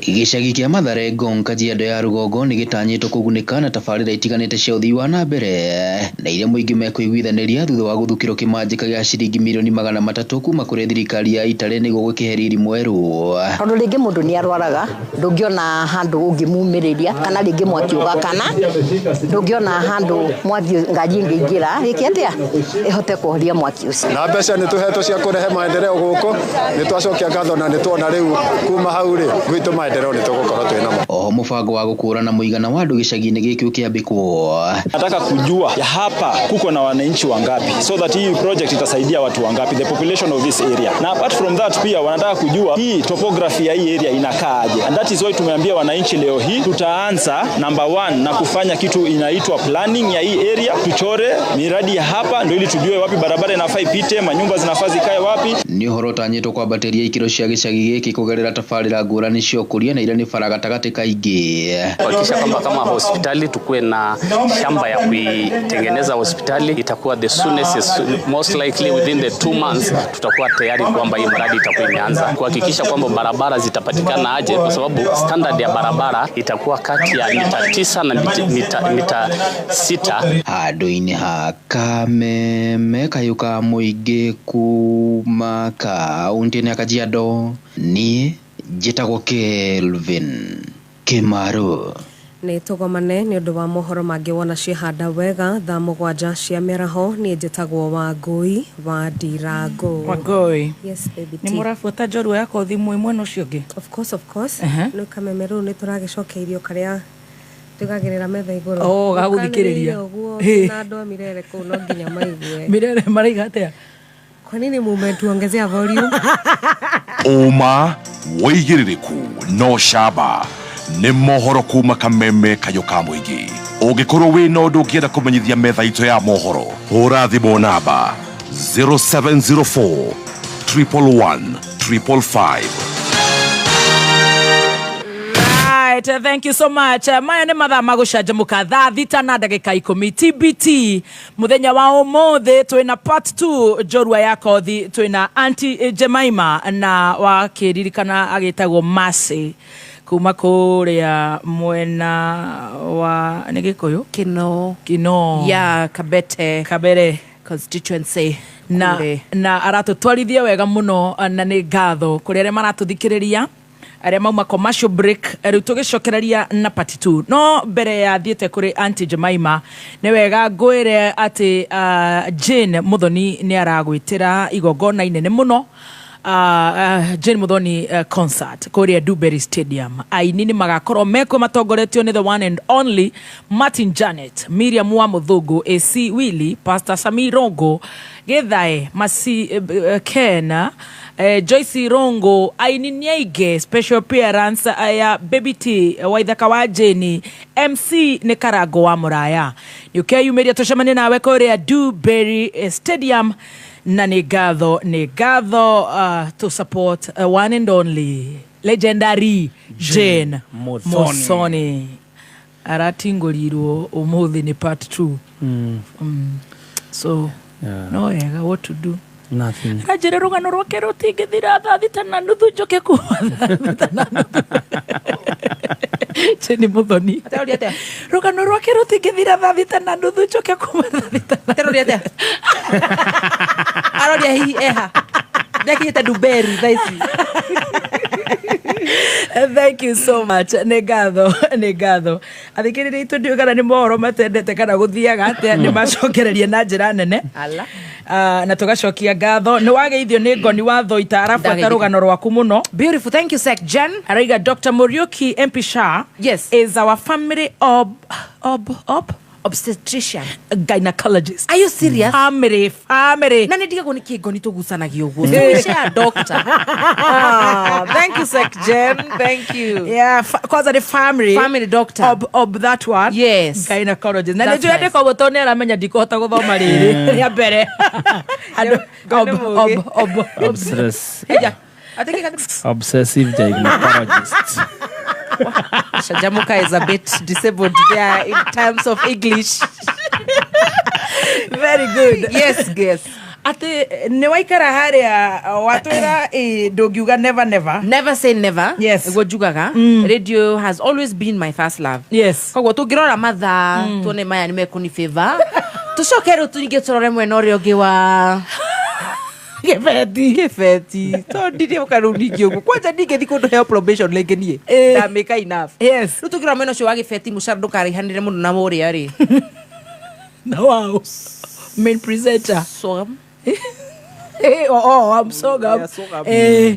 Gĩcagi kĩa Mathare Ngong, Kajiado ya rũgongo nĩ gĩtanyĩtwo kũgunĩka na tabarĩra itiganĩte cia ũthii wa na mbere na iria mũingĩ mekũiguithanĩria thutha wa gũthukĩrwo kĩmanjĩka gĩa ciringi mirioni 300 kuma kũrĩ thirikari ya Italy nĩguo gũkĩhe riri mwerũ. Tondũ rĩngĩ mũndũ nĩ arwaraga, ndũngĩona handũ ũngĩmumĩrĩria, kana rĩngĩ mwaki ũgakana, ndũngĩona handũ mwaki ngari ĩngĩingĩra ĩke atĩa ĩhote kũhoria mwaki ũcio. Na mbeca nĩ tũhetwo cia kũrehe maendeleo gũkũ, nĩ twacokia ngatho na nĩ tuona rĩu kuma hau rĩ gwitũ maendeleo nĩ tũgũkorwo twĩ namo. Oho mũbango wa gũkũrana mũigana wa andũ gĩcagi-inĩ gĩkĩ ũkĩambĩkwo. Nataka kujua ya hapa kuko na wananchi wangapi, so that hii project itasaidia watu wangapi, the population of this area. Na apart from that pia wanataka kujua hii topography ya hii area inakaaje. And that is why tumeambia wananchi leo hii tutaanza number 1 na kufanya kitu inaitwa planning ya hii area, tuchore miradi ya hapa ndio ili tujue wapi barabara inafaa ipite, manyumba zinafaa zikae wapi. Nĩ ũhoro ũtanyĩtwo kwambatĩria ikĩro cia gĩcagi gĩkĩ kũgerera tabarĩra ngũrani cia ũkũria na iria nĩ bara gatagatĩ ka ingĩ. Kuhakikisha kwamba kama hospitali tukue na shamba ya kuitengeneza hospitali, itakuwa the soonest, most likely within the 2 months tutakuwa tayari kwamba hii mradi itakuwa imeanza. Kuhakikisha kwamba barabara zitapatikana aje, kwa sababu standard ya barabara itakuwa kati ya mita 9 na mita 6. Handũ-inĩ ha Kameme kayũ ka mũingĩ kuma kaũntĩ ya Kajiado, niĩ njĩtagwo Kelvin Kimaro. Nĩ tũgomane nĩ ũndũ wa mohoro mangĩ wona ciĩhanda wega thaa 7 cia mĩaraho. Niĩ njĩtagwo Wangũi wa Ndirango. Wangũi. Yes, baby T. Nĩ mũrabuata njorua yakwa thimũ ĩmwe na ũcio ũngĩ? Of course, of course. Nĩ Kameme rĩu nĩ tũragĩcokeirio karĩa tũgagĩrĩra metha igũrũ. Oh, gagũthikĩrĩria. Ũguo na andũ a Mirere kũu no nginya maigue. Mirere maraiga atĩa? Kwa nini mumetuongezea volume? Ũma wĩigĩrĩrĩku no camba nĩ mohoro kuma Kameme kayũ ka mũingĩ. Ũngĩkorwo wĩna ũndũ ũngĩenda kũmenyithia metha itũ ya mohoro, hũra thimũ namba 0704 111 555. Right, thank you so much. Maya nĩ mathaa ma gũcanjamũka thaa 6:10 TBT mũthenya wa ũmũthĩ twĩna part 2 njorua ya kothi, twĩna Auntie Jemima na wakĩririkana agĩtagwo Mercy kuma kũrĩa mwena wa nĩ Gĩkũyũ Kino ya Kabete constituency na aratũtwarithia wega mũno, na nĩ ngatho kũrĩ arĩa maratũthikĩrĩria arĩa mauma commercial break. Rĩu tũgĩcokereria na part 2. No mbere ya thiĩte kũrĩ Auntie Jemima, nĩ wega ngwĩre atĩ Jane Muthoni nĩ aragwĩtĩra igongona inene mũno, Jane Muthoni concert kũrĩa Dewberry Stadium. Aini nĩ magakorwo mekuo matongoretio nĩ the one and only Martin Janet, Miriam wa Mũthũngũ, AC Willy, Pastor Sami Rongo, Githae Masi, Ken, Joyce Rongo, aini nĩ aingĩ. Special appearance ya Baby T Waithaka wa Jane, MC nĩ Karango wa Mũraya. Nĩ ũkeyumĩria tũcemanie nawe kũrĩa Dewberry Stadium, na nĩ ngatho to support one and only legendary Jane Muthoni. Aratingũrirwo ũmũthĩ nĩ part 2. So no wega, what to do. Nothing. Ranjĩre rũgano rwake rũtingĩthira thaa thita na nuthu njoke kuma thaa thita na nuthu. Jane Muthoni. Ateroria atĩa? Rũgano rwake rũtingĩthira thaa thita na nuthu njoke kuma thaa thita na Ateroria atĩa? Aroria hihi eha. Ndekinyĩte Dumberi thaa ici. Thank you so much. Nĩ ngatho, nĩ ngatho. Athikĩrĩria itũ ndiũĩ kana nĩ mohoro matendete kana gũthiaga atĩa, nĩ macokererie na njĩra nene. Ala. Na tũgacokia ngatho. Nĩ wageithio nĩ Ngoni wa Thoita, arabuata Ndageithĩka. rũgano rwaku mũno. Beautiful. Thank you, Sek Jen. Araiga Dr. Muriuki MP Shah yes. is our family ob obstetrician gynecologist. Are you serious? Family, family. Na nĩ ndigagwo nĩ kĩ Ngoni tũgucanagia ũguo. So we share a doctor. Ah, thank you, Sek Jen. Thank you. Yeah, kwanza ni family. Family doctor. Ob that one. Yes. Gynecologist. Na That's nĩ njũĩ nice. andĩka ũguo tondũ nĩ aramenya ndikũhota gũthoma rĩrĩ rĩa mbere. Andũ Ngoni ob mũũgĩ. ob ob. Obsessive gynecologist. Shajamuka is a bit disabled there in terms of English. Very good. Yes, yes. Atĩ nĩ waikara harĩa watwĩra ndũngiuga never never. Never say never. Yes. Nĩguo njugaga. Radio has always been my first love. Yes. Koguo tũngĩrora mathaa tuone maya nĩ mekũni favor. Tũcoke rĩu tũingĩ tũrore mwena ũrĩa ũngĩ wa Gĩbeti. Gĩbeti. Tondũ ndirĩ ũka rĩu ningĩ ũguo. Kwanja ndingĩthiĩ kũndũ heo probation rĩngĩ niĩ. Ndamĩka enough. Yes. Rĩu tũngĩrora mwena ũcio wa gĩbeti mũcara ndũkaraihanĩre mũno na ũrĩa rĩ. Na wao. Main presenter. Sogam. Oh, I'm sogam. Yeah, sogam.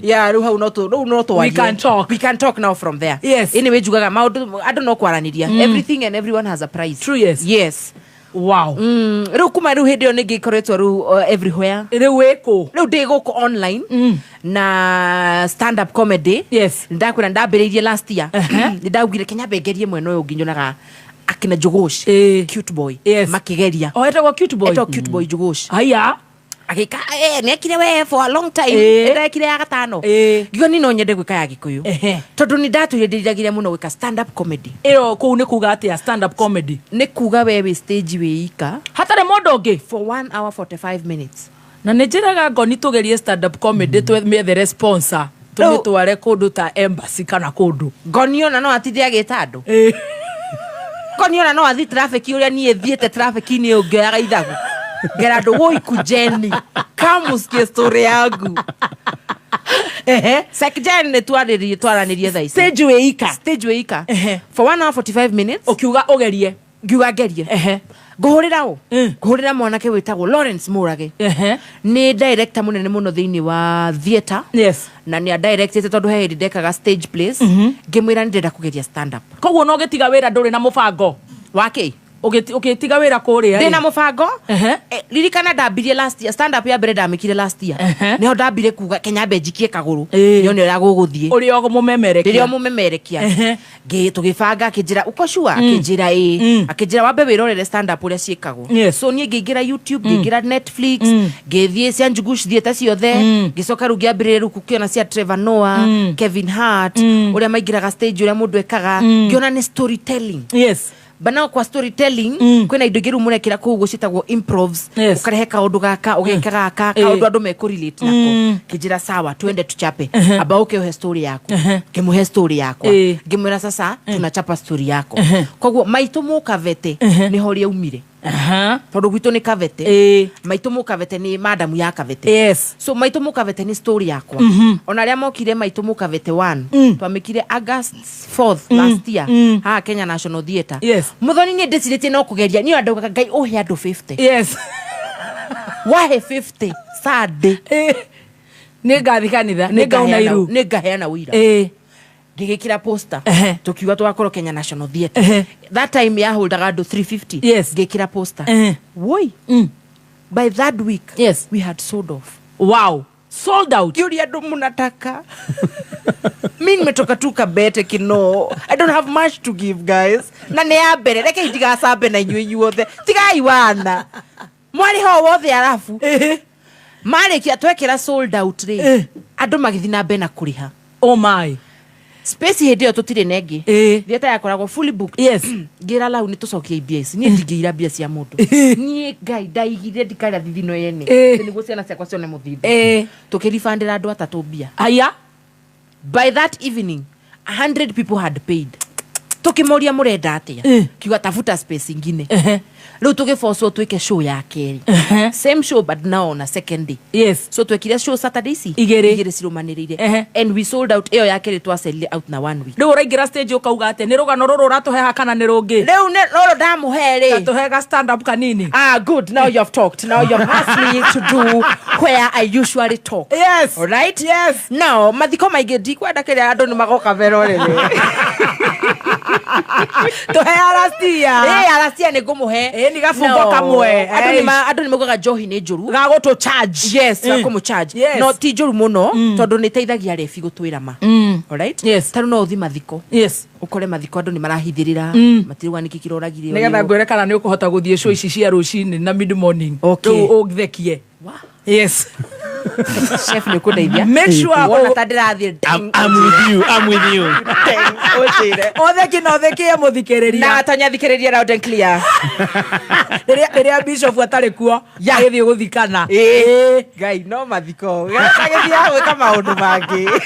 Yeah, rĩu hau no rĩu no twarie. We can talk. We can talk now from there. Yes. Anyway, njugaga maũndũ andũ no kwaranĩria. Everything and everyone has a price. True, yes. Yes. Wow. Rĩu kuma rĩu hĩndĩ ĩyo nĩ ngĩkoretwo rĩu everywhere. Rĩu wĩkũ? Rĩu ndĩ gũkũ online na stand up comedy. Yes. Ndakwĩra ndambĩrĩirie last year. Nĩ ndaugire Kenya mbengerie mwena ũyũ ũngĩ nyonaga akina Njugush. Cute boy. Yes. Makĩgeria. Oh, etagwo cute boy. Etagwo cute boy Njugush. Haya. Agĩka nĩekire we for a long time. Ndekire ya gatano. Ngiuga niĩ no nyende gwĩka ya Gĩkũyũ. Tondũ nĩ ndatũire ndĩriragĩria mũno gwĩka stand up comedy. Ĩyo kũu nĩ kuga atĩa stand up comedy? Nĩ kuga we wĩ stage wĩ ika. Hatarĩ mũndũ ũngĩ? For 1 hour 45 minutes. Na nĩ njĩraga Ngoni tũgerie stand up comedy twethere sponsor. Tũmĩtware kũndũ ta embassy kana kũndũ. Ngoni ona no atinde agĩta andũ. Ngoni ona no athi traffic ũrĩa niĩ thiĩte traffic-inĩ ũyũ ngĩoyaga ithagu. Ngera andũ woi kujeni. Kama usikie story yangu. Sek Jen nĩ twaranĩrie thaa ici. Stage wĩ ika. Stage wĩ ika. For 1 hour 45 minutes. Ũkiuga ũgerie. Ngiuga ngerie. Ngũhũrĩra ũ? Ngũhũrĩra mwanake wĩtagwo Lawrence Mũrage. Nĩ director mũnene mũno thĩinĩ wa theatre. Yes. Na nĩ adirectĩte tondũ he hĩndĩ ndekaga stage plays. Ngĩmwĩra nĩ ndĩrenda kũgeria stand up. Koguo no ũgĩtiga wĩra ndũrĩ na mũbango? Wakĩ? Ũgĩtiga wĩra kũrĩa Ndĩna mũbango. Ririkana ndambirie last year stand up ya mbere ndamĩkire last year. Nĩho ndambire kuga Kenya mbe njikie kagũrũ. Nyone ũrĩa gũgũthiĩ. Ũrĩa ũmũmemerekia. Rĩrĩa ũmũmemerekia. Tũgĩbanga akĩnjĩra uko sure akĩnjĩra ĩĩ. Akĩnjĩra wambe wĩrorere stand up ũrĩa ciĩkagwo. Yes. So niĩ ngĩingĩra YouTube, ngĩingĩra Netflix, ngĩthiĩ cia Njugush theatre ciothe, ngĩcoka rĩu ngĩambĩrĩria rĩu gũkĩona cia Trevor Noah, Kevin Hart, ũrĩa maingĩraga stage ũrĩa mũndũ ekaga. Ngĩona nĩ storytelling. Yes. But kwa storytelling kwĩna indo ingĩ rĩu mũrekĩra kũu ũguo ciĩtagwo improvs. Ũkarehe kaũndũ gaka ũgeka gaka kaũndũ andũ mekũrelate nako. Ngĩnjĩra sawa twende tuchape. Amba ũke ũhe story yaku. Ngĩmũhe story yakwa. Ngĩmwĩra sasa tunachapa story yako. Koguo maitũ mũkavete nĩho rĩaumire. Tondũ gwitũ nĩ Kavete. Maitũ mũkavete nĩ madamu ya Kavete. Yes. So maitũ mũkavete nĩ story yakwa. Ona arĩa mokire maitũ mũkavete 1 twamĩkire August 4th last year haha Kenya National Theatre. Yes. Mũthoni niĩ ndĩcirĩtie no kũgeria niĩ andaugaga Ngai ũhe andũ 50. Yes. Wahe 50 Sunday. Nĩ ngathi kanitha, nĩ ngauna iru. Nĩ ngaheana ũira. Ngĩgĩkĩra poster tukiuga tũgakorwo Kenya National Theatre. That time yaholdaga andũ 350. Yes. Ngĩkĩra poster. Woi. By that week, yes, we had sold off. Wow. Sold out. Ngĩũria andũ mũnataka. Mi nimetoka tu Kabete Kinoo. I don't have much to give guys. Na nĩ ya mbere reke ndigacambe na inyuĩ inyuothe. Tigai wana. Mwarĩ ho wothe arabu. Marĩkia twekĩra sold out rĩ. Andũ magĩthiĩ na mbere na kũrĩha. Oh my. Space hĩndĩ ĩyo tũtirĩ na ĩngĩ. Theatre yakoragwo fully booked. Yes. Ngĩra lau nĩ tũcokie mbia ici. Niĩ ndingĩira mbia cia mũndũ. Niĩ Ngai ndaigire ndikarĩa thithino yene. Atĩ nĩguo ciana ciakwa cione mũthithũ. Tũkĩribandĩra andũ atatũ mbia. Aya. By that evening, 100 people had paid. Tukimoria murenda atia, kiuga tafuta space ingine. Riu tugibocwo twike show ya keri, same show but now on a second day. Yes. So twekire show Saturday ici Igĩrĩ. Igĩrĩ cirumanĩrĩire, and we sold out. Ĩyo ya kerĩ twacelire out na one week. Rĩu ũraingĩra stage ũkauga atĩ nĩ rũgano rũrũ ũratũheha kana nĩ rũngĩ? Rĩu nĩ rũrũ ndamũhe rĩ. Tũhe ga stand up kanini. Ah, good. Now you have talked. Now you have asked me to do where I usually talk. Yes. All right? Yes. Now, mathiko maingĩ ndikwenda kĩrĩa andũ nĩ magoka merorere. Tũhe arastia. Ĩ, arastia nĩ ngũmũhe. Ĩ, nĩ gabungo kamwe. Andũ nĩ andũ nĩ maugaga njohi nĩ njũru. Ga gũtũ charge. Yes, ga kũmũ charge. Yes. No ti njũru mũno tondũ nĩ ĩteithagia rebi gũtwĩra ma. All right? Yes. Ta rĩu no ũthi mathiko. Yes. Ũkore mathiko andũ nĩ marahithĩrĩra. Matirauga nĩkĩ kĩroragire. Nĩgetha ũyũ. ngwĩre kana nĩ ũkũhota gũthiĩ show ici cia rũcinĩ na mid morning. Okay. Rĩu ũthekie. Yes. Chef nĩ ũkũndeithia. Make sure Wona ta ndĩrathiĩ. I'm with you. I'm with you. Ũnjĩre. Ũtheki na ũthekie mũthikĩrĩria. Na atonya thikĩrĩria loud and clear. Rĩrĩa bishop atarĩ kuo agĩthiĩ gũthikana. Ĩĩ. Ngai no mathiko. Agĩthiaga gwĩka maũndũ mangĩ.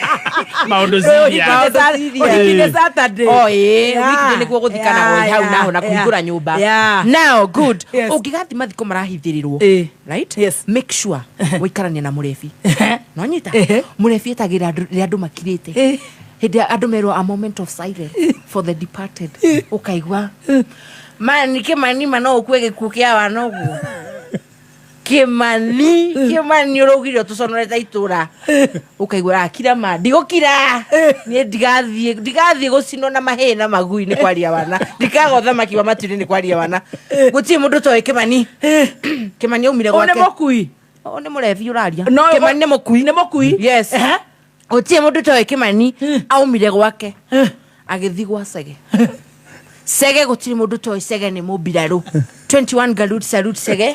Maũndũ Ũhiki serious. nĩ Saturday. Oh, ĩĩ. Yeah. Weekday nĩguo gũthikana Yeah, hau naho na yeah, kũhingũra nyũmba. Yeah. Now, good. Yes. Ũngĩgathiĩ mathiko marahithĩrĩrwo. Right? Yes. Make sure waikarania na mũrebi. No nyita. Mũrebi etagĩrĩra andũ rĩrĩa andũ makirĩte. Hĩndĩ ĩrĩa andũ merwo a moment of silence for the departed. Ũkaigua. Mani Kĩmani ma no ũkue gĩkuũ kĩa wana ũguo. Kĩmani, Kĩmani ũraugire ũtũconore ta itũra. Ũkaigua akira ma ndigũkira. Niĩ ndigathiĩ gũcinwo na mahĩĩ na magui nĩ kwaria wana. Ndikaga ũthamaki wa matu-inĩ nĩ kwaria wana. Gũtirĩ mũndũ ũtoĩ Kĩmani. Kĩmani aumire Ũyũ nĩ gwake. mũkui. Ũyũ nĩ mũrebi ũraria. No, Kĩmani nĩ mũkui. Nĩ mũkui. Yes. Gũtirĩ mũndũ ũtoĩ Kĩmani aumire gwake. Agĩthiĩ gwa Cege. Cege gũtirĩ mũndũ ũtoĩ Cege nĩ mũmbirarũ. 21 galut salute Cege.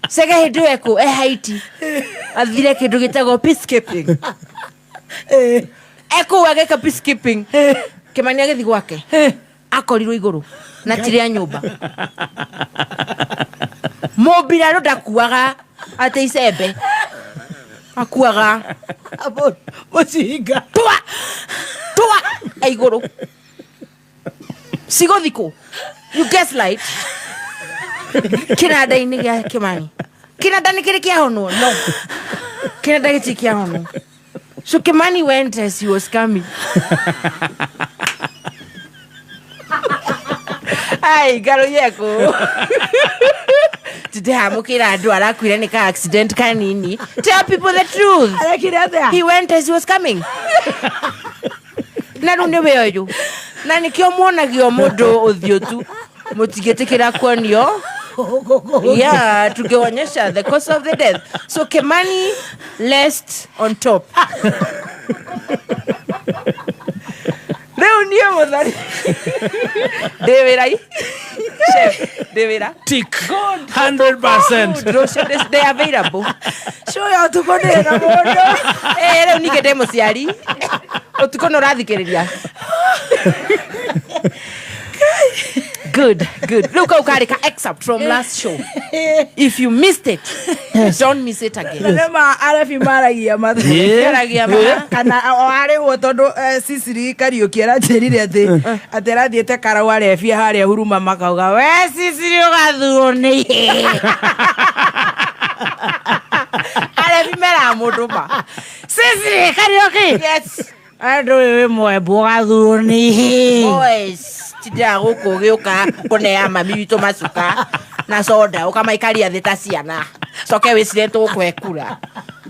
Cege hĩndĩ ĩyo ekũ e Haiti. Athire kĩndũ gĩtagwo peacekeeping. Ekũu agĩka peacekeeping. Kĩmani agĩthiĩ gwake. Akorirwo igũrũ na ti rĩa nyũmba. Mũmbirarũ ndakuaga atĩ icembe. Akuaga mũcinga. Tua! Tua! E igũrũ. Cigũthikũ. You gaslight. Kĩnanda-inĩ gĩa Kĩmani. Kĩnanda nĩ kĩrĩ kĩahonwo? No. Kĩnanda gĩtirĩ kĩahonwo. So Kimani went as he was coming. Ai, ngaro yeko. Tũtiramũkĩra andũ arakuire nĩ ka accident kanini. Tell people the truth. Arekire atĩa? He went as he was coming. Na rĩu nĩwe ũyũ. Na nĩkĩo muonagio mũndũ ũthiũ tu. Mũtingĩtĩkĩra kuonio. Yeah, tungeonyesha the cause of the death. So Kimani lest on top. Rĩu niĩ mũthari. Ndĩ wĩra-i. Chef, ndĩ wĩra. Tick. 100%. Good. Rũciũ ndĩ available. Show ya ũtukũ ndĩrĩ na mũndũ. Eh, rĩu ningĩ ndĩ mũciari. Ũtukũ nĩ ũrathikĩrĩria. Good, good. Rĩu kau karĩ ka excerpt from last show. If you missed it, don't miss it again. Na nĩma arebi maragia ma. Maragia ma. Kana o arĩhwo tondũ Sicily Kariũki aranjĩrire atĩ arathiĩte karau arebia harĩa Huruma makauga we Sicily ũgathurwo nĩ ihĩĩ. Arebi meraga mũndũ ma. Sicily Kariũki. Yes. Andũ wĩ mwembu ũgathurwo nĩ ihĩĩ. Boys, tindaga gũkũ ũgĩũka kũnea mami witũ macuka na soda ũkamaikaria thĩ ta ciana coke wĩcire tũgũkũhe kura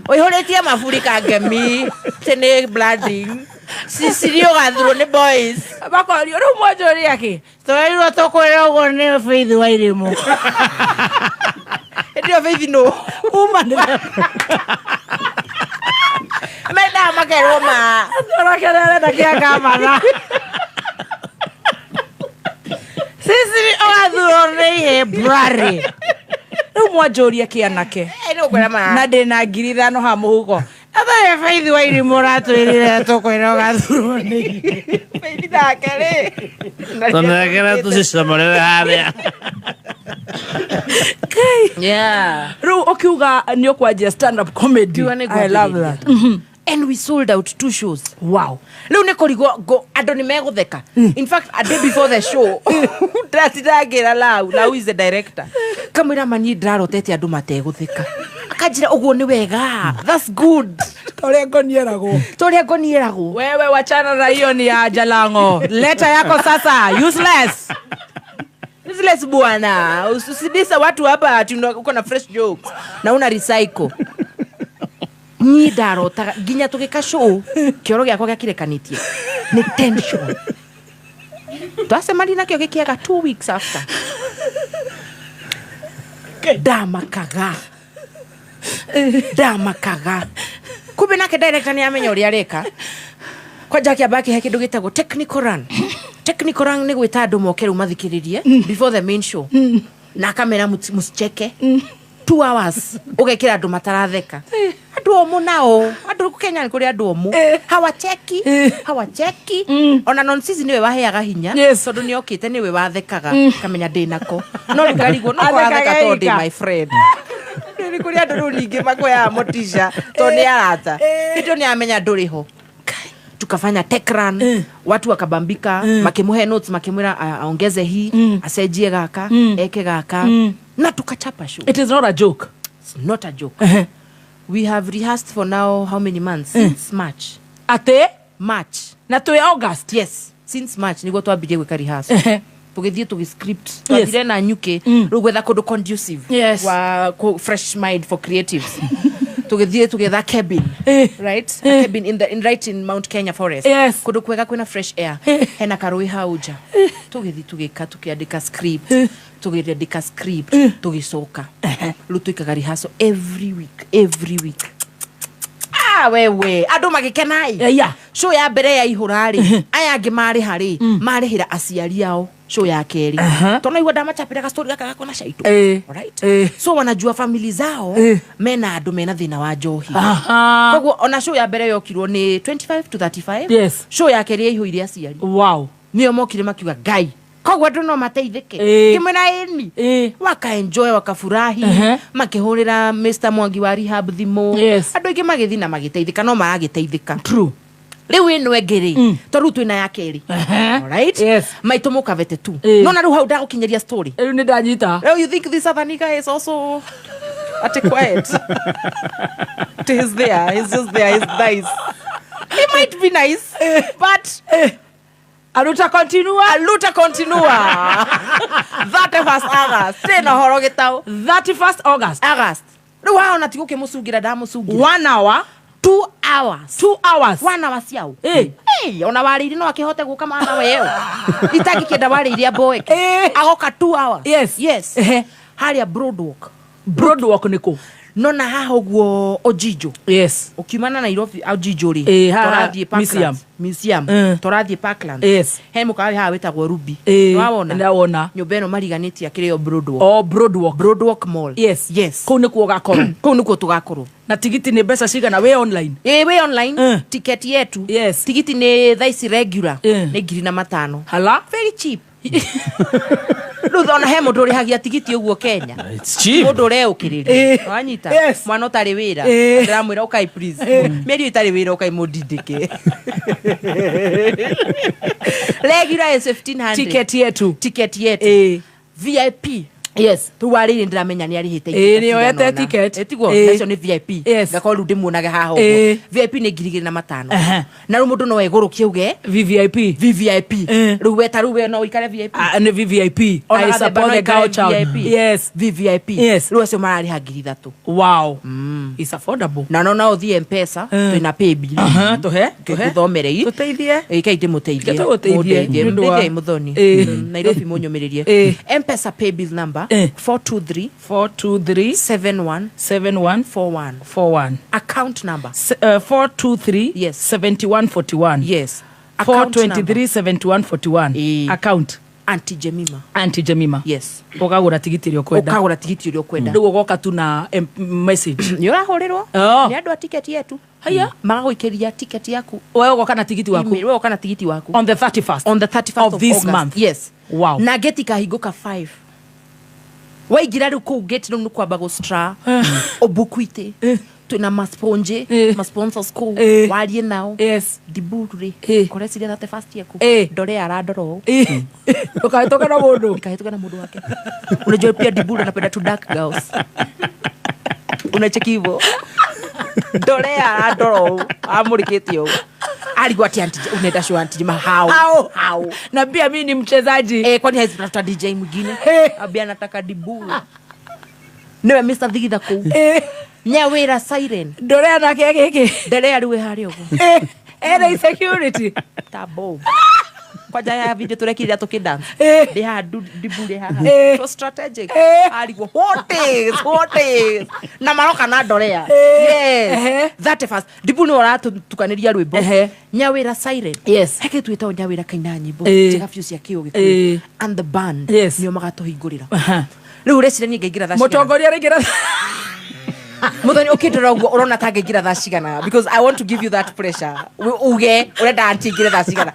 ũihũrĩtie maburi kangemi tĩ nĩ branding Sicily ũgathurwo nĩ boys. Makorio rĩu mwanjũria kĩ? Twerirwo tũkwĩre ũguo nĩ Faith wa Irĩmũ. Hĩndĩ ĩyo Faith nũ? Uma nĩ Mendaga makerwo ma. Tũrakerere kĩa gavana. Sicily ũgathurwo nĩ ihĩĩ brari. Rĩu mwanjũria kĩanake. Ĩ, nĩ ũkwĩra ma. Na ndĩna 5,000 ha mũhuko. Etha Aya Faithi wa irimũ ũratwĩrire tũkwĩra ũgathurwo nĩ Faithi nake rĩ. Tũnengere tũcicomorere harĩa. Yeah. Rĩu ũkiuga nĩ ũkwanjia stand up comedy. Kiuga nĩ I love ngwambĩrĩria. that. And we sold out two shows. Wow. Rĩu nĩ kũrigwo andũ nĩ megũtheka. In fact, a day before the show, ndatinda Lau. Lau is the director. Kamwĩra ma niĩ ndĩrarotete andũ mategũtheka. Akanjĩra ũguo nĩ wega. That's good. Torĩa ngoni ĩragwo. Torĩa ngoni ĩragwo. Wewe wachana na hiyo ni ya Jalango. Leta yako sasa. Useless. Useless bwana. Usidisa watu hapa ati uko na fresh jokes na una recycle. Niĩ ndarotaga nginya tũgĩka show kĩoro gĩakwa gĩakirekanĩtie nĩ tension. Twacemania nakĩo gĩkĩaga 2 weeks after. Ndamakaga. Ndamakaga. Kumbe nake director nĩ amenya ũrĩa areka. Kwanja akĩamba akĩhe kĩndũ gĩtagwo technical run. Technical run nĩ gwĩta andũ moke rĩu mathikĩrĩrie before the main show. Na akamera mũcicheke. 2 hours ũgekĩra andũ mataratheka. Andũ omũ nao, andũ Kenya nĩ kũrĩ andũ omũ. Hawacheki, hawacheki. Ona nonsizi nĩwe waheaga hinya tondũ nĩ okĩte nĩwe wathekaga kamenya ndĩ nako. No rĩu ngarigwo no Athekaga kwatheka tondũ ndĩ ika. my friend. Nĩ kũrĩ andũ rĩu ningĩ makuoyaga motisha tondũ nĩ arata. Hĩndĩ ĩyo nĩ amenya ndũrĩ ho. Tukafanya tech run, watu wakabambika, makĩmũhe notes makĩmwĩra aongeze hii, acenjie gaka, eke gaka, na tukachapa show. It is not a joke. It's not a joke. We have rehearsed for now how many months? Since March. Ate? March. Na twĩ August? Yes, since March nĩguo twambirie gwĩka rehearsal. Tũgĩthiĩ tũgĩ-script. Twathire na nyuki rĩu gwetha kũndũ conducive. Yes. Wa fresh mind for creatives. Tũgĩthiĩ tũgĩetha cabin. Right? A cabin in the in right in Mount Kenya forest. Yes. Kũndũ kwega kwĩna fresh air. Hena karũĩ hau nja. Tũgĩthiĩ tũgĩka tũkĩandĩka script. Tũgĩandĩka script. Tũgĩcoka. Rĩu twĩkaga rehearsal every week, every week. Ah, wewe andũ magĩkena Yeah. Show ya mbere yaihũra rĩ, aya angĩ marĩha rĩ, marĩhĩra aciari ao show ya kerĩ. Tondũ igua ndamachapĩra gastori gaka gakwa na caitũ. Alright? So wanajua family zao mena andũ mena thĩna wa njohi. Koguo ona show ya mbere yokirwo nĩ 25 to 35. Yes. Show ya kerĩ yaihũire aciari. Wow. Nĩo mokire makiuga Ngai. Koguo andũ no mateithĩke. Ngĩmwĩra ĩni. Wakaenjoy wakafurahi. Makĩhũrĩra Mr Mwangi wa rehab thimũ. Yes. Andũ aingĩ magĩthiĩ na magĩteithĩka no maragĩteithĩka. True. Rĩu ĩno ĩngĩ rĩ, to rĩu twĩna ya kerĩ. Alright? Yes. Maitũ mũkavete tu. No na rĩu hau ndagũkinyĩria story. Rĩu nĩ ndanyita. Rĩu you think this other nigga is also at quiet. He's there. He's just there. He's nice. He might be nice, but Aluta continua. Aluta continua. 31st August. Tena horo gĩtau. 31st August. August. Rĩu haha ona ti gũkĩmũcungira ndamũcungira. 1 hour. 2 hours. 2 hours. 1 hour ciao. Hey, ona warĩire no akĩhote gũka mana weo. Itangĩkĩenda warĩire amboeke. Agoka 2 hours. Yes. Yes. Harĩa Broadwalk. Broadwalk nĩ kũ? No na haha ũguo Ojijo. Yes. Ũkiumana Nairobi Ojijo rĩ. Haha Tũrathiĩ museum. Parklands. Museum. Tũrathiĩ Parklands. Yes. He mũkawa wĩ haha wĩtagwo Ruby. Nĩwawona? Nĩndawona. Nyũmba ĩno mariganĩtie akĩrĩ yo Broadwalk. Oh, Broadwalk. Broadwalk Mall. Yes. Yes. Kũu nĩkuo ũgakorwo. Kũu nĩkuo tũgakorwo. Na tigiti nĩ mbeca cigana wĩ online? Ĩ wĩ online. Ticket yetu. Yes. Tigiti nĩ thaa ici regular. Nĩ 2500. Hala? Very cheap. Rĩu ona he mũndũ ũrĩhagia tigiti ũguo Kenya. It's cheap. Mũndũ ũreũkĩrĩria. Wanyita? Yes. Mwana ũtarĩ wĩra. Ndĩramwĩra ũkai please. Mĩeri ĩtarĩ wĩra ũkai mũndindĩke. Regular is 1500. Ticket yetu. Ticket yetu. VIP. Yes. Rĩu warĩire ndĩramenya nĩ arĩhĩte Ĩ, nĩ oyete ticket. Tiguo nacio nĩ VIP. Ngakorwo rĩu ndĩmuonage haha ũguo. VIP nĩ 2500. Na rĩu mũndũ no egũrũkie uge VVIP. VVIP. Rĩu we ta rĩu we no ũikare VIP. Nĩ VVIP. Ona I gathemba support no the aikare girl child. VIP. Yes. VVIP. Yes. Rĩu acio mararĩha 3000. Wow. It's affordable. Na no no ũthiĩ M-Pesa twĩna paybill. Tũhe. Tũhe. Ngũthomere i. Tũteithie. Ĩ kai ndĩmũteithie. Tũgũteithie. Mũndeithie. Nĩ ũndũ wa- Mũndeithie mũthoni. Nairobi mũnyũmĩrĩrie. M-Pesa paybill number 423 423 71 71 41 41. Account number 423 Yes. 7141. Yes. Account 423 7141. Ĩ. Account. Auntie Jemima. Auntie Jemima. Yes. Ũkagũra tigiti ũrĩa ũkwenda. Ũkagũra tigiti ũrĩa ũkwenda. Rĩu ũgoka tu na message. Nĩ ũrahũrĩrwo Oh. nĩ andũ a tiketi yetu. Haya. Magagũikĩria tiketi yaku. We ũgoka na tigiti waku. Email, we ũgoka na tigiti waku. On the 31st. On the 31st of this August. month. Yes. Wow. Na gate ikahingũka 5. Waingĩra rĩu kũu gate rĩu nĩ kwamba gũstra ũbuku itĩ twĩna masponje masponsors kũu warie nao. Yes. Diburu rĩ koreciria 31st yaku ndore arandora ũũ. Ũkahĩtũka na mũndũ. Nikahĩtũka na mũndũ wake. Unajua pia Diburu anapenda tu dark girls. Unacheki hivyo. Ndore arandora ũũ amũrĩkĩte ũũ. Arigwo ati auntie unaenda show auntie Jema how? How? How? Na pia mimi ni mchezaji. Kwani haizi tafuta DJ mwingine? Abia anataka Diburu. Niwe Mr. Thigitha kũu. Nyawĩra siren. Ndore nake gĩkĩ. Ndore rĩu harĩa ũguo. Ena insecurity. Ta bomb. Kwanja ya video turekirira tukidance. Ndi haha Diburu haha. It was strategic. Arigwo what is what is. Na maroka na ndorea. Yes. 31st. Diburu nĩ ũratukanĩria rwĩmbo. Nyawĩra siren. Yes. Heke twĩtagwo Nyawĩra kaina nyĩmbo njega biũ cia kĩũgĩkũyũ. And the band. Yes. Nĩo magatũhingũrĩra. Rĩu ũreciria niĩ ngaingĩra thaa cigana? Mũtongoria araingĩra Muthoni ukindora uguo urona ta ngaingĩra thaa cigana because I want to give you that pressure. Uge urenda auntie ingĩre thaa cigana.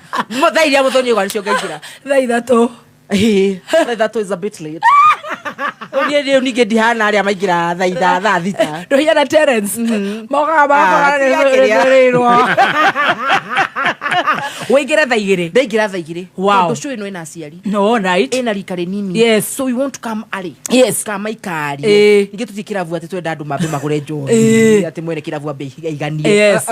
Thaa iria Muthoni uga nicio ngaingĩra. Thaa 3. Thaa 3 is a bit late. Niĩ rĩu ningĩ ndihana arĩa maingĩra thaa ithaa thaa thita. Ndũhiana Terence. Mokaga makora nĩrĩrwo. Wĩingĩre thaa 2. Ndaingĩra thaa 2. Wow. Tondũ show ĩno ĩna aciari. No, right. Ĩna rika rĩnini. Yes. So we want to come early. Yes. Kama ikarie. Ningĩ tũthiĩ kĩrabu atĩ twenda andũ mambe magũre njohi. Atĩ mwene kĩrabu ambe aiganie. Yes.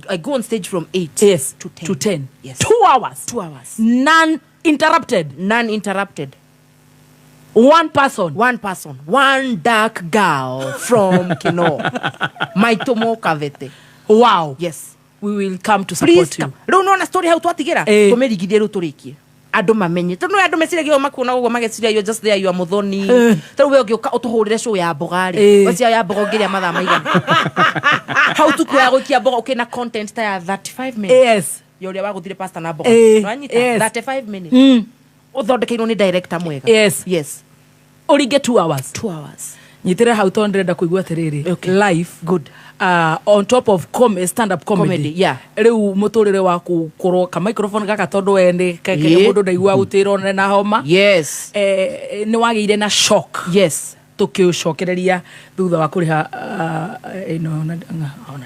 I go on stage from 8 yes. to 10. To 10. Yes. 2 hours. 2 hours. None interrupted. None interrupted. One person. One person. One dark girl from Kino. Maitomo Kavete. Wow. Yes. We will come to support Please you. come. Rĩu nona story hau twatigira tũmĩrigithie rĩu tũrĩkie andũ mamenye tondũ nĩ andũ meciragia makuona ũguo mageciria you just there you are Muthoni. Tarĩu we ũngĩũka ũtũhũrĩre show ya mboga rĩ wacia ya mboga ũngĩrĩa mathaa maigana hau tukuoya gũikia mboga ũkĩna content ta ya 35 minutes. Yes. Ya ũrĩa wagũthire pasta na mboga. Nĩwanyita? Yes. 35 minutes. Ũthondekeirwo nĩ director mwega. Yes. Yes. Ũringe 2 hours. 2 hours. Nyitĩre hau tondũ ndĩrenda kũigua atĩrĩrĩ. Life good. On top of stand up comedy. Yeah. Rĩu mũtũrĩre waku kũrwo ka microphone gaka tondũ we nĩ mũndũ ndaigua gũtĩrwo na homa. Yes. Nĩ wagĩire na shock. Yes. Tũkĩũcokereria thutha wa kũrĩha ĩno ona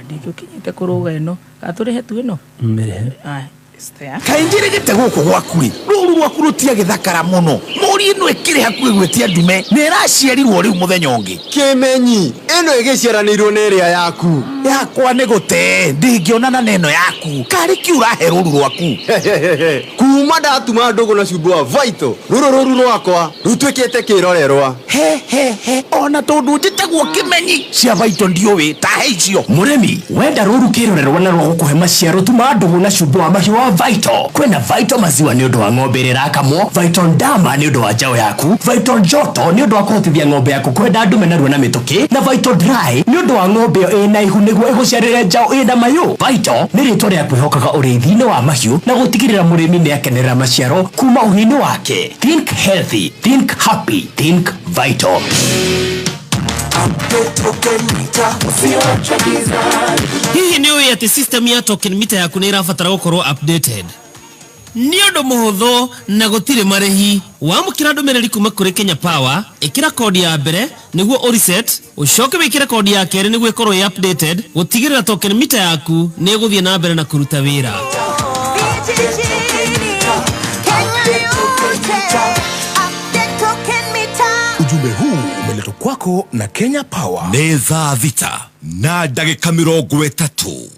ndingĩũkinyĩte kũrũga ĩno. Kana tũrĩhe tu ĩno? Mĩrĩhe. Kainjirigite guku gwaku ri ruru rwaku rutiagithakara muno muri ino ikiri hakuhi gwitia ndume na iraciarirwo riu muthenya ungi Kimenyi ino igiciaranirwo na iria yaku yakwa ni gute ndingionana na ino yaku kari ki urahe ruru rwaku kuma ndatuma ndugu na cumbĩ wa Vital ruru ruru rwakwa rutuikite kirorerwa he he he ona tondu njitagwo Kimenyi cia Vital ndiũĩ ta he icio Mũrĩmi wenda rũru kĩrorerwa na rwa gũkũhe maciaro tuma ndũgũ na cumbĩ wa mahiũ wa Vital. Kwĩna Vital maziwa nĩ ũndũ wa ng'ombe ĩrĩa ĩrakamwo, Vital ndama nĩ ũndũ wa njaũ yaku, Vital njoto nĩ ũndũ wa kũhotithia ng'ombe yaku kwenda ndume narua na mĩtũkĩ, na Vital dry nĩ ũndũ wa ng'ombe ĩyo ĩna ihu nĩguo ĩgũciarĩre njaũ ĩna mayũ. Vital nĩ rĩtwa rĩa kwĩhokaga ũrĩithi-inĩ wa mahiũ na gũtigĩrĩra mũrĩmi nĩ akenerera maciaro kuma ũhiũ-inĩ wake. Think healthy, think happy, think Vital. Hihi nĩ ũĩ atĩ system ya token meter yaku nĩ ĩrabatara gũkorwo updated? Nĩ ũndũ mũhũthũ na gũtirĩ marĩhi. Wamũkĩra ndũmĩrĩri kuma kũrĩ Kenya Power, ĩkĩra kodi ya mbere nĩguo ũreset, ũcoke wĩkĩre kodi ya kerĩ nĩguo ĩkorwo ĩ updated, gũtigĩrĩra token meter yaku nĩ ĩgũthiĩ na mbere na kũruta wĩra. Ujumbe huu umeletwa kwako na Kenya Power. Nĩ thaa 6 na ndagĩka 30.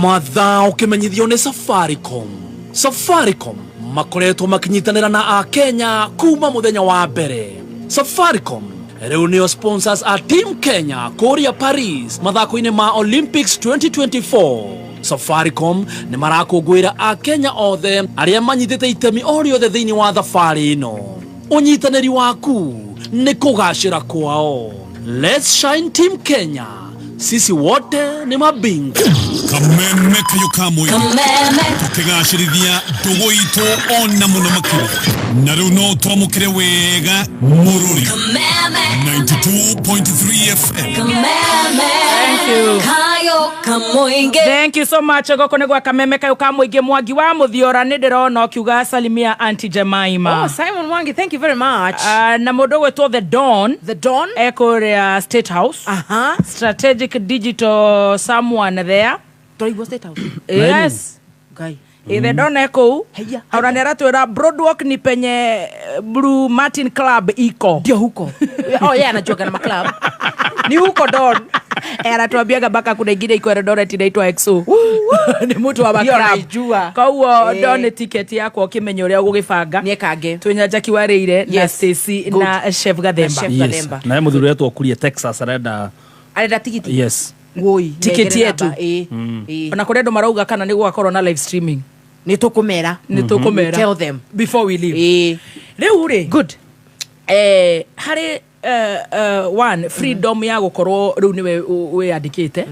Mathaa ũkĩmenyithio nĩ Safaricom. Safaricom makoretwo makinyitanĩra na Akenya kuma mũthenya wa mbere. Safaricom rĩu nĩo sponsors a Team Kenya kũrĩa Paris mathako-inĩ ma Olympics 2024. Safaricom nĩ marakũngũĩra Akenya othe arĩa manyitĩte itemi o rĩothe thĩinĩ wa thabarĩ ĩno. Ũnyitanĩri waku nĩ kũgacĩra kwao. Let's shine Team Kenya. Sisi wote ni mabingwa. Kameme kayo kamwe tukigacĩrithia ndũgũ itũ ona mũno makĩria na rĩu no twamũkĩre wega mũrũri 92.3 FM. Thank you. Thank you so much. Goko nĩ gwa Kameme kayo ka mũingĩ. Mwangi wa Mũthiora nĩ ndĩrona ũkiuga salimia Auntie Jemima. Oh, Simon Mwangi, thank you very much. Na mũndũ ũgwĩtwo The Don. The Don ekũrĩa State House. Strategic digital someone there. Tũraigua State House. Yes. Ngai. The Don ekũu. Ona nĩ aratwĩra Broadwalk ni penye Blue Martin Club iko. Ndio huko. Oh yeah, anajuaga na maclub. Ni huko Don. Anatuambiaga mpaka kuna ingine iko Eldoret inaitwa XO. Ni mtu wa Hiyo maclub. naijua. Koguo Don ticket yakwa ũkĩmenya ũrĩa ũgũgĩbanga. Nĩekange. Twĩna Jackie Warĩire na Yes. Stacy Good. na Chef Gathemba. Na Chef Yes. Gathemba. Naye mũthuri wetwo Kuria Texas arenda. Arenda tigiti. Yes. Woi. Tiketi yetu. Ona kũrĩ andũ marauga kana nĩ gũgakorwo na live streaming. Nĩ tũkũmera. Nĩ tũkũmera. Tell them. Before we leave. Rĩu rĩ. Good. Harĩ one freedom ya gũkorwo rĩu nĩwe wĩyandĩkĩte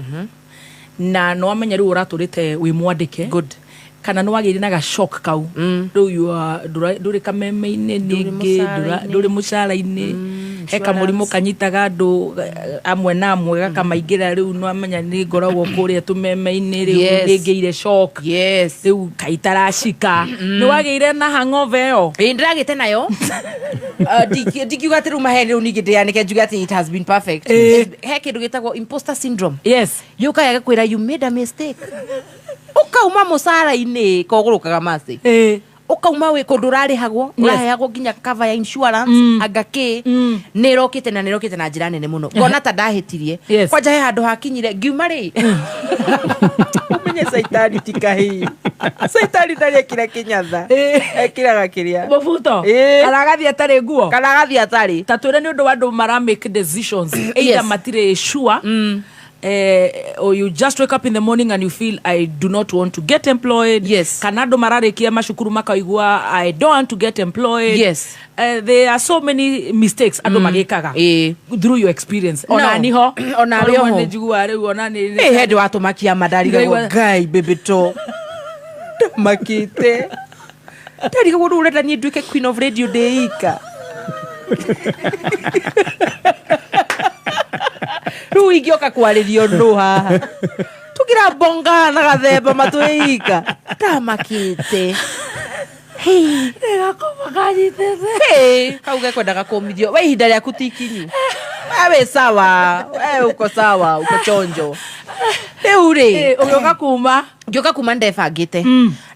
na nĩ wamenya rĩu ũratũrĩte wĩ mwandĩke. Good. Kana nĩ wagĩire na gashock kau rĩu you are- ndũrĩ kameme-inĩ ningĩ ndũrĩ mũcara-inĩ, he kamũrimũ kanyitaga andũ amwe na amwe gakamaingĩra rĩu nĩ wamenya nĩ ngoragwo kũrĩa tũmeme-inĩ rĩu Yes. nĩ ngĩire shock. Yes. Rĩu kaitaracika. Nĩ wagĩire na hangover ĩyo? Ĩĩ ndĩragĩte nayo. Ndingiuga atĩ rĩu maheni rĩu ningĩ ndĩyanĩke njuge atĩ it has been perfect. He kĩndũ gĩtagwo imposter syndrome. Yes. Yũkaga gĩkwĩra you made a mistake. Ũkauma mũcara-inĩ kogũrũkaga maci. Ũkauma wĩ kũndũ ũrarĩhagwo, ũraheagwo nginya cover ya insurance, anga kĩ, nĩ ĩrokĩte na nĩ ĩrokĩte na njĩra nene mũno. Ngona ta ndahĩtirie. Yes. Kwanja he handũ hakinyire ngiuma rĩ. Ũmenye caitani ti kahĩĩ. Caitani ndarĩ ekĩra kĩnyatha. Ekĩraga kĩrĩa. Mũbuto. Kana agathiĩ atarĩ nguo. Kana agathiĩ atarĩ. Ta twĩre nĩ ũndũ wa andũ mara make decisions either Yes. matirĩ sure, or you just wake up in the morning and you feel I do not want to get employed. Yes. Kana andũ mararĩkia macukuru makaigua I don't want to get employed. Yes. There are so many mistakes andũ magĩkaga through your experience. Ona No. niho. Ona Rĩmwe rĩo ho. nĩ njiguaga rĩu ona nĩ Ĩ he ndĩ watũmakia ma ndarigagwo Ndĩraigua- Ngai bĩbĩ to ndamakĩte ndarigagwo rĩu ũrenda niĩ nduĩke queen of radio ndĩ ika rĩu ingĩoka kwarĩrio ndũ haha tũkĩrabonga na gathemba matwĩ ika ndamakĩte. Nĩgakoma kanyitĩte. Kau gekwendaga kũmithio we ihinda rĩaku ti ikinyu. We wĩ sawa, we uko sawa, uko chonjo rĩu rĩ. Ũgĩũka kuma. Ngĩũka kuma ndebangĩte.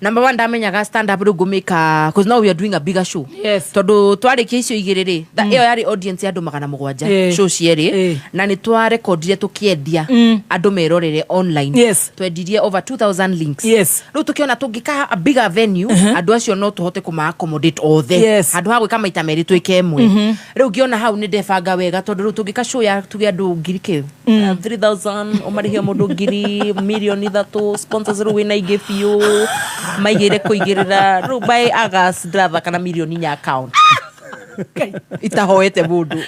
Number one ndamenyaga stand up rĩu ngũmĩka cause now we are doing a bigger show. Yes. Tondũ twarĩkia icio igĩrĩ rĩ, ĩyo yarĩ audience ya andũ 700 show cierĩ, na nĩ twarekondire tũkĩendia andũ merorere online. Yes. Twendirie over 2000 links. Yes. Rĩu tũkĩona tũngĩka a bigger venue andũ acio no tũhote kũma accommodate othe. Yes. Handũ ha gwĩka maita merĩ twĩke ĩmwe. Rĩu ngĩona hau nĩ ndebanga wega tondũ rĩu tũngĩka show ya tuge andũ ngiri kĩ 3000 ũmarĩhie mũndũ ngiri mirioni 3 sponsors rĩu wĩna ingĩ biũ maigĩre kũigĩrĩra rĩu by August ndĩrathaka na mirioni 4 account itahoete mũndũ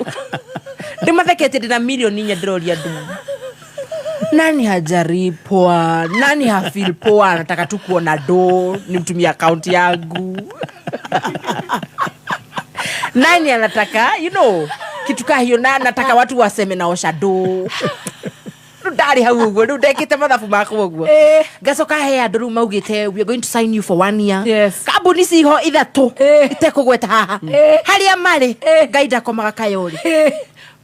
ndĩmathekete ndĩna mirioni 4 ndĩroria andũ nani hajaripwa, nani hafeel poa, nataka tu kuona do nimtumie account yangu. Nani anataka you know kitu kaa hiyo, na nataka watu waseme naosha do. Rĩu ndarĩ hau ũguo rĩu ndekĩte mathabu makwa ũguo ngacoka he andũ rĩu maugĩte we are going to sign you for 1 year. Yes. Kambuni ciho ithatũ itekũgweta haha harĩa marĩ Ngai ndakomaga kayori.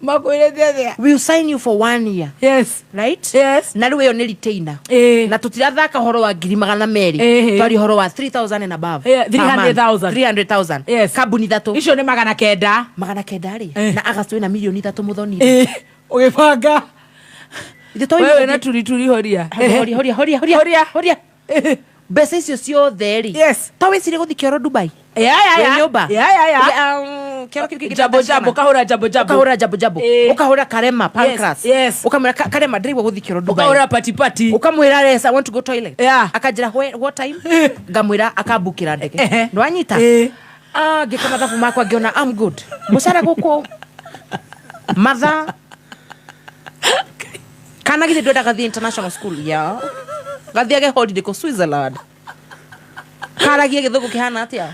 Makwĩrĩte atĩa? We will sign you for 1 year. Yes. Right? Yes. Na rĩu ĩyo nĩ retainer. Na tũtirathaka ũhoro wa ngiri 200. Twari ũhoro wa 3000 and above. Yeah, Per month. 300,000. 300,000. Yes. Kambuni ithatũ. Icio nĩ 900. 900 rĩ. Na August wĩna mirioni 3 mũthoni. Ũgĩbanga. Ithe to Wewe na turituri horia. Horia horia horia horia horia. Mbeca icio ciothe rĩ. Yes. To wĩcirie gũthiĩ kĩoro Dubai. Ya ya ya. Wĩ nyũmba. Ya ya ya. Kĩoro kĩu kĩngĩ Jabo jabo kahũra jabo jabo. Ũkahũra jabo jabo. Ũkahũra Karema Pancras. Yes. Ũkamwĩra Karema ndĩraigua gũthiĩ kĩoro Dubai. Ũkahũra pati pati. Ũkamwĩra yes I want to go toilet. Yeah. Akanjĩra what time? Ngamwĩra akambukĩra ndege. Nĩwanyita? Ah, ngĩka mathabu makwa ngĩona I'm good. Mũcara gũkũ mathaa Kana githĩ ndwenda gathiĩ international school ya gathiage holiday ko Switzerland. Karagie gĩthũngũ kĩhana atĩa?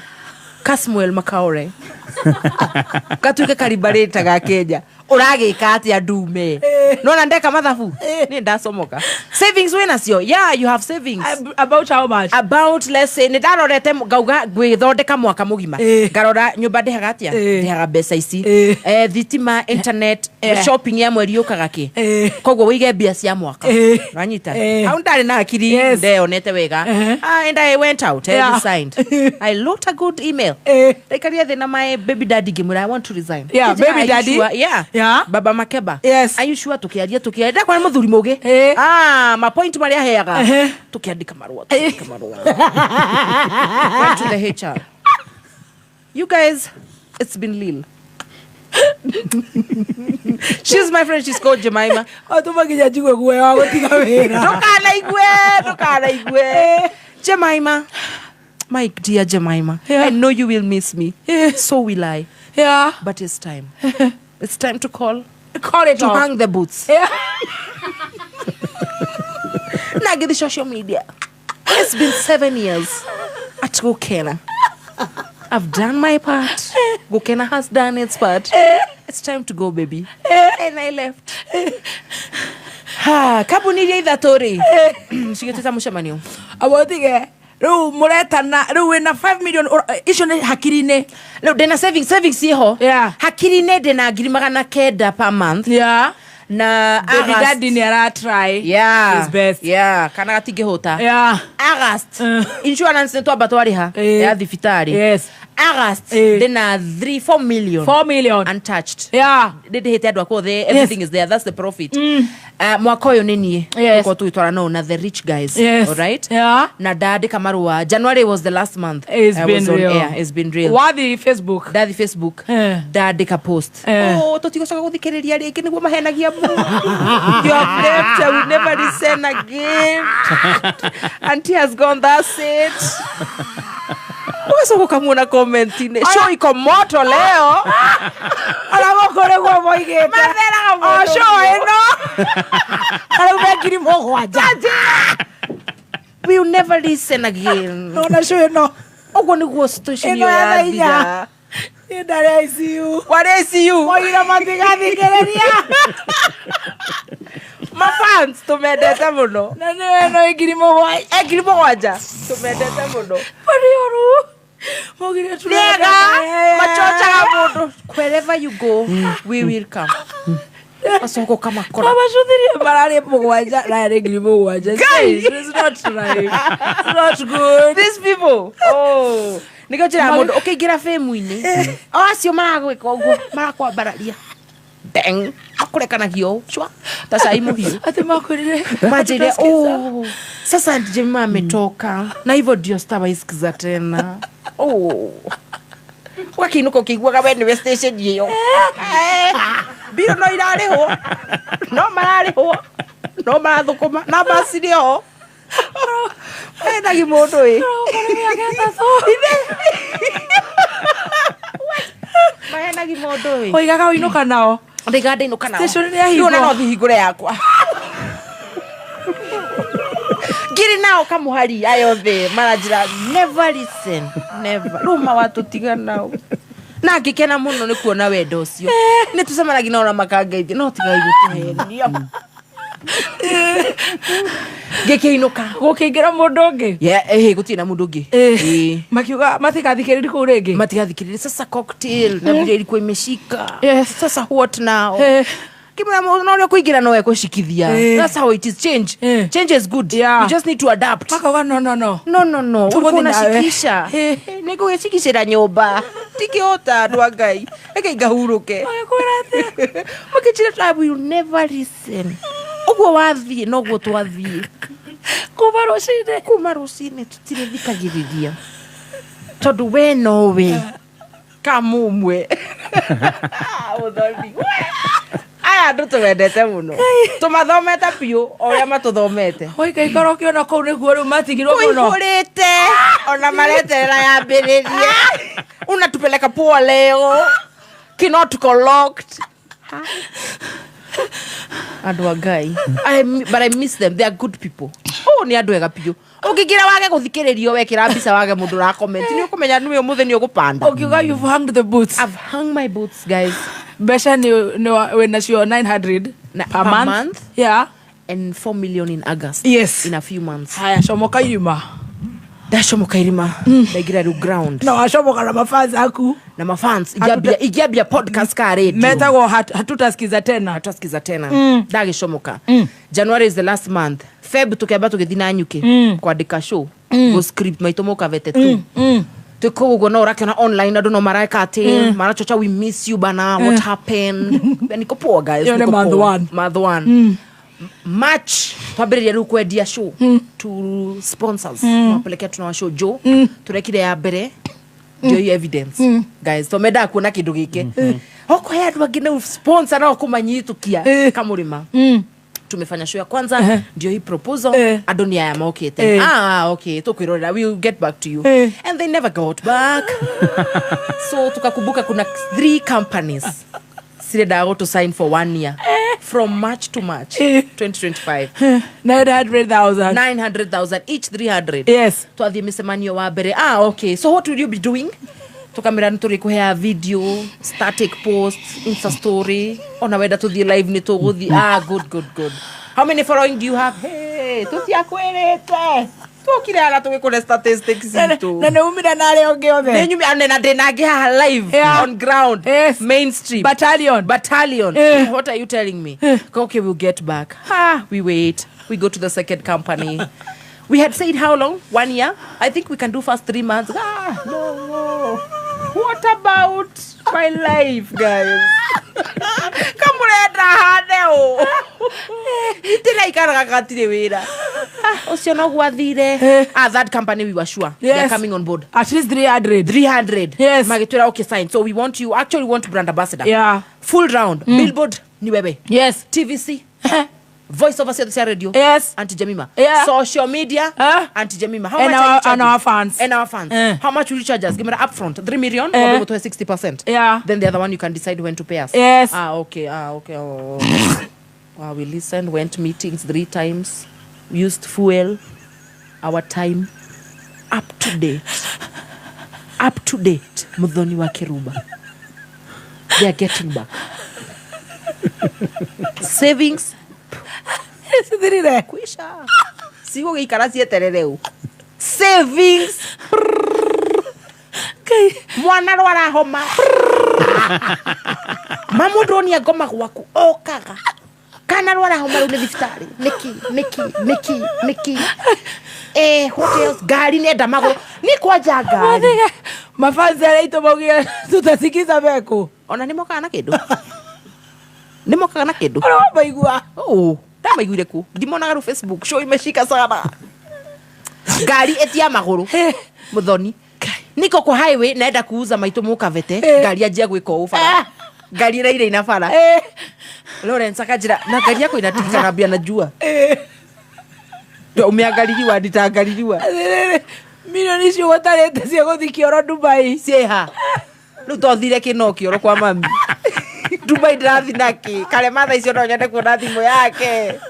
Kasmuel Makaore. Gatuĩke karibarĩta ga Kenya. Ũragĩka atĩa ndume? Nona ndeka mathabu? Nĩ ndacomoka. Savings wĩ nacio? Yeah, you have savings. About how much? About, let's say, nĩ ndarorete ngauga ngwĩthondeka mwaka mũgima. Ngarora nyũmba ndĩhaga atĩa? Ndĩhaga mbeca ici. Thitima, internet, shopping ya mweri yũkaga kĩ? Koguo wĩige mbia cia mwaka. Wanyita? Hau ndarĩ na hakiri ndeyonete wega. And I went out, I resigned. I wrote a good email. Ndaikarire thĩ na my baby daddy ngĩmwĩra I want to resign. Yeah, Akĩnjĩra, baby "Are you daddy?" sure?" Yeah. Yeah. Baba Makeba. Yes. Are you sure tukiaria tukiaria ndakora muthuri mugi. Ah, ma point maria aheaga. Tukiandika marua, tukiandika marua. Went to the HR. You guys, it's been Lil. She's my friend, she's called Jemima. Atuma nginya njigue guoya wa gũtiga wĩra. Ndũkanaigue, ndũkanaigue. Jemima, my dear Jemima, I know you will miss me. So will I. Yeah. But it's time. It's time to call. Call it to off. hang the boots. Yeah. Na get the social media. It's been 7 years at Gukena. I've done my part. Gukena has done its part. It's time to go, baby. And I left. Ha, kambuni iria ithatũ rĩ cigĩtwĩta mũcemanio. Abotige rĩu mũretana rĩu wĩna 5 million icio nĩ hakiri-inĩ. Rĩu ndĩna savings, savings ciĩho. Yeah. Hakiri-inĩ ndĩna 900,000 per month. Yeah. Na Baby August- daddy nĩ ara try Yeah. his best. Yeah, kana gatingĩhũta. Yeah. August. Insurance nĩ twamba twarĩha ya thibitarĩ. Yes. August ndĩna 3 4 million. 4 million. Untouched. Yeah. Ndĩndĩhĩte andũ akwa othe, everything is there, that's the profit. Mwaka ũyũ nĩ niĩ Yes. tũkorwo tũgĩtwara no na the rich guys. Yes. All right? Yeah. Na ndandĩka marũa. January was the last month. It's I been was on real. air. It's been real. Wathi Facebook. Ndathi Facebook. Ndandĩka post. Oh, tũtigũcoka gũthikĩrĩria rĩngĩ nĩguo mahenagia mũndũ. You have left, I will never listen again. Auntie has gone, that's it. Ũgacoka ũkamuona comment-inĩ. Show iko moto leo. Ona gũkũ nĩguo moigĩte. Matheraga O mũndũ show ũguo. ĩno. Arauga 7,000. We will never listen again. Ona show ĩno. Ũguo nĩguo situation Ĩno ĩyo ya thaa inya. yathira. Niĩ ndarĩ ICU. Warĩ ICU. Moigire matigathikĩrĩria. Mafans tũmendete mũno. Na nĩyo ĩno 7,000. 7,000. Tũmendete mũno. Marĩ oru. Maugire Nĩega. Machochaga mũndũ. Wherever you go, we will come. Macoka ũkamakora. Twamacũthirie mararĩ 7 na yarĩ 7,000. Guy! It's not right. It's not good. These people. Oh. Nĩkĩo njĩraga mũndũ ũkĩingĩra fame-inĩ, o acio maragwĩka ũguo marakwambararia. Deng. Makũrekanagio ũũ, cwa, ta cai mũhiũ. Atĩ makwĩrire. Manjĩre, oh, sasa Jemima ametoka na hivyo ndio sitawaisikiza tena. Oh. Ũgakĩinũka ũkĩiguaga we nĩwe station ĩyo. Mbirũ no irarĩhwo. No mararĩhwo. No marathũkũma. Na macirĩ ho. Mahenagi mũndũ ĩ. Mahenagi mũndũ ĩ. Oigaga ũinũka nao. Ndaigaga ndainũka nao. Station nĩ yahingwo. Rĩu ona no thiĩ hingũre yakwa. Ngiri nao kamuhari aya othe maranjĩra never listen, never. Rĩu mawatũtiga nao. Na ngĩkena mũno nĩ kuona wendo ũcio. Nĩ tũcemanagia nao na makangeithia no tigai gũtũhenia. Ngĩkĩinũka. Gũkĩingĩra mũndũ ũngĩ? Yeah, gũtirĩ na mũndũ ũngĩ. Ĩĩ. Makiuga matigathikĩrĩria kũu rĩngĩ? Matigathikĩrĩria. Sasa cocktail na vile ilikuwa imeshika. Yes. Sasa what now? Kimera no ũrĩa kũingĩra no ekũcikithia. That's how it is. Change. Change is good. You just need to adapt. Makauga no no no. No no no. Tũgũthiĩ Ulikuwa nawe. unashikisha. Nĩ ngũgĩcikicĩra nyũmba. Ndingĩhota andũ a Ngai. Reke ngahurũke. Makĩnjĩra I will never listen. Ũguo wathiĩ noguo twathiĩ. Kuma rũcinĩ. Kuma rũcinĩ tũtirĩ thikagĩrĩria. Tondũ we nowe. Kamumwe. Mũthoni. Aya andũ tũmendete mũno. Tũmathomete biũ o ũrĩa matũthomete. Waikaikara ũkĩona kũu nĩkuo rĩu matigirwo mũno. Kũihũrĩte ona mareterera yambĩrĩrie. Unatupeleka poa leo. Kino tuko locked. Andũ a Ngai. But I miss them. They are good people. Oh, nĩ andũ ega biũ. Ũngĩingĩra wage gũthikĩrĩrio wekĩra mbica wage mũndũ ũra comment. Nĩ ũkũmenya nĩwe ũmũthĩ nĩ ũgũpanda. Ũkiuga you've hung the boots. I've hung my boots, guys. Mbeca nĩ wĩnacio 900 Na, per month. Yeah. And 4 million in August. Yes. In a few months. Haya, comoka irima. Ndacomoka irima. Ndaingĩra rĩu ground. Na wacomoka na mafans aku. Na mafans. Ingĩambia podcast ka radio. Metagwo hatutasikiza tena. Hatutasikiza tena. Ndagĩcomoka. January is the last month. Feb tukiamba tũgĩthiĩ na Nyuki kwandĩka show. Go script maitũ mũkavete tu. Twĩ kũu ũguo no ũrakĩona online andũ no mareka atĩ marachocha we miss you bana what happened. Niko poa guys. Ĩyo nĩ Niko month poa. one. Month one. March twambĩrĩria rĩu kwendia show to sponsors. Twapelekea tuna show jo turekire ya mbere ndio hiyo evidence guys tomendaga kuona kindu giki okohe andu angĩ nĩ sponsor no kũmanyitũkia kamũrĩma. Tumefanya show ya kwanza ndio hii proposal andũ nĩ aya mokĩte. Ah, okay, tukwirorera, we'll get back to you. And they never got back. So tukakumbuka kuna 3 companies cirendaga gũtũ sign for 1 year from March to March 2025. 900,000. 900,000 each 300. Yes. Twathiĩ mĩcemanio wa mbere. Ah, okay. So what will you be doing? Tukamĩra nĩ tũrĩkũhea video, static post, Insta story. Ona wenda tũthiĩ live nĩ tũgũthiĩ. Ah, good, good, good. How many following do you have? Hey, tũtiakwĩrĩte. Tũkire haha tũgĩkũre statistics citũ. Na nĩ umire na arĩa ũngĩ othe. Nĩ nyumire na ndĩ nangĩ haha live on ground. Yes. Mainstream. Battalion. Battalion. What are you telling me? Okay, we'll get back. Ha, we wait. We go to the second company. We had said how long? 1 year? I think we can do first 3 months. Ah, no. What about my life, guys? Kamurenda hane o. Itiraikaraga gatirĩ wĩra. Ũcio noguo athire. Ah, that company we were sure. They are Yes. coming on board. At least 300. 300. Yes. Magĩtwĩra okay sign. So we want you actually want brand ambassador. Yeah. Full round. Billboard ni wewe. Yes. TVC. Voice over cia radio. Yes. Auntie Jemima. Yeah. Social media. Auntie Jemima. How And much are you charging? and our fans. And our fans. How much will you charge us? Give me the upfront. 3 million. We'll be 60%. Yeah. Then the other one you can decide when to pay us. Yes. Ah, okay. Ah, okay. Oh. Wow, we listened, went meetings 3 times, used fuel, our time, up to date. Up to date. Muthoni wa Kiruba. They are getting back. Savings. Cithirire. Kwisha. Cigũgĩikara cieterere ũ. Savings. Mwana rwara homa. Mamu ndũronia ngoma gwaku okaga. Kana rwara homa rĩu nĩ thibitarĩ. Nĩkĩ nĩkĩ nĩkĩ nĩkĩ. What else? Ngari nenda magũrũ. Nĩ kwanja ngari. Mafansi arĩa aitũ maugire tutasikiza beku. Ona nĩ mokaga na kĩndũ. Nĩ mokaga na kĩndũ. Ũrĩa wamaigua. Oh, ndamaiguire kũ? Ndimonaga rĩu Facebook. Show imeshika sana. Ngari ĩtia magũrũ. Muthoni. Niko kwa highway naenda kuuza maitũ mũkavete. Ngari anjia gwĩka ũũ bara. Ngari ĩraire ina bara. Lawrence akanjĩra na ngari yako inatikika ngambia najua. Ndio umeangaliliwa nditaangaliliwa. Milioni icio gũtarĩte cia gũthiĩ kĩoro Dubai. Ciĩha. Rĩu tothire kĩno kĩoro kwa mami. Dubai ndĩrathiĩ nakĩ? Karema thaa icio no nyende kuona thimũ yake.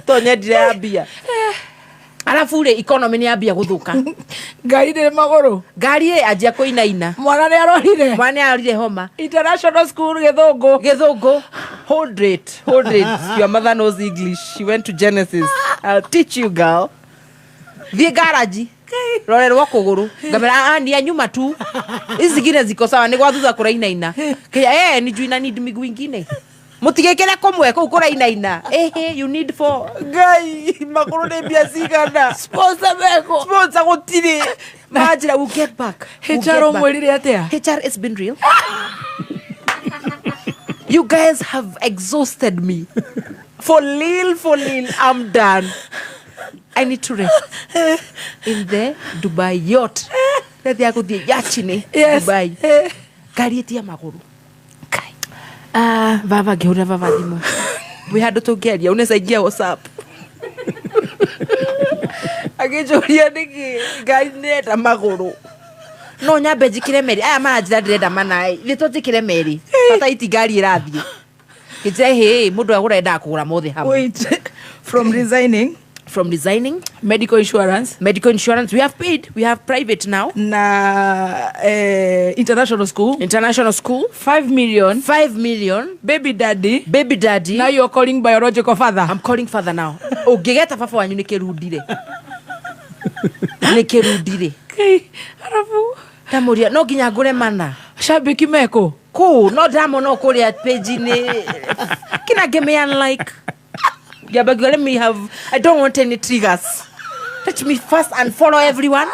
To nyendire ya mbia. Arabu rĩ economy nĩ yambia gũthũka. Ngari ndĩrĩ magũrũ. Ngari ĩ anjia kũinaina. Mwana nĩ arorire. Mwana nĩ arorire homa. International school Gĩthũngũ. Gĩthũngũ. Hold it. Hold it. Your mother knows English. She went to Genesis. I'll teach you, girl. Thiĩ garaji. Rorerwo kũgũrũ. Ngamera ah ni ya nyuma tu. Hizi zingine ziko sawa ni gwa thutha kũrainaina. Kaya ni juu ina need miguu ingine. Mũtigĩkĩre kũmwe kũu kũrainaina. You need 4. Ngai, magũrũ nĩ mbia cigana. Sponsor meko. Sponsor gũtirĩ. Manjĩra we'll get back. We'll HR get back. ũmwĩrire atĩa? HR, it's been real. You guys have exhausted me. For lil, I'm done. I need to rest. In the Dubai yacht. Rethia gũthiĩ yacht-inĩ Dubai. Ngari ĩtia magũrũ. Ah, baba ngĩhũrĩra baba thimũ. Wĩ handũ tũngĩaria, ũnĩcenjia WhatsApp. Agĩnjũria nĩkĩ ngari nĩrenda magũrũ. No nyambe njĩkĩre meri. Aya maranjĩra ndĩrenda mana ĩ. Ithuĩ tũnjĩkĩre meri. Bata iti ngari ĩrathiĩ. Ngĩnjĩra hĩ mũndũ agũra endaga kũgũra mothe hamwe. Wait, from resigning. From resigning. Medical insurance. Medical insurance. We have paid. We have private now. Na international school. International school. 5 million. 5 million. Baby daddy. Baby daddy. Now you're calling biological father. I'm calling father now. Ũngĩgeta baba wanyu nĩ kĩrundire. Nĩ kĩrundire. Arabu. Ndamũria no nginya ngũre mana. Shabiki meko. Kũ no ndamona kũrĩa page-inĩ. Kina ngĩmĩ unlike. Yeah, but let me have, I don't want any triggers. Let me first unfollow everyone.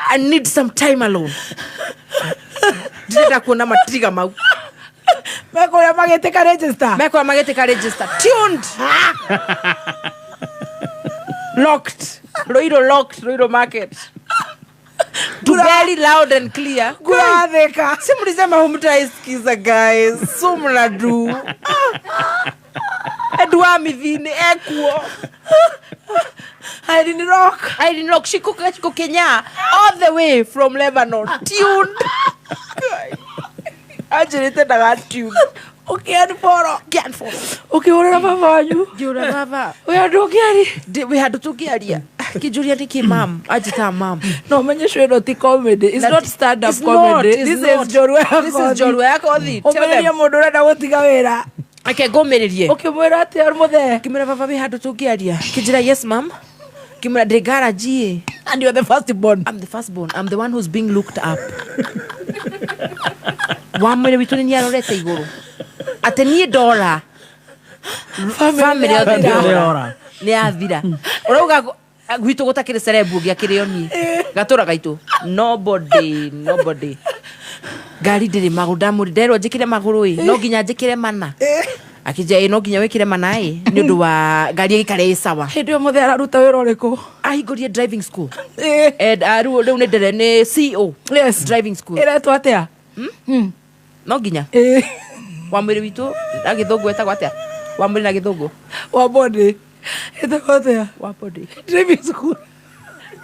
I need some time alone. Ndĩrenda kuona matriga mau. Mekũrĩa magĩtĩka register. Mekũrĩa magĩtĩka register. Tuned. Locked. Ruiru locked. Ruiru market. Very loud and clear. Kuratheka. Si mlisema humtaisikiza guys. So mnadu. Edwa mithini ekuo. Irene Rock. Irene Rock shiko Kenya all the way from Lebanon. Tuned. Anjirite ndaga tune. Ũkĩunfollow. Ũkĩunfollow. Ũkĩhũrĩra baba wanyu. Ngĩhũrĩra baba. Wĩ handũ ũngĩaria. Wĩ handũ tũngĩaria. Kĩnjũria nĩkĩ mam. Anjĩtaga mam. No ũmenye cũ ĩno ti comedy. It's not stand up comedy. This is Njorua ya Kothi. This is Njorua ya Kothi. Ũmĩrĩrie mũndũ ũrenda gũtiga wĩra. Ake ngũmĩrĩrie. Ũkĩmwĩra atĩa mũthee? Ngĩmwĩra baba wĩ handũ tũngĩaria. Kĩnjĩra yes mam. Ngĩmwĩra ndĩ garage ĩ. And you're the first born. I'm the first born. I'm the one who's being looked up. Wa mwĩrĩ witũ nĩ niarorete igũrũ. Atĩ niĩ ndora. Family yothe ndora. Nĩ yathira. Ũrauga gwitũ gũtakĩrĩ celeb ũngĩ akĩrĩ o niĩ. Gatũra gaitũ. Nobody, nobody. Ngari ndĩrĩ magũrũ ndamũri nderwo njĩkĩre magũrũ ĩ no nginya njĩkĩre mana. Akĩnjĩra ĩ no nginya wĩkĩre mana ĩ nĩ ũndũ wa ngari ĩgĩikare ĩ sawa. Hĩndĩ ĩyo mũthee araruta wĩra ũrĩkũ? Ahingũrie driving school. And rĩu nĩ ndere nĩ CEO. Yes. Driving school. Ĩretwo atĩa? No nginya. Wa mwĩrĩ witũ na gĩthũngũ etagwo atĩa? Wa mwĩrĩ na gĩthũngũ. Wa body. Ĩtagwo atĩa? Wa body. Driving school.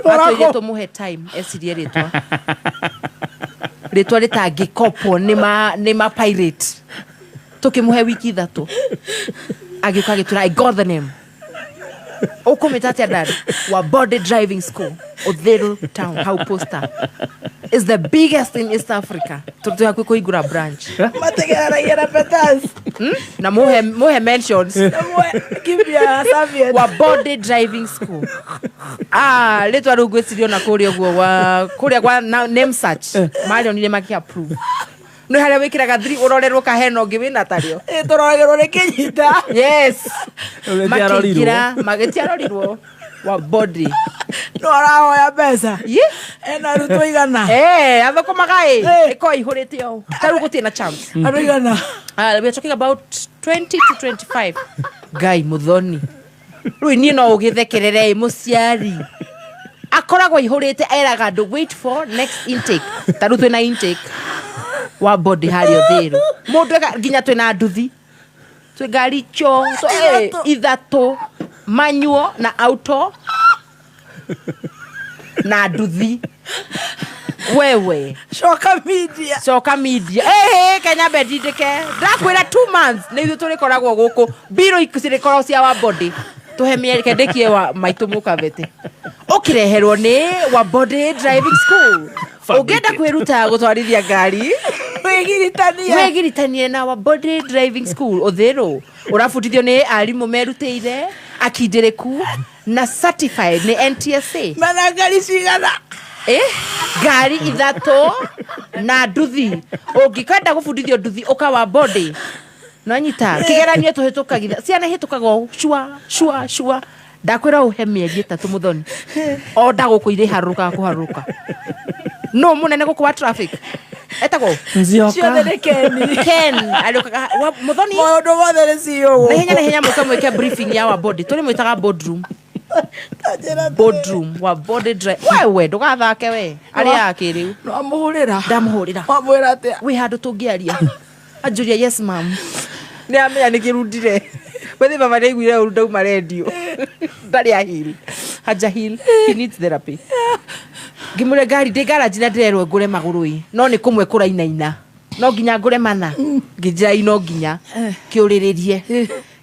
Atwĩrire tũmũhe time ecirie rĩtwa. Rĩtwa rĩtangĩkopwo nĩ ma pirate. Tũkĩmũhe wiki 3. Agĩũka agĩtwĩra I got the name. Ũkũmĩta atĩa dad? Wa Body Driving School. Uthiru town hau poster. Is the biggest in East Africa. Tondũ hakuhĩ kũhingũra branch. Mategeranagia na Petas. Na muhe mentions. Give me a serviette. Wa Body Driving School. Ah, rĩtwa rĩu ngwĩciria ona kũrĩa ũguo wa kũrĩa gwa name search. Marionire makĩ approve. Nĩ harĩa wĩkĩraga 3 ũrorerwo kahena ũngĩ wĩna tarĩo. Tũroragĩrwo nĩ kĩnyita. Yes. Makĩingĩra, magĩtiarorirwo. Wa body. No arahoya mbeca. Ena arutwo igana. Athũkũmaga ĩ. Ĩkoragwo ĩihũrĩte ũũ. Ta rĩu gũtirĩ na chance. Andũ igana. We are talking about 20 to 25. Ngai Muthoni. Rĩu niĩ no ũgĩthekerere ĩ mũciari. Akoragwo aihũrĩte eraga andũ wait for next intake. Ta rĩu twĩna intake. Wa body harĩa Uthiru. Mũndũ eka nginya twĩna nduthi. Twĩ ngari cho, ithatũ, manual na auto na nduthi. Wewe. Coka media. Coka media. Kenya mbendindĩke. Ndakwĩra 2 months nĩ ithuĩ tũrĩkoragwo gũkũ. Mbirũ cirĩkoragwo cia wa body. Tũhe mĩeri kendĩkie wa maitũ mũkabete. Ũkĩreherwo nĩ wa Body Driving School. Ũngĩenda kwĩruta gũtwarithia ngari, wĩgiritanie. Wĩgiritanie na wa Body Driving School Uthiru. Ũrabundithio nĩ arimũ merutĩire, akindĩrĩku na certified nĩ NTSA. Mena ngari cigana? Ngari 3 na nduthi. Ũngĩkwenda gũbundithio nduthi ũka wa body. No nyita kĩgeranio tũhĩtũkagithia. Ciana ihĩtũkaga ũũ, cua cua cua. Ndakwĩra ũhe mĩeri 3 Muthoni. O ndagũkũ irĩ harũrũkaga kũharũrũka. No mũnene gũkũ wa traffic. Etagwo Nzioka. Ciothe nĩ Ken. Ken arĩũkaga Muthoni. Maũndũ mothe nĩ CEO. Na ihenya mũke mwĩke briefing ya wa body. Tũrĩ mwĩtaga boardroom. Boardroom wa body drive. Wewe ndũgathake we. Arĩa akĩrĩu. No amũhũrĩra. Ndamũhũrĩra. Wamwĩra atĩa? Wĩ handũ tũngĩaria. Anjũria yes mam. Nĩ amenya nĩ kĩrundire. Wethi baba nĩ aiguire ũru ndauma redio. Ndarĩ ahil. Haja heal. He needs therapy. Ngĩmwĩra ngari ndĩ garage na ndĩrerwo ngũre magũrũ ĩ. No nĩ kũmwe kũrainaina. No nginya ngũre mana. Ngĩnjĩra no nginya kĩũrĩrĩrie.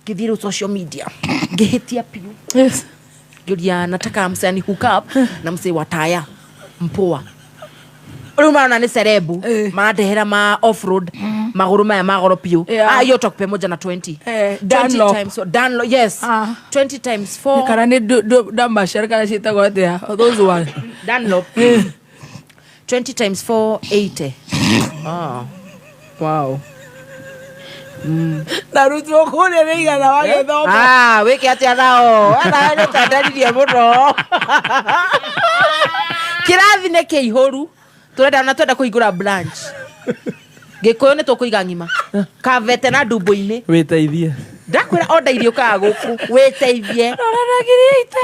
Ngĩthiĩ rĩu social media. Ngĩhĩtia piũ. Ngĩũria nataka msee ani hook up na msee wa taya mpoa. Rĩu marona nĩ cerebu marandehera ma off road magũrũ maya ma goro piũ. Yeah. Ah, hiyo utakupe moja na 20. 20 Dunlop. times Dunlop, yes. 20 times 4. Kana nĩ damacer kana ciĩtagwo atĩa those one. Dunlop. 20 times 4 80. Ah. Wow. Na rutwo kũrĩa nĩ igana wa gĩthomo. Ah, wĩke atĩa nao? Ana nĩ tandaririe mũno. Kĩrathi nĩ kĩihũru. Tũrenda na twenda kũhingũra branch. Gĩkũyũ nĩ tũkũiga ng'ima. Kavete na ndumbo-inĩ. Wĩteithie. Ndakwĩra order irio ũkaga gũkũ. Wĩteithie.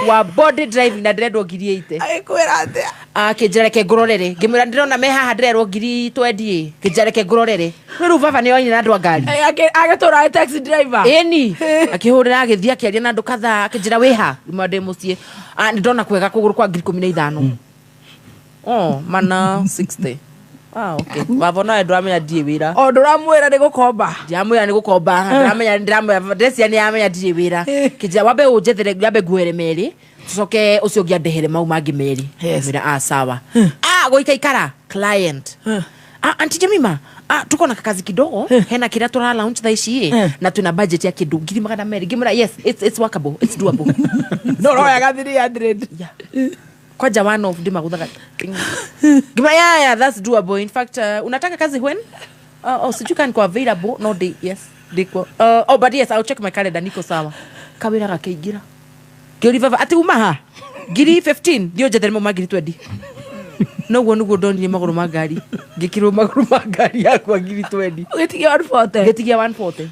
Wa body driving na ndĩrendwo 80,000. Agĩkwĩra atĩa? Akĩnjĩra reke ngũrorere. Ngĩmwĩra ndĩrona me haha ndĩrerwo 20,000. Ngĩnjĩra reke ngũrorere. Rĩu baba nĩ oine na andũ a ngari. Agĩtũra ĩ taxi driver. Ĩni. Akĩhũrĩra agĩthiĩ akĩaria na andũ kadhaa akĩnjĩra wĩ ha? Ngĩmwĩra ndĩ mũciĩ. Ah, nĩ ndona kwega kũgũrũ kwa 15,000. Oh, mana 60. Ah, okay. Baba no ndũramenya ndirĩ wĩra. O ndũramwĩra nĩ gũkomba. Ndiramwĩra nĩ gũkomba. Ndĩramenya ndĩramwĩra ndĩreciria nĩ aramenya ndirĩ wĩra. Kĩnjĩra wambe ũnjethere wambe nguoere merĩ. Tucoke ũcio ũngĩ andehere mau mangĩ merĩ. Ngĩmwĩra ah sawa. Ah, gũikaikara client. Ah, Aunty Jemima, ah, tuko na kakazi kidogo hena kĩrĩa tũra launch thaa ici ĩ na twĩna budget ya kĩndũ 200,000. Ngĩmwĩra yes, it's workable, it's doable. No ũroyaga 300. Yeah. Kwanja one off ndimaguthaga. Ngĩmwĩra yeah, yeah, that's doable. In fact, unataka kazi when? Oh, sijui kama niko available. No day, yes. Ndiko. Oh, but yes, I'll check my calendar, niko sawa. Kawĩra gakĩingĩra. Ngĩũria baba atĩ uma ha? 15,000 thiĩ ũnjethere mau ma 20,000. Noguo nĩguo ndonire magũrũ ma ngari. Ngĩkĩrwo magũrũ ma ngari yakwa 20,000. Ũgĩtigia 140. Ngĩtigia 140.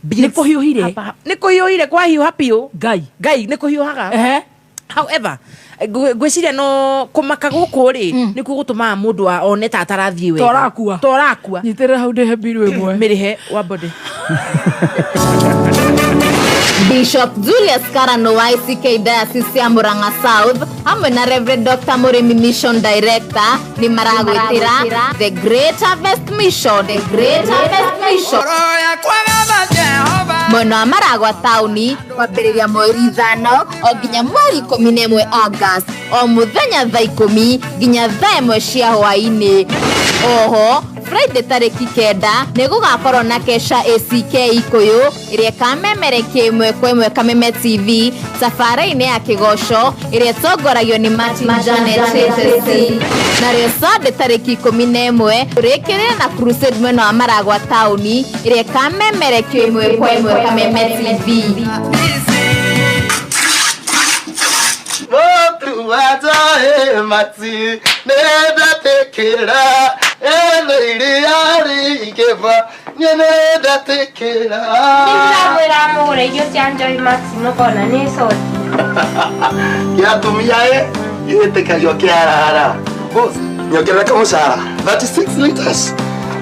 Nĩ kũhiũhire? Nĩ kũhiũhire kwahiũha piũ. Ngai. Ngai nĩ kũhiũhaga. However, ngwĩciria no kũmaka gũkũ rĩ nĩkuo gũtũmaga mũndũ one ta atarathiĩ wega. Torakua. Torakua. Nyitĩrĩra hau ndĩhe mbiru ĩmwe. Mĩrĩhe wa body. Bishop Julius Karano wa ICK Diocese ya Murang'a South hamwe na Reverend Dr. Murimi Mission Director nĩ maragwĩtĩra The Great Harvest Mission, The Great Harvest Mission. Mwena wa Maragwa taũni kwambĩrĩria mweri 5 o nginya mweri 11 August o mũthenya thaa 10 nginya thaa 1 cia hwaĩ-inĩ. Oho Friday tarĩki 9 nĩ gũgakorwo na kesha ACK Ikuyu ĩrĩa ĩkamemerekia ĩmwe kwa ĩmwe Kameme TV tabarĩra-inĩ ya kĩgoco ĩrĩa ĩtongoragio nĩ Martin Janet HSC. Narĩo Sunday tarĩki 11 tũrĩkĩrĩre na crusade mwena wa Maragwa taũni ĩrĩa ĩkamemerekio ĩmwe kwa ĩmwe Kameme TV. Ndĩramwĩra mũgũre irio cia Joy Max mũkona nĩ coti. Kĩratumia ĩ gĩtĩkagio kĩarara. Boss, nyongerera kamũcara 36 liters.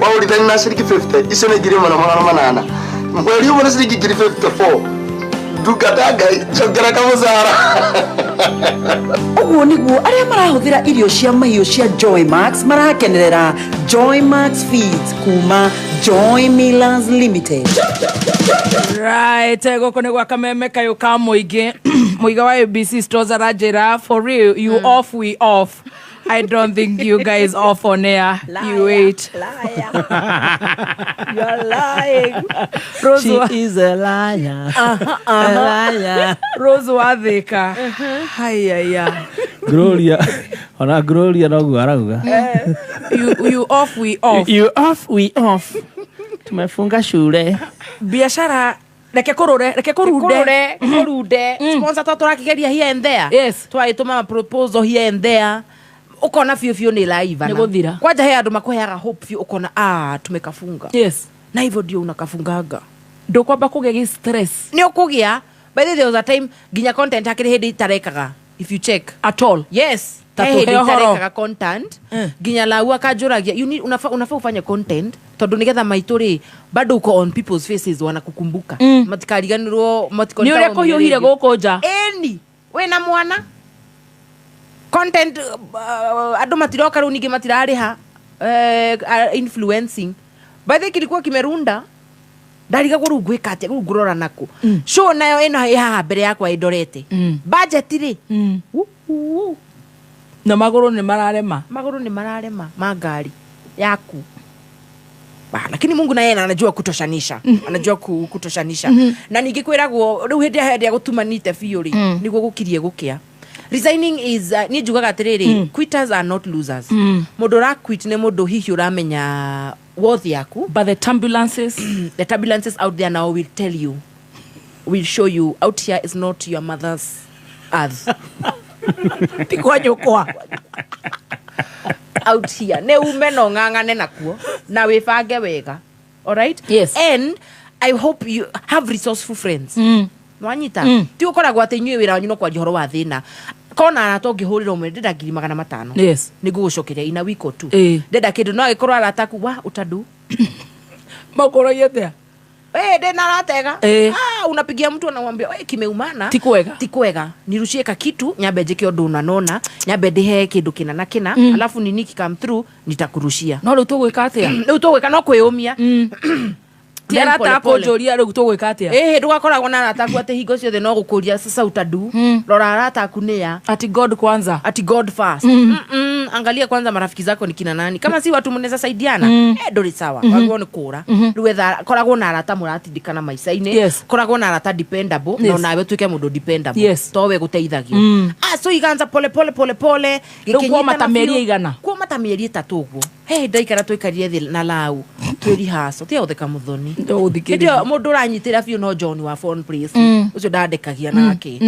Waũrithania na ciringi 50, icio nĩ 1800. Mweri ũmwe nĩ ciringi 54,000. Ndungata Ngai, njongera kamũcara. Ũguo nĩguo arĩa marahũthĩra irio cia mahiũ cia Joy Max marakenerera Joy Max Feeds kuma Joy Millers Limited. Right, gũkũ nĩ gwa Kameme kayũ ka mũingĩ. Mũiga wa ABC Stores aranjĩra for real, you off we off. I don't think you guys off on air. You wait. Liar. You are lying. Rose She is a liar. A liar. Rose wathĩka. Haiya. Gloria. Ona Gloria noguo arauga. You off we off. You off we off. Tumefunga shule. Biashara reke kũrũre, reke kũrunde. Kũrunde. Sponsor to tũrakĩgeria here and there. Yes. Twagĩtũma proposal here and there. Ukona biũ biũ nĩ ĩraivana. Nĩ gũthira. Kwanja he andũ makũheaga hope biũ ukona ah tumekafunga. Yes. Na hivyo ndio unakafunganga. Ndũkwamba kũgĩa gĩ stress. Nĩ ũkũgĩa. By the way, there was a time nginya content hakĩrĩ hĩndĩ itarekaga. If you check. At all. Yes. Ta He hĩndĩ tũhe ũhoro. itarekaga content. Nginya lau akanjũragia you need unafaa ufanye content tondu nigetha maitũ rĩ bado uko on people's faces wanakukumbuka. Matikariganĩrwo Nĩ ũrĩa kũhiũhire gũkũ nja. Ĩni wĩna mwana content andũ matiroka rĩu ningĩ matirarĩha influencing By the way, kilikuwa kimerunda ndarigagwo rĩu ngwĩka atĩa, rĩu ngũrora nakũ? Show nayo ĩno ĩ haha mbere yakwa ĩndorete, budget rĩ. Na magũrũ nĩ mararema. Magũrũ nĩ mararema ma ngari yaku. Bah, lakini Mungu naye anajua kutoshanisha, anajua kutoshanisha. Na ningĩ kwĩragwo rĩu hĩndĩ ĩrĩa gũtumanĩte biũ rĩ, nĩguo gũkirie gũkĩa. Resigning is niĩ njugaga atĩrĩrĩ, quitters are not losers. Mũndũ ũra quit nĩ mũndũ hihi ũramenya worth yaku. But the turbulences, the turbulences out there now will tell you, will show you out here is not your mother's earth. Ti kwa nyũkwa. Out here nĩ ume no ng'ang'ane nakuo na wĩbange wega. Alright? Yes. And I hope you have resourceful friends. Nwanyita? Ti ũkoragwo atĩ inyuĩ wĩra wanyu no kwaria ũhoro wa thĩna. Kona arata ũngĩhũrĩra ũmwe, ndĩrenda 500,000, nĩ ngũgũcokeria in a week or two. Ndenda kĩndũ, no agĩkorwo arata aku wa utadu. Makũragia atĩa? Eh, ndĩ na aratega. Ah, unapigia mtu anamwambia, "We, kimeumana." Ti kwega. Ti kwega, nirushie ka kitu nyambe njike ũndũ na nona nyambe ndihe kĩndũ kĩna na kĩna, alafu nini kikam through nitakurushia. No rĩu tũgwĩka atĩa? Rĩu tũgwĩka no kwĩyũmia. Ti arata akũnjũria rĩu tũgwĩka atĩa? Ĩhĩ, ndũgakoragwo na arata aku atĩ hingo ciothe no gũkũria sasa utadu. Rora arata aku nĩa. Ati God kwanza. Ati God first. Angalia kwanza marafiki zako ni kina nani, kama si watu mnaweza saidiana, eh, ndũrĩ sawa. Wagwo nĩ kũra. Rĩu etha, koragwo na arata mũratindĩkana maica-inĩ. Koragwo na arata dependable, na onawe ũtuĩke mũndũ dependable, towe gũteithagio. Ah, so iganza pole pole pole pole. Rĩu kuoma ta Gĩkĩnyitana mĩeri biũ. ĩigana? Kuoma ta mĩeri 3 ũguo. Hey, ndaikara tũikarire thĩ na lau twĩ rehearsal, tiga gũtheka mũthoni. Ndũgũthikĩrĩria. Hĩndĩ ĩyo mũndũ ũranyitĩra biũ no John wa phone place, ũcio ndandekagia nake.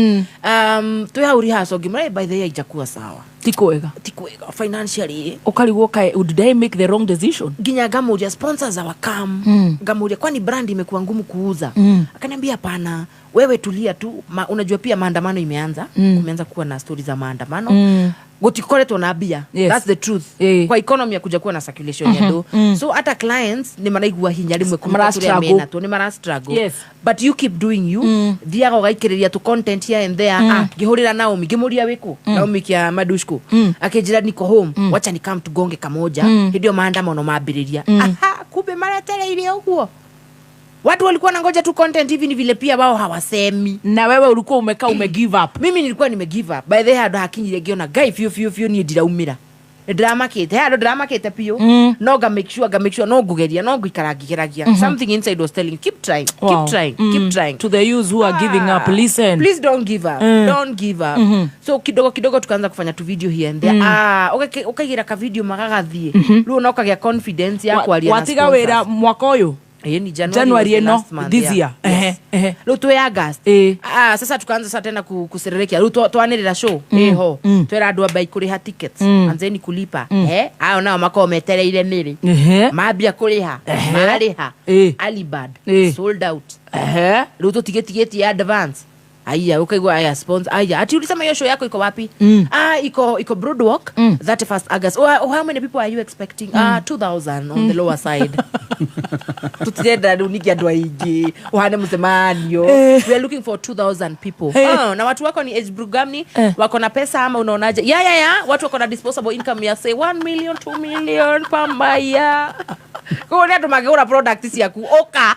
Twĩ hau rehearsal ngĩmwĩra, "Hey, by the way, haijakuwa sawa." Ti kwega. Ti kwega financially. Ũkarigwo kaĩ, did I make the wrong decision? Nginya ngamuria sponsors hawakam. Ngamuria, kwani brand imekuwa ngumu kuuza? Akaniambia, hapana, wewe tulia tu. Unajua pia maandamano imeanza. Kumeanza kuwa na stori za maandamano. Gutikoretwo na mbia. That's the truth. Kwa economy ya kuja kuwa na circulation ya do. So hata clients ni maraigua hinya rimwe kũruta Mara tũrĩa struggle. mena tuo, nĩ mara struggle. But you keep doing you. Thiaga ũgaikĩrĩria tu content here and there. Ah, ngĩhũrĩra Naomi ngĩmũria wĩkũ. Naomi kia Madushko. Akĩnjĩra niko home. Wacha ni come tugonge kamoja. Hĩndĩ ĩyo maandamano mambĩrĩria. Aha, kumbe maretereire ũguo. Watu walikuwa nangoja tu content hivi, ni vile pia wao hawasemi. Na wewe ulikuwa umekaa ume give up. Mimi nilikuwa nime give up. By the way, handũ hakinyire ngĩona ngai biũ biũ biũ niĩ ndiraumĩra. Nĩndĩramakĩte, he handũ ndĩramakĩte biũ. No nga make sure, nga make sure no ngũgeria, no ngũikara ngĩgeragia. Something inside was telling, keep trying, keep trying, keep trying. To the youths who are giving up, listen. Please don't give up. Don't give up. So kidogo kidogo tukaanza kufanya tu video here and there. Ah, ũkaigĩra ka video magagathiĩ. Rĩu ona ũkagĩa confidence ya kwaria na Watiga sponsors. wĩra mwaka ũyũ? Ĩĩ, ni January, January was the ĩno, last month, this yeah. year. Yes. Ehe, ehe. Rĩu twĩ August. Ah, sasa tukaanza sasa tena kuserereka. Rĩu twanĩrĩra show ĩho. Twera andũ ambai kũrĩha tickets. Anzeni kulipa. Eh, ao nao makorwo metereire mĩrĩ. Mambia kũrĩha. Marĩha. Alibad. Sold out. Rĩu tũtigĩtigĩtie advance. Aya, ukaigua aya sponsor. Aya, ati ulisema hiyo show yako iko wapi? Ah, iko Broadwalk, 31st August. Oh, how many people are you expecting? Ah, 2000 on the lower side. Tutirenda rĩu ningĩ andũ aingĩ ũhane mũcemanio. We are looking for 2000 people. Oh, na watu wako ni age group gani? Wako na pesa ama unaonaje? Ya, ya, ya, watu wako na disposable income ya say 1 million, 2 million pambaya. Kwa hiyo andũ mangĩgũra product ciaku ũka.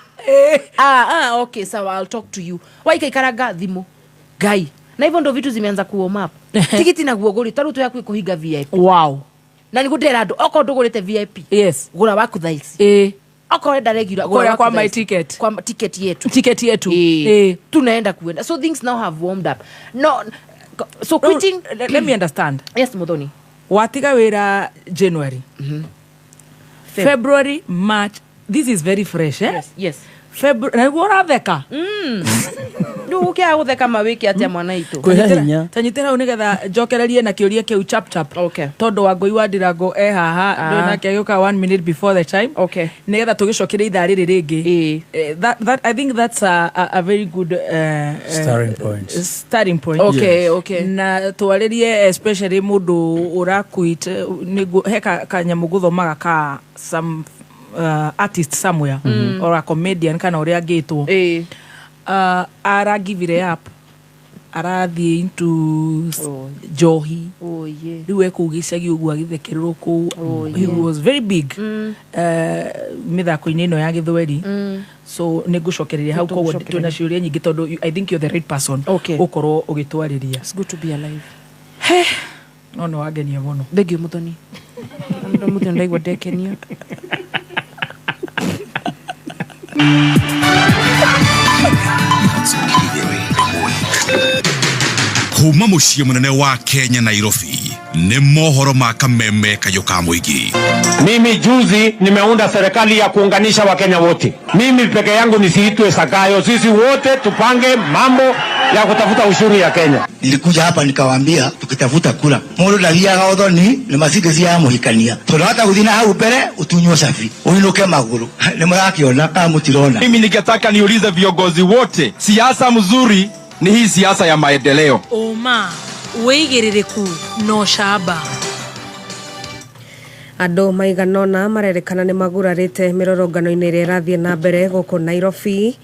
Ah, ah, okay, sawa, I'll talk to you. Waikaikaraga thimũ ngai, na hivyo ndo vitu zimeanza ku warm up. Tigiti naguo ngũrĩ tarĩu twĩ kũhinga VIP. Na nĩguo ndĩrera andũ, okorwo ndũgũrĩte VIP, gũra waku thaa ici. Okorwo ũrenda regular, gũra Kũrĩa waku kwa thaa my ici. ticket. Kwa ticket yetu. Ticket yetu. Tunaenda kuenda. So things now have warmed up. No, so quitting, let me understand. Yes, Muthoni. Watiga wĩra January. February, March. This is very fresh, eh? Yes, yes. February, na nĩguo ũratheka. Rĩu ũkĩaga gũtheka mawĩke atĩa mwana itũ? Tanyitĩra hau nĩgetha njokererie na kĩũria kĩu chap chap. Tondũ Wangũi wa Ndirango e haha. Ndũĩ nake agĩũka 1 minute before the time. Nĩgetha tũgĩcokerie ithaa rĩrĩ rĩngĩ. That, I think that's a very good Starting point. Starting point. Okay, Yes. okay. Na twarĩrie especially mũndũ ũraquit, nĩguo he kanyamũ gũthomaga ka some artist somewhere, or a comedian kana ũrĩa angĩtwo, aragivire up. Arathiĩ into njohi. Rĩu e kũu gĩcagi ũguo agĩthekererwo kũu. He was very big mĩthako-inĩ ĩno ya gĩthweri. So nĩ ngũcokereria hau, koguo twĩna ciũria nyingĩ tondũ I think you're the right person ũkorwo ũgĩtwarĩria. It's good to be alive. He no nĩ wangenia mũno. Thank you, Muthoni. Muthoni, ndaigua ndekenia. Kuma muciĩ mũnene wa Kenya, Nairobi, nĩ mohoro ma Kameme kayũ ka mũingĩ. Mimi juzi nimeunda serikali ya kuunganisha Wakenya wote. Mimi peke yangu nisiitwe Sakayo, sisi wote tupange mambo ya kutafuta ushuru ya Kenya. Nilikuja hapa nikawaambia tukitafuta kura mundu ndathiaga uthoni na macindĩ cia muhikania tondu hata guthii na hau mbere utunywo cabi uinuke maguru ni murakiona kana mutirona. Mimi ningetaka niulize viongozi wote, siasa mzuri ni hii siasa ya maendeleo. Ũma, wĩigĩrĩrĩku na ũcamba. Andũ maigana ũna marerĩkana nĩ magurarĩte mĩrũrũngano-inĩ ĩrĩa ĩrathiĩ na mbere gũkũ Nairobi,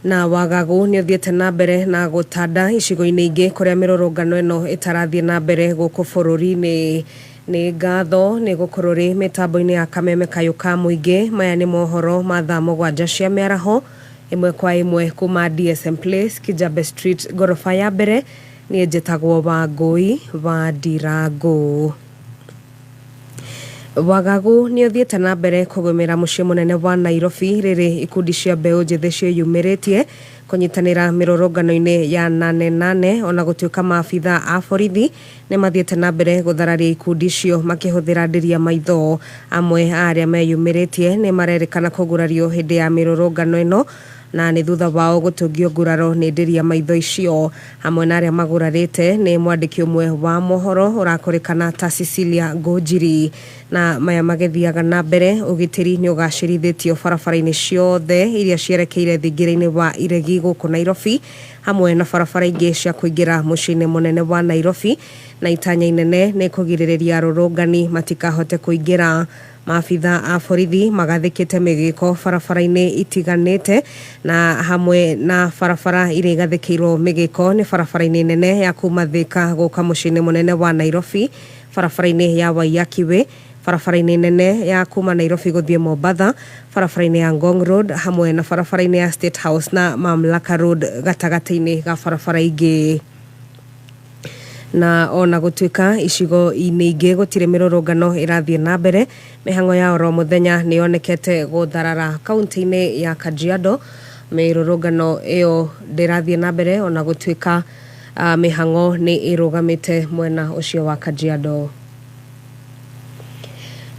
na wagagu nĩ ũthiĩte na mbere na gũtanda icigo-inĩ ingĩ kũrĩa mĩrũrũngano ĩno ĩtarathiĩ na mbere gũkũ bũrũri-inĩ. Nĩ ngatho nĩ gũkorwo rĩ mĩtambo-inĩ ya Kameme kayũ ka mũingĩ. Maya nĩ mohoro ma thaa 7 cia mĩaraho, ĩmwe kwa ĩmwe kuma DSM Place, Kijabe Street, ngoroba ya mbere. Niĩ njĩtagwo Wangũi wa Ndirangũ. Wagagu nĩ ũthiĩte na mbere kũgũmĩra mũciĩ mũnene wa Nairobi rĩrĩ ikundi cia mbeũ njĩthĩ ciĩyumĩrĩtie kũnyitanĩra mĩrũrũngano-inĩ ya nane nane, ona gũtuĩka maabitha a borithi nĩ mathiĩte na mbere gũthararia ikundi icio makĩhũthĩra ndĩria maitho. Amwe a arĩa meyumĩrĩtie nĩ marerĩkana kũgurario hĩndĩ ya mĩrũrũngano ĩno na nĩ thutha wao gũtũngio nguraro nĩ ndĩria maitho icio. Hamwe na arĩa magurarĩte nĩ mwandĩki ũmwe wa mohoro ũrakũrĩkana ta Cecilia Ngũnjiri. Na maya magĩthiaga na mbere, ũgitĩri nĩ ũgacĩrithĩtio barabara-inĩ ciothe iria cierekeire thingira-inĩ wa Iregi gũkũ Nairobi, hamwe na barabara ingĩ cia kũingĩra mũciĩ-inĩ mũnene wa Nairobi, na itanya inene nĩ kũgirĩrĩria arũrũngani matikahote kũingĩra. Maabitha a borithi magathĩkĩte mĩgĩko barabara-inĩ itiganĩte, na hamwe na barabara iria igathĩkĩirwo mĩgĩko nĩ barabara-inĩ nene ya kuma Thika gũka mũciĩ-inĩ mũnene wa Nairobi, barabara-inĩ ya Waiyaki Way, barabara-inĩ nene ya kuma Nairobi gũthiĩ Mombatha, barabara-inĩ ya Ngong Road, hamwe na barabara-inĩ ya State House na Mamlaka Road gatagatĩ-inĩ ga barabara ingĩ. Na ona gũtuĩka icigo-inĩ ingĩ gũtirĩ mĩrũrũngano ĩrathiĩ na mbere, mĩhang'o ya oro mũthenya nĩ yonekete gũtharara kaunti-inĩ ya Kajiado. Mĩrũrũngano ĩyo ndĩrathiĩ na mbere ona gũtuĩka mĩhang'o nĩ ĩrũgamĩte mwena ũcio wa Kajiado.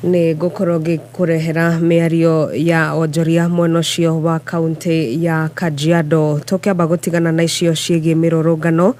Nĩ ngũkorwo ngĩkũrehera mĩario ya onjoria mwena ũcio wa kaunti ya Kajiado. Tũkĩamba gũtigana na icio ciĩgiĩ mĩrũrũngano,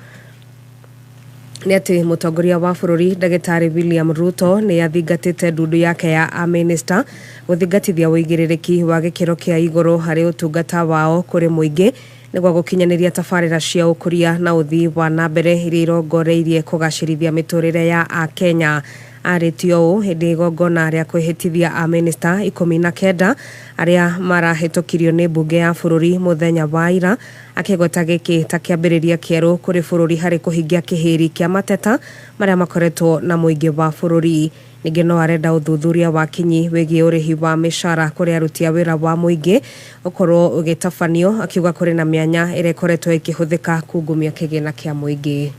nĩ atĩ mũtongoria wa bũrũri ndagĩtarĩ William Ruto nĩ athingatĩte ndundu yake ya amĩnĩsta gũthingatithia ũigĩrĩrĩki wa gĩkĩro kĩa igũrũ harĩ ũtungata wao kũrĩ mũingĩ nĩguo gũkinyanĩria tabarĩra cia ũkũria na ũthii wa na mbere iria irongoreirie kũgacĩrithia mĩtũrĩre ya Akenya. Arĩtio ũũ hĩndĩ ya igongona rĩa kwĩhĩtithia amĩnĩsta 19 arĩa marahĩtũkirio nĩ mbunge ya bũrũri mũthenya wa ira, akĩgweta gĩkĩ ta kĩambĩrĩria kĩerũ kũrĩ bũrũri harĩ kũhingia kĩhĩri kĩa mateta marĩa makoretwo na mũingĩ wa bũrũri. Ningĩ no arenda ũthuthuria wa kinyi wĩgiĩ ũrĩhi wa mĩcara kũrĩ aruti a wĩra wa mũingĩ ũkorwo ũgĩtabanio, akiuga kũrĩ na mĩanya ĩrĩa ĩkoretwo ĩkĩhũthĩka kungumia kĩgĩna kĩa mũingĩ.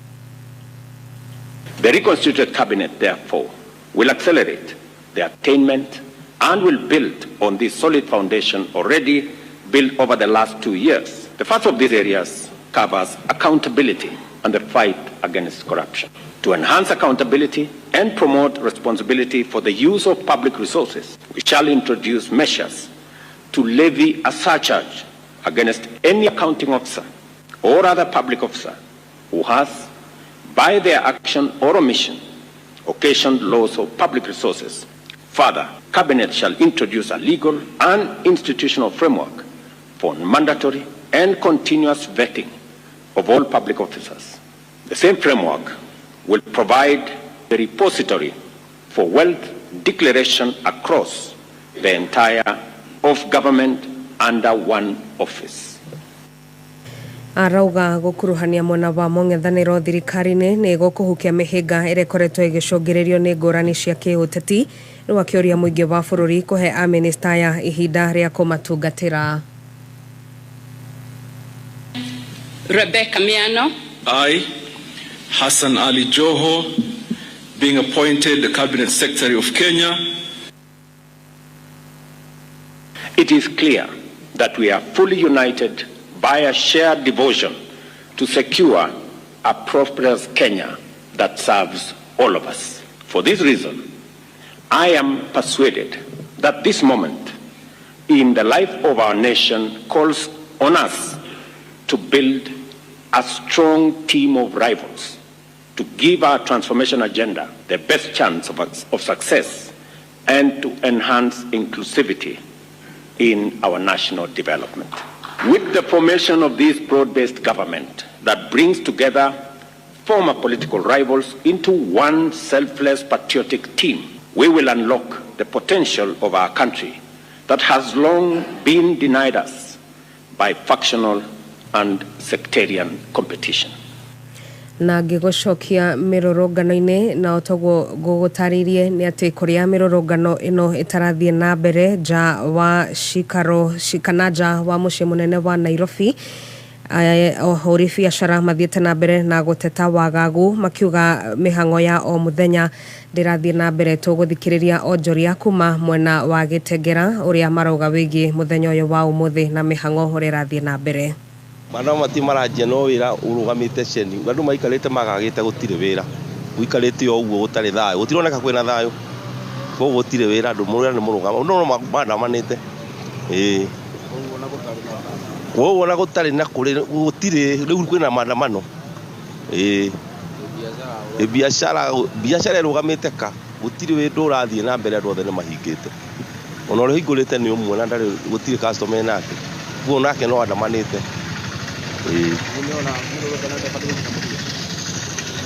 The reconstituted cabinet, therefore, will accelerate the attainment and will build on this solid foundation already built over the last 2 years. The first of these areas covers accountability and the fight against corruption. To enhance accountability and promote responsibility for the use of public resources, we shall introduce measures to levy a surcharge against any accounting officer or other public officer who has, by their action or omission, occasioned loss of public resources. Further, Cabinet shall introduce a legal and institutional framework for mandatory and continuous vetting of all public officers. The same framework will provide the repository for wealth declaration across the entire of government under one office. Arauga gũkuruhania mwena wa mũng'ethanĩro thirikari-inĩ nĩ gũkũhukia mĩhĩnga ĩrĩa ĩkoretwo ĩgĩcũngĩrĩrio nĩ ngũrani cia kĩũteti, rĩu akĩũria mũingĩ wa bũrũri kũhe amĩnĩsta aya ihinda rĩa kũmatungatĩra. Rebecca Miano. I, Hassan Ali Joho, being appointed the Cabinet Secretary of Kenya. It is clear that we are fully united by a shared devotion to secure a prosperous Kenya that serves all of us. For this reason, I am persuaded that this moment in the life of our nation calls on us to build a strong team of rivals to give our transformation agenda the best chance of success and to enhance inclusivity in our national development. With the formation of this broad-based government that brings together former political rivals into one selfless patriotic team, we will unlock the potential of our country that has long been denied us by factional and sectarian competition. Na ngĩgũcokia mĩrũrũngano-inĩ na otoguo ngũgũtarĩirie nĩ atĩ kũrĩa mĩrũrũngano ĩno ĩtarathiĩ na mbere nja wa cikaro kana nja wa mũciĩ mũnene wa Nairobi, ahũri biacara mathiĩte na mbere na gũteta wagagu makiuga mĩhang'o ya o mũthenya ndĩrathiĩ na mbere. Tũgũthikĩrĩria onjoria kuma mwena wa Gĩtengera ũrĩa marauga wĩgiĩ mũthenya ũyũ wa ũmũthĩ na mĩhang'o ũrĩa ĩrathiĩ na mbere. Mana mati maranjia no wira urugamite ceni andu maikarite magagite gutire wira guikarite o uguo gutari thayo gutironeka kwina thayo koguo gutire wira andu murira ni murugamo no mandamanite ii koguo na gutari na kuri gutire riu kwina maandamano ii biashara biashara irugamite ka gutire windu urathie na mbere andu othe ni mahingite ona uria hingurite ni umwe na ndari gutire customer nake koguo nake no andamanite.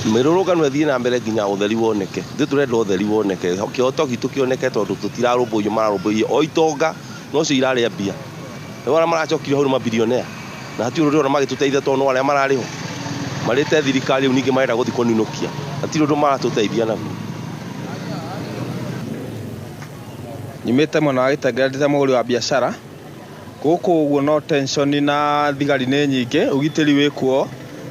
Mĩrũrũngano ĩthiĩ na mbere nginya ũtheri woneke. Ithuĩ tũrenda ũtheri woneke, kĩhoto gitũ kĩoneke tondũ tũtirarũmbũiyo, mararũmbũiyo o itonga nocio irarĩa mbia. Rĩu arĩa maracokire hau nĩ mabirionea na hatirĩ ũndũ ũrona magĩtũteithia tondũ no arĩa mararĩ ho marĩte thirikari rĩu ningĩ marenda gũthiĩ kũninũkia, hatirĩ ũndũ maratũteithia naguo. Nyumĩte mwena wa Gĩtengera ndĩ ta mũgũri wa biacara. Gũkũ ũguo no tension na thigari nĩ nyingĩ, ũgitĩri wĩkuo,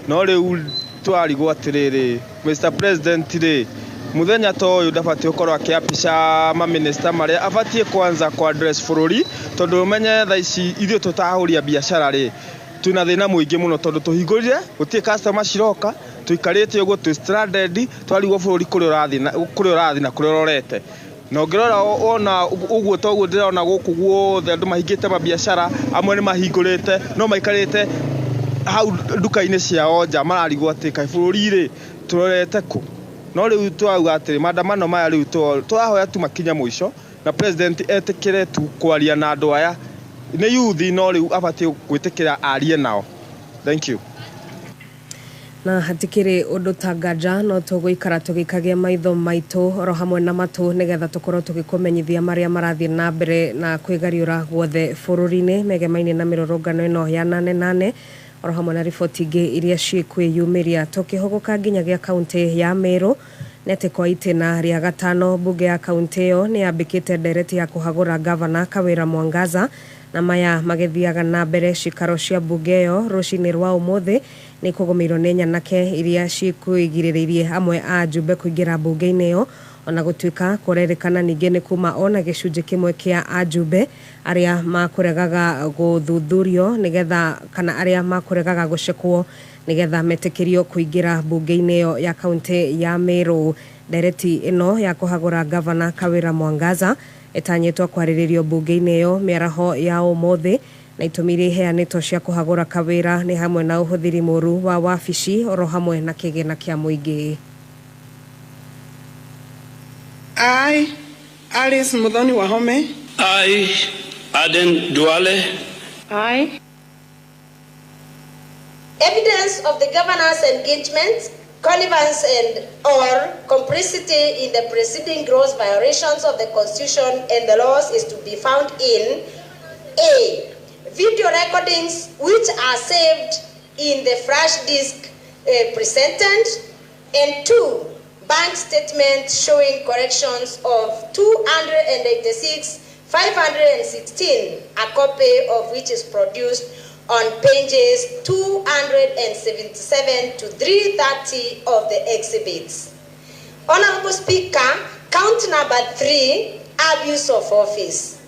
no rĩu twarigwo atĩrĩrĩ, Mr President rĩ, mũthenya ta ũyũ ndabatiĩ gũkorwo akĩapisha mamĩnĩsta marĩa abatiĩ kwanza kũ address bũrũri, tondũ ũmenye thaa ici ithuĩ tũtahũria biacara rĩ, twĩna thĩna mũingĩ mũno tondũ tũhingũrire gũtirĩ customer ciroka, tũikarĩte ũguo twĩ stranded, twarigwo bũrũri kũrĩa ũrathiĩ na kũrĩa ũrorete. Na ũngĩrora wona ũguo toguo ndĩrona gũkũ guothe andũ mahingĩte mabiacara, amwe nĩ mahingũrĩte no maikarĩte hau nduka-inĩ ciao nja mararigwo atĩ kaĩ bũrũri rĩ tũrorete kũ. No rĩu twauga atĩrĩ maandamano maya rĩu tũrahoya tu makinye mũico na president etĩkĩre tu kwaria na andũ aya nĩ youth, no rĩu abatiĩ gwĩtĩkĩra arie nao. Thank you. Na hatikĩrĩ ũndũ ta nganja no tũgũikara tũgĩikagia maitho maitũ oro hamwe na matũ nĩgetha tũkorwo tũgĩkũmenyithia marĩa marathiĩ na mbere na kwĩgariũra guothe bũrũri-inĩ megemaine na mĩrũrũngano ĩno ya 88 oro hamwe na riboti ingĩ iria cikwĩyumĩria. Tũkĩhũgũka nginyagia kaũntĩ ya Meru nĩ atĩ kwa itĩna rĩa gatano mbunge ya kaũntĩ ĩyo nĩ yambĩkĩte ndereti ya kũhagũra gavana Kawĩra Mwangaza, na maya magĩthiaga na mbere cikaro cia mbunge ĩyo rũcinĩ rwa ũmũthĩ nĩ kũgũmĩirwo nĩ nyanake iria cikwĩgirĩrĩirie amwe a ajumbe kũingĩra mbunge-inĩ ĩyo, ona gũtuĩka kũrerĩkana ningĩ nĩ kuma ona gĩcunjĩ kĩmwe kĩa ajumbe arĩa makũregaga gũthuthurio nĩgetha kana arĩa makũregaga gũcekwo nĩgetha metĩkĩrio kũingĩra mbunge-inĩ ĩyo ya kaũntĩ ya Meru. Ndereti ĩno ya kũhagũra gavana Kawĩra Mwangaza ĩtanyĩtwo kwarĩrĩrio mbunge-inĩ ĩyo mĩaraho ya ũmũthĩ, na itũmi iria iheanĩtwo cia kũhagũra Kawĩra nĩ hamwe na ũhũthĩri mũũru wa wabici oro hamwe na kĩgĩna kĩa mũingĩ. I, Alice Muthoni Wahome. I, Aden Duale. I. Evidence of the governor's engagement, connivance and or complicity in the preceding gross violations of the Constitution and the laws is to be found in A. Video recordings which are saved in the flash disk presented, and 2, bank statements showing corrections of 286,516, a copy of which is produced on pages 277 to 330 of the exhibits. Honorable Speaker, count number 3, abuse of office.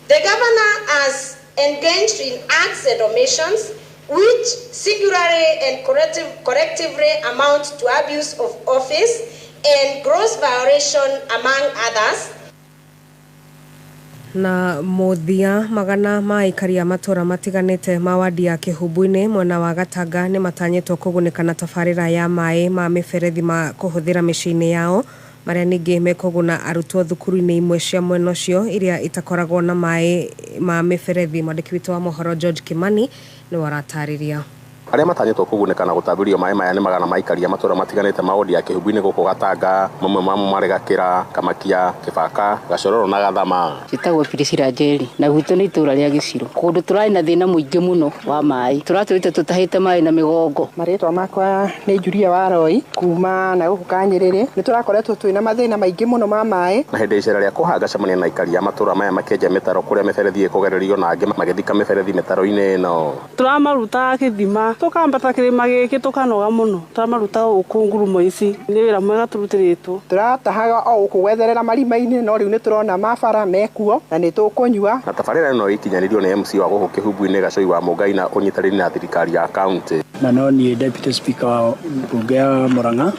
The governor has engaged in acts and omissions which singularly and correctively amount to abuse of office and gross violation, among others. Na muthia magana ma aikari a matura matiganite ma wadi ya Kihubu-ini mwena wa Gatanga ni matanyitwo kugunĩka na tabarĩra ya maĩ ma mĩberethi ma kũhũthĩra mĩciĩ-inĩ yao, marĩa ningĩ mekũguna arutwo thukuru-inĩ imwe cia mwena ũcio iria itakoragwo na maĩ ma mĩberethi. Mwandĩki witũ wa mohoro George Kimani nĩwe aratarĩria. Arĩa matanyĩtwo kũgunĩka na gũtambĩrio maĩ maya nĩ magana ma aikari a matũra matiganĩte ma wodi ya Kĩhumbu-inĩ gũkũ Gatanga, mamwe mamo marĩ Gakĩra, Kamakia, Kĩbaka, Gacororo na Gathama. Njĩtagwo Priscilla Njeri na gwitũ nĩ itũra rĩa Gĩciro. Kũndũ tũrarĩ na thĩna mũingĩ mũno wa maĩ, tũratũrĩte tũtahĩte maĩ na mĩgongo. Marĩtwa makwa nĩ Julia Waroi kuma na gũkũ Kanyĩrĩrĩ. Nĩ tũrakoretwo twĩna mathĩna maingĩ mũno ma maĩ. Na hĩndĩ icera rĩa kũhanga cemania na aikari a matũra maya makĩenja mĩtaro kũrĩa mĩberethi ĩkũgererio na angĩ magĩthika mĩberethi mĩtaro-inĩ ĩno. Tũramaruta gĩthima tukambata kirima giki tukanoga muno, turamaruta guku ngurumo ici ni wira mwega turutĩrĩtwo. Turatahaga o guku gwetherera marima-inĩ, no rĩu nĩ turona mabara mekuo na nĩ tũkũnyua. Na tabarĩra ĩno ĩkinyanĩrio nĩ MC wa gũkũ Kĩhumbu-inĩ Gacoi wa Mũngai na ũnyitanĩri na thirikari ya kaunti. Na no niĩ Deputy Speaker wa mbunge ya Murang'a.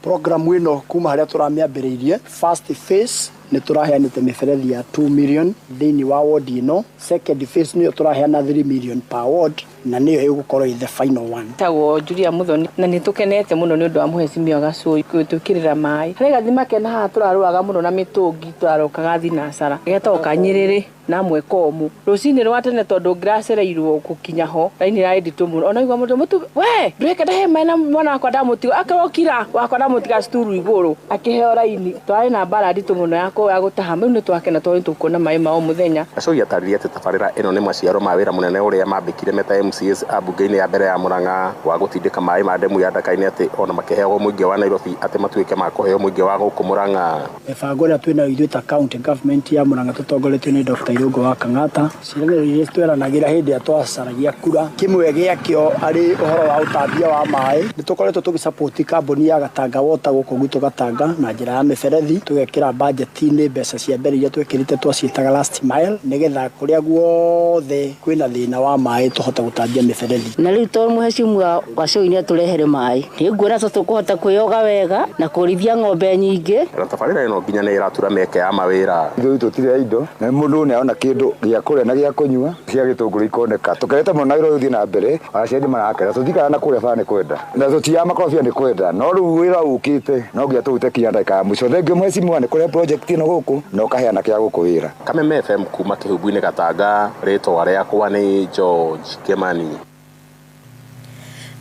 Programu ĩno kuma harĩa tũramĩambĩrĩirie first phase nĩ tũraheanĩte mĩberethi ya 2 million thĩinĩ wa ward ĩno, second phase nĩyo tũraheana 3 million per ward na nĩyo ĩgũkorwo ĩ the final one. Tagwo Julia Muthoni na nĩ tũkenete mũno nĩ ũndũ wa mũhecimiwa Gacoi gwĩtwĩkĩrĩra maĩ. Harĩ gathima kena haha tũrarũaga mũno na mĩtũngi, tũrarokaga thinacara getagwo Kanyĩrĩrĩ na Mwekomu. Rũcinĩ rwa tene tondũ ngĩracereirwo gũkinya ho raini ĩrarĩ nditũ mũno, ona igua mũndũ mũtu we ndweke ndahe maĩ na mwana wakwa ndamũtiga akarokira wakwa ndamũtiga cukuru igũrũ akĩheo raini. Twarĩ na mbara nditũ mũno ya gũtaha, rĩu nĩ twakena tondũ nĩ tũkuona maĩ ma o mũthenya. Gacoi atarĩria atĩ tabarĩra ĩno nĩ maciaro ma wĩra mũnene ũrĩa mambĩkire meta MCAs a mbunge-inĩ ya mbere ya Murang'a wa gũtindĩka maĩ ma ndemu ya Ndaka-inĩ atĩ ona makĩheagwo mũingĩ wa Nairobi atĩ matuĩke ma kũheo mũingĩ wa gũkũ Murang'a. Mĩbango ĩrĩa twĩnayo ithuĩ ta county government ya Murang'a tũtongoretio nĩ Dr. Irũngũ wa Kang'ata, ciĩranĩro iria tweranagĩra hĩndĩ ĩrĩa twacaragia kura, kĩmwe gĩakĩo arĩ ũhoro wa ũtambia wa maĩ. Nĩ tũkoretwo tũgĩsupport kambuni ya Gatanga Water gũkũ gwitũ Gatanga na njĩra ya mĩberethi, tũgekĩra budget-inĩ mbeca cia mbere iria twekĩrĩte twaciĩtaga last mile, nĩgetha kũrĩa guothe kwĩna thĩna wa maĩ tũhote gũtambia mĩberethi. Na rĩu tondũ mũhecimiwa Gacoi nĩ atũrehere maĩ, nĩnguona ta tũkũhota kwĩyoga wega na kũrĩithia ng'ombe nyingĩ. Na tabarĩra ĩno nginya nĩ ĩratura mĩeke ya mawĩra. Ithuĩ tũtirĩ indo na mũndũ nĩ arona kĩndũ gĩa kũrĩa na gĩa kũnyua cia gĩtũngũrũ ikoneka. Tũkenete mũno na wĩra ũyũ ũthiĩ na mbere, aciari marakena, tũtikara na kũrĩa bara nĩ kwenda na tũtiaga makorobia nĩ kwenda, no rĩu wĩra ũkĩte no nginya tũrute kinya ndagĩka ya mũico. Thengiũ mũhecimiwa nĩ kũrehe project ĩno gũkũ na ũkaheana kĩa gũkũ wĩra. Kameme FM kuma Kĩhumbu-inĩ Gatanga, rĩtwa rĩakwa nĩ George Kimani.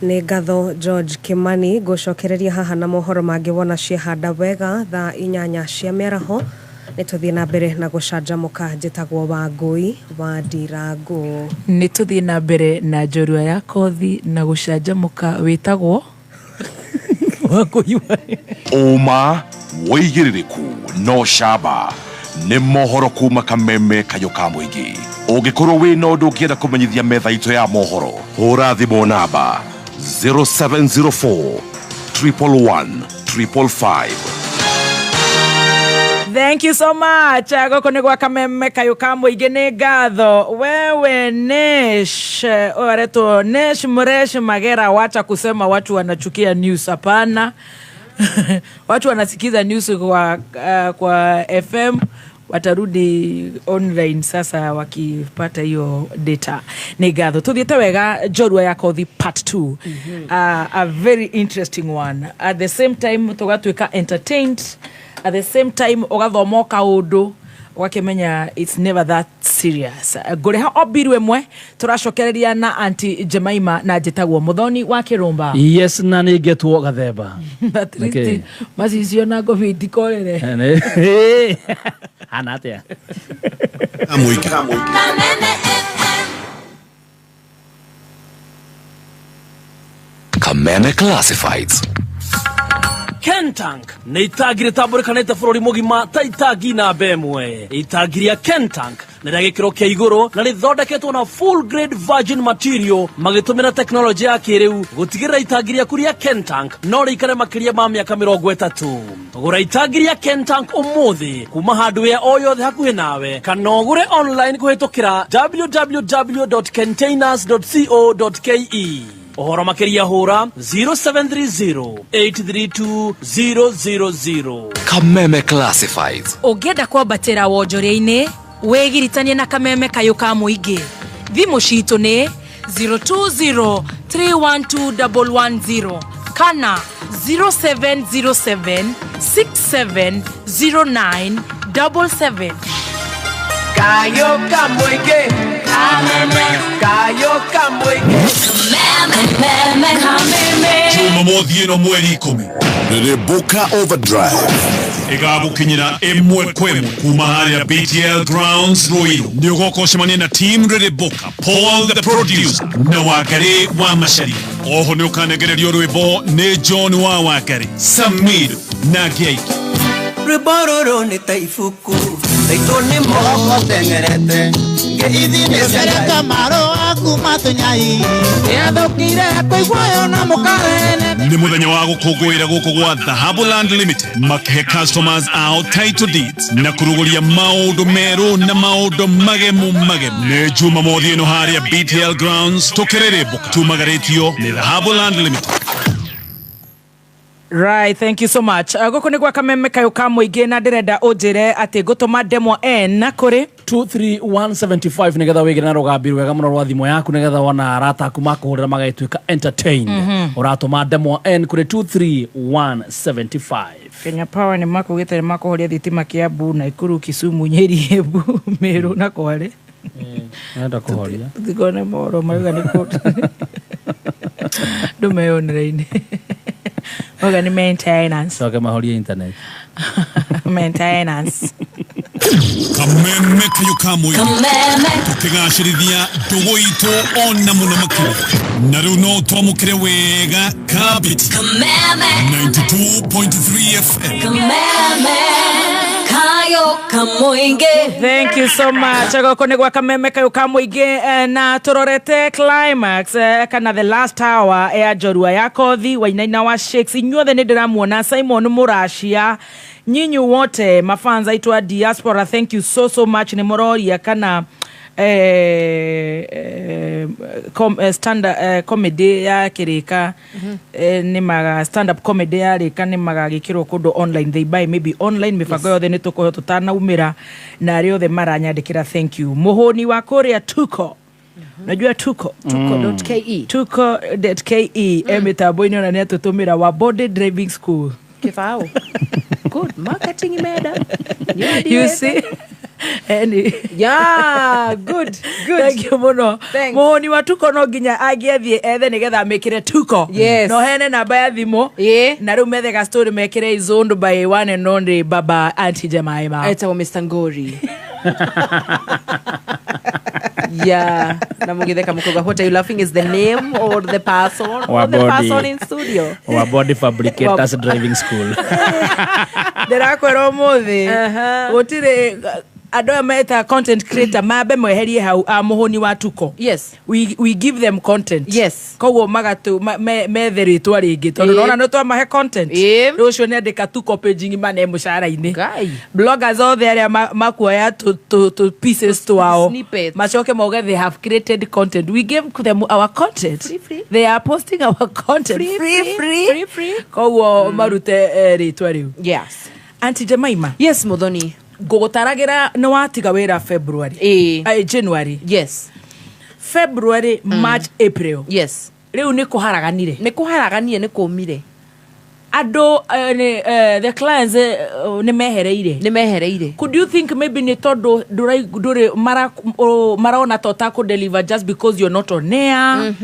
Nĩ ngatho George Kimani. Ngũcokereria haha na mohoro mangĩ wona ciehanda wega thaa 8 cia mĩaraho. Nĩ tũthiĩ na mbere na gũcanjamũka. Njĩtagwo Wangũi wa Ndirangũ. Nĩ tũthiĩ na mbere na njorua ya kothi na gũcanjamũka. Wĩtagwo Wangũi wa Ũma wĩigĩrĩrĩku no camba nĩ mohoro kuma Kameme kayũ ka mũingĩ. Ũngĩkorwo wĩna ũndũ ũngĩenda kũmenyithia metha itũ ya mohoro, hũra thimũ namba 0704 111 555. Thank you so much. Gũkũ nĩ gwa Kameme kayũ ka mũingĩ. Nĩ ngatho wewe Nesh, aretwo Nesh Mresh Magera. Wacha kusema watu wanachukia news, hapana. Watu wanasikiza news kwa FM, watarudi online sasa wakipata hiyo data. Nĩ ngatho. Tũthiĩte wega njorua ya kothi part 2. A very interesting one. At the same time tũgatuĩka entertained, at the same time ũgathoma kaũndũ ũgakĩmenya it's never that serious. Ngũrĩha o mbiru ĩmwe tũracokereria na Aunty Jemima na njĩtagwo Mũthoni wa Kĩrũmba. Yes, na nĩ ngetwo Gathemba. At least macicio na ngobi itikorere. Hana atĩa? Mũingĩ. Kameme FM. Kameme Classifieds. Kentank nĩ itangi rĩtambũrĩkanĩte bũrũri mũgima ta itangi namba ĩmwe. Itangi rĩa Kentank nĩ rĩa gĩkĩro kĩa igũrũ na rĩthondeketwo na full grade virgin material magĩtũmĩra tekinoronjĩ ya kĩrĩu gũtigĩrĩra itangi rĩaku rĩa Kentank no rĩikare makĩria ma mĩaka 30. Gũra itangi rĩa Kentank ũmũthĩ kuma hardware o yothe hakuhĩ nawe kana ũgũre online kũhĩtũkĩra www.containers.co.ke. Ũhoro makĩria hũra 0730 832 000. Kameme Classifieds. Ũngĩenda kwambatĩra wonjoria-inĩ wĩgiritanie na kameme kayũ ka mũingĩ. Thimũ citũ nĩ 020 312 110 kana 0707 6709 77. Kayo kamwenge Kameme Kayo kamwenge Kameme Kameme. Jumamothi ĩno mweri 10 Rĩrĩmbũka Overdrive ĩgagũkinyĩra ĩmwe kwa ĩmwe kuma harĩa BTL Grounds Ruiru. Nĩ ũgoka ũcemanie na team Rĩrĩmbũka, Paul the producer na Wangari wa Macharia. Oho nĩ ũkanengererio rwĩmbo nĩ John wa Wangari, Samido na angĩ aingĩ. Rwĩmbo rũrũ nĩ ta ibuku taitũ nĩ moko teng'erete ngeithi nĩ Cereka marũa kuma tũnyai nĩathũkire kũiguayo na mũkarene. Nĩ mũthenya wa gũkũngũĩra gũkũ gwa Dhahabu Land Limited makĩhe customers ao title deeds na kũrugũria maũndũ merũ na maũndũ magemu magemu. Nĩ Jumamothi ĩno harĩa BTL Grounds tũkĩrĩrĩmbũka tumagarĩtio nĩ Dhahabu Land Limited. Right, thank you so much. Gũkũ nĩ gwa kameme kayũ ka mũingĩ na ndĩrenda ũnjĩre atĩ ngũtũma ndemwa N kũrĩ 23175 nigetha wĩgĩre na rũgambi rwega mũno rwa thimũ yaku nigetha wona arata aku makũhũrĩra magagĩtuĩka entertained. Ũratũma ndemwa N kũrĩ 23175. Kenya Power nĩ makugĩte nĩ makũhoria thitima Kiambu, Nakuru, Kisumu, Nyeri, Embu, Meru na Kwale. Nenda kũhoria. Tũtikone mohoro marauga nĩ kũ ndũmeyonere-inĩ. Mauga nĩ maintenance. Coke mahorie internet. Maintenance. Kameme kayo ka mũingĩ. Kameme. Tũkĩgacĩrithia ndũgũ itũ ona mũno makĩria. Na rĩu no twamũkĩre wega Kabiti. Kameme. 92.3 FM. Kameme kayo kamoinge. Thank you so much. Gũkũ nĩ gwa kameme kayũ ka mũingĩ na tũrorete climax kana the last hour ya njorua ya kothi wainaina wa Shakes. Inyuothe nĩ ndĩramuona Simon Mũracia, nyinyi wote mafans aitũ a diaspora, thank you so so much. Nĩ mũroria kana stand comedy ya kĩrĩka nĩ maga stand up comedy ya rĩka nĩ magagĩkĩrwo kũndũ online, they buy maybe online mĩbango yothe nĩ tũkũheo tũtanaumĩra na arĩa othe maranyandĩkĩra thank you. Mũhũni wa kũrĩa Tuko, najua Tuko Tuko.ke. Tuko.ke e mĩtambo-inĩ ona nĩ atũtũmĩra wa Body Driving School. Kibao. Good marketing madam. You see? Any. Yeah, good, good. Thank you mũno. Thanks. Mũhũni wa Tuko no nginya angĩathiĩ ethe nĩgetha amĩkĩre Tuko. Yes. No hene namba ya thimũ. Na rĩu methe ga story mekĩre is owned by one and only Baba Auntie Jemima. Etagwo Mr. Ngori. Yeah, na mugitheka mukuga what are you laughing is the name or the person or the person in studio. Wa Body Fabricators Driving School. Ndĩrakwĩra ũmũthĩ gũtirĩ andũ aya meta content creator mambe mweherie hau a mũhũni wa Tuko. Yes. We give them content. Yes. Koguo magatu methe rĩtwa rĩngĩ tondũ nona nĩ twamahe content. Rĩu ũcio nĩ andĩka Tuko page ng'ima nĩ mũcara-inĩ. Bloggers othe arĩa makuoya tũ pieces twao macoke mauge they have created content. We gave them our content. Free, free. They are posting our content. Free, free, free. Free, free. Koguo marute rĩtwa rĩu. Yes. Auntie Jemima. Yes, Muthoni. Ngũgũtaragĩra nĩ watiga wĩra February. January. Yes. February, March, April. Yes. Rĩu nĩ kũharaganire. Nĩ kũharaganire, nĩ kũmire. Andũ the clients nĩ mehereire. Nĩ mehereire. Could you think maybe nĩ tondũ ndũrĩ marona ta ũtakũ deliver just because you're not on air?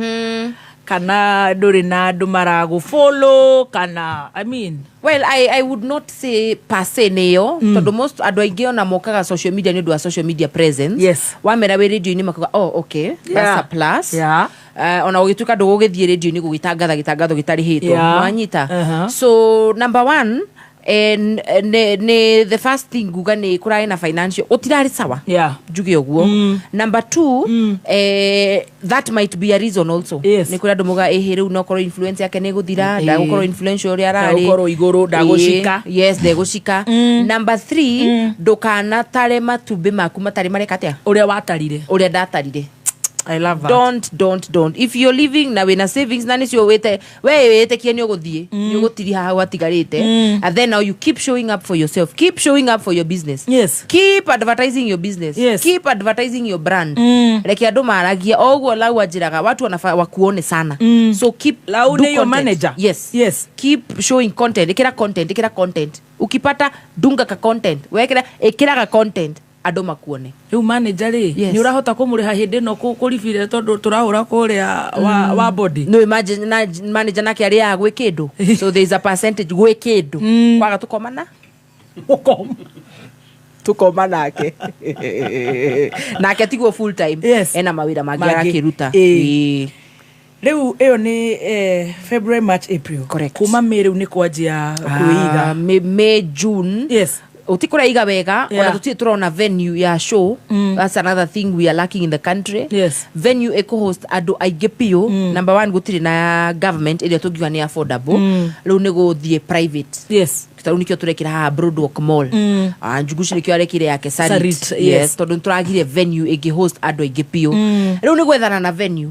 Kana ndũrĩ na andũ maragũ-follow kana, I mean. Well, I would not say per se nĩyo, tondũ most andũ aingĩ ona mokaga social media nĩ ũndũ wa social media presence. Wamera wĩ radio-inĩ makauga, "Oh, okay, that's a plus." Ona ũgĩtuĩka ndũgũgĩthiĩ radio-inĩ gũgĩtangatha gĩtangatho gĩtarĩhĩtwo. Wanyita? So number one, nĩ the first thing nguga nĩ kũrarĩ na financial ũtirarĩ sawa, njuge ũguo. Number two, that might be a reason also. Nĩ kũrĩ andũ muga ĩhĩ rĩu nokorwo influence yake nĩ ĩgũthira, ndagũkorwo influential ũrĩa ararĩ. Ndagũkorwo igũrũ, ndagũcika. Ĩĩ, yes, ndegũcika. Number three, ndũkanatare matumbĩ maku matarĩ mareka atĩa. Ũrĩa watarire. Ũrĩa ndatarire. I love that. Don't, don't, don't. If you're living na wĩna savings na nĩcio wĩte we wĩtĩkie nĩ ũgũthiĩ, nĩ ũgũtiriha hau hatigarĩte, and then now you keep showing up for yourself, keep showing up for your business, keep advertising your business, keep advertising your brand. Reke andũ maragie o ũguo. Lau anjĩraga watu wanafaa wakuone sana. So keep Lau do nĩ your content. Manager? Yes. Keep showing content. Ikira content, ikira content. Ukipata dunga ka content, wekira ikiraga content andũ makuone. Rĩu manager rĩ, nĩ ũrahota kũmũrĩha hĩndĩ ĩno kũribire tondũ tũrahũra kũrĩa wa body? No imagine na manager nake arĩaga gwĩ kĩndũ, so there is a percentage gwĩ kĩndũ kwaga tũkomana tũkoma nake nake tiguo full time. Ena mawĩra mangĩ Mangĩ. arakĩruta. Ĩĩ. Rĩu ĩyo nĩ February, March, April. Correct. Kuma May rĩu nĩ kwanjia kwĩiga. May, June. Ũtikũraiga wega. Ona tũtirĩ tũrona venue ya show. That's another thing we are lacking in the country. Venue ĩkũhost andũ aingĩ biũ. Number one, gũtirĩ na government ĩrĩa tũngiuga nĩ affordable. Rĩu nĩ gũthiĩ private. Tarĩu nĩkĩo tũrekĩra haha Broadwalk Mall. Ah, Njuguci nĩkĩo arekire yake Sarit. Sarit, yes. Tondũ nĩtũragire venue ĩngĩ host andũ aingĩ biũ. Rĩu nĩ gwethana na venue.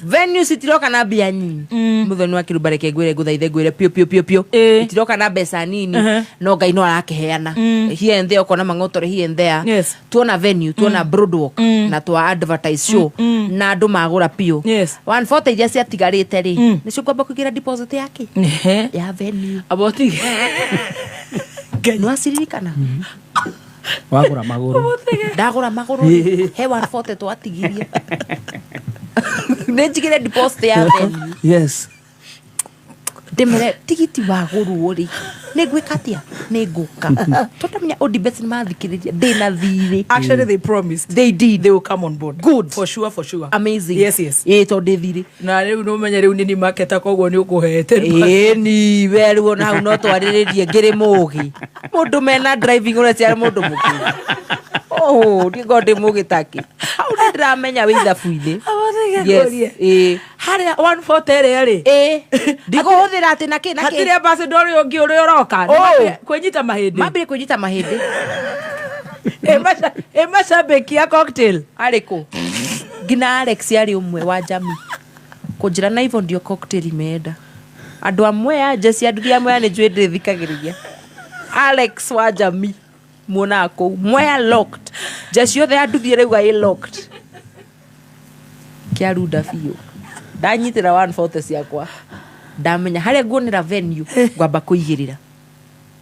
Venue citiroka na mbia nyinyi. Mũthoni wa kĩrumba, reke ngwĩre, ngũthaithe ngwĩre piũ piũ piũ piũ, itiroka na mbeca nini. No Ngai no arakĩheana here and there, ũkona mang'otore here and there. Tuona venue, tuona Broadwalk na twa advertise show na andũ magũra piũ. 140 iria ciatigarĩte rĩ, nĩcio ngwamba kũigĩra deposit yake ya venue. Aboti. Nĩwaciririkana? Wagũra magũrũ. Ndagũra magũrũ rĩ, he 140 twatigirie nĩ njigĩre deposit ya venue. Ndĩmere tigiti wagũrwo rĩ, nĩ ngwĩka atĩa, nĩ ngũka tondamenya Odibet nĩ mathikĩrĩria ndĩna thirĩ. Actually, they promised. They did. They will come on board. Good. For sure, for sure. Amazing. Yes. Ĩĩ, tondũ ndĩ thirĩ. Na rĩu nĩ ũmenye rĩu nĩ marketer, koguo nĩ ũkũhete. Ĩni we rĩu ona hau no twarĩrĩrie ngĩrĩ mũgĩ mũndũ mena driving ũreciara mũndũ mũkĩ. Oh, ndingorwo ndĩ mũgĩ takĩ hau nĩ ndĩramenya wĩ ithabu-inĩ. Yes, ĩĩ. Harĩa 140 ĩrĩa rĩ, ĩĩ, ndigũhũthĩra atĩ na kĩ na kĩ. Hatirĩ ambassador ũrĩa ũngĩ ũrĩa ũroka. Nĩ Oh. kwĩnyita mahĩndĩ. Mambire kwĩnyita mahĩndĩ. Ĩ macambĩki ya cocktail. Arĩ kũ? Nginya Alex arĩ ũmwe wa jami kũnjĩra na hivyo ndio cocktail imeenda. Andũ amwe a Jesse, andũ amwe a nĩ njũĩ ndĩthikagĩrĩria Alex wa jami muonaga kũu Mwea locked Jesse yothe ya nduthi ĩrauga ĩ locked kĩarunda biũ. Ndanyitĩra 140 ciakwa, ndamenya harĩa nguonera venue ngwamba kũigĩrĩra,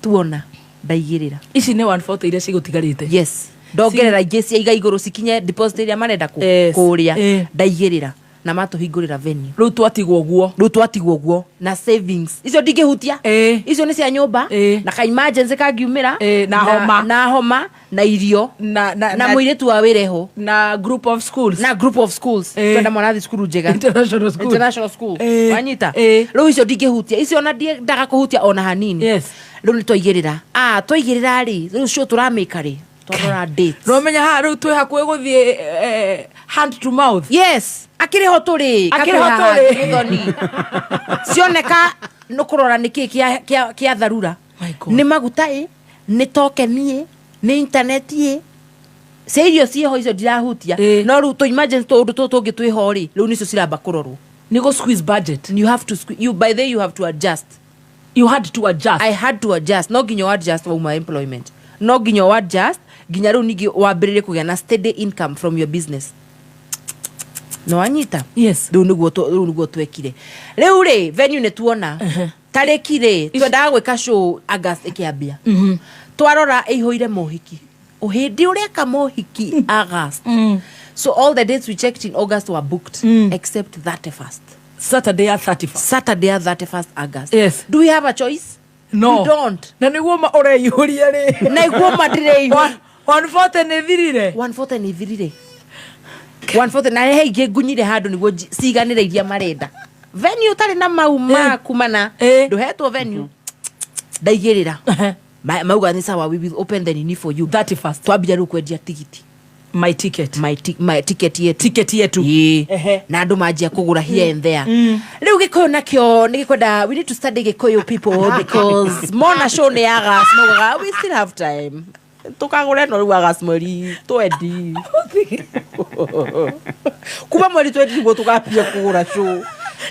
tuona ndaigĩrĩra. Ici nĩ 140 iria cigũtigarĩte? Yes, ndongerera ingĩ ciaiga igũrũ cikinye deposit ĩrĩa marenda kũrĩa. Ndaigĩrĩra na matũhingũrĩra venue. Rĩu twatigwo ũguo. Rĩu twatigwo ũguo na savings icio ndingĩhutia. Icio nĩ cia nyũmba na ka emergency kangiumĩra. Na homa. Na homa na irio na na mũirĩtu wa wĩra ho. Na group of schools. Na group of schools. Twenda mwana athi cukuru njega. International school. International school. Wanyita? Rĩu icio ndingĩhutia icio ona ndiendaga kũhutia ona hanini. Rĩu nĩ twaigĩrĩra, ah, twaigĩrĩra rĩ, rĩu cio tũramĩka rĩ, twarora dates. No menya haha rĩu twĩ hakuhĩ gũthiĩ hand to mouth. Yes, akĩrĩ ho tũrĩ. Akĩrĩ ho tũrĩ. Mũthoni cioneka nĩ kũrora nĩ kĩ kĩa tharura, nĩ maguta ĩ, nĩ token ĩ, nĩ internet ĩ, cia irio ciĩho icio ndirahutia. No rĩu tũ emergency tũũndũ tũtũ tũngĩ twĩho rĩ, rĩu nĩcio ciramba kũrorwo. Nĩ gũ squeeze budget. You have to squeeze, you, by the way, you have to adjust. You had to adjust. I had to adjust. No nginya adjust wauma employment, no nginya adjust nginya rĩu ningĩ wambĩrĩrie kũgĩa na steady income from your business. No wanyita? Yes. Rĩu nĩguo rĩu nĩguo twekire. Rĩu rĩ, venue nĩ tuona tarĩki rĩ, twendaga gwĩka show August ĩkĩambia. Twarora ĩihũire mohiki, hĩndĩ ũreka mohiki August. So all the dates we checked in August were booked except 31st. Saturday ya 31st. Saturday ya 31st August. Yes. Do we have a choice? No. We don't. Na nĩguo ma ũreihũria rĩ. Na iguo ma ndĩreihũria. 140 nĩ thirire. 140 nĩ thirire. 140 na he ingĩ ngunyire handũ nĩguo ciganĩre iria marenda. Venue ũtarĩ na mau maku mana ndũhetwo venue. Ndaigĩrĩra. Mauga nĩ sawa, we will open the nini for you. 31st. Twambia rĩu kwendia tigiti. My ticket. My ticket yetu. Ticket yetu. Ĩĩ. Na andũ manjia kũgũra here and there. Rĩu Gĩkũyũ nakĩo nĩ gĩkwenda, we need to study Gĩkũyũ people because mona show nĩ August maugaga we still have time. Tũkagũra ĩno rĩu August mweri 20. Kuma mweri 20 nĩguo tũgambia kũgũra show.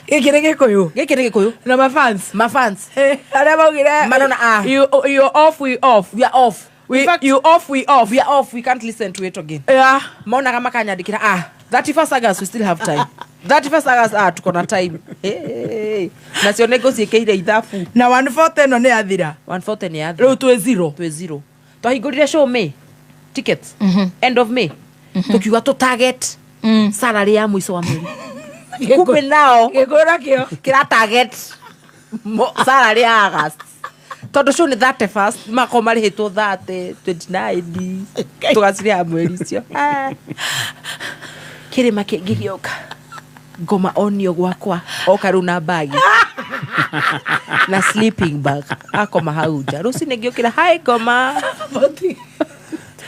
Gĩkĩ nĩ Gĩkũyũ. Gĩkĩ nĩ Gĩkũyũ. Na mafans. Mafans. Arĩa maugire Manona, ah. You off, we off. We are off. We, In fact, you off, we off. We are off. We can't listen to it again. Yeah. Maonaga makanyandĩkĩra, ah, 31st August we still have time. 31st August, ah, tuko na time. Hey. Nacio nĩ ngũciĩkĩire ithabu. Na 140 ĩno nĩ yathira. 140 nĩ yathira. Rĩu twĩ zero. Twĩ zero. Twahingũrire show May. Tickets. End of May. Tũkiuga tũ target salary ya mũico wa mweri. Kumbe nao Gĩkũyũ nakĩo kĩra target salary ya August. Tondũ show nĩ 31st, makorwo marĩhĩtwo 30, 29, tũgacirĩha mweri icio. Kĩrĩma kĩngĩ gĩoka. Ngoma onio gwakwa oka rĩu na bagi na sleeping bag akoma hau nja. Rũcinĩ ngĩũkĩra, hi Ngoma.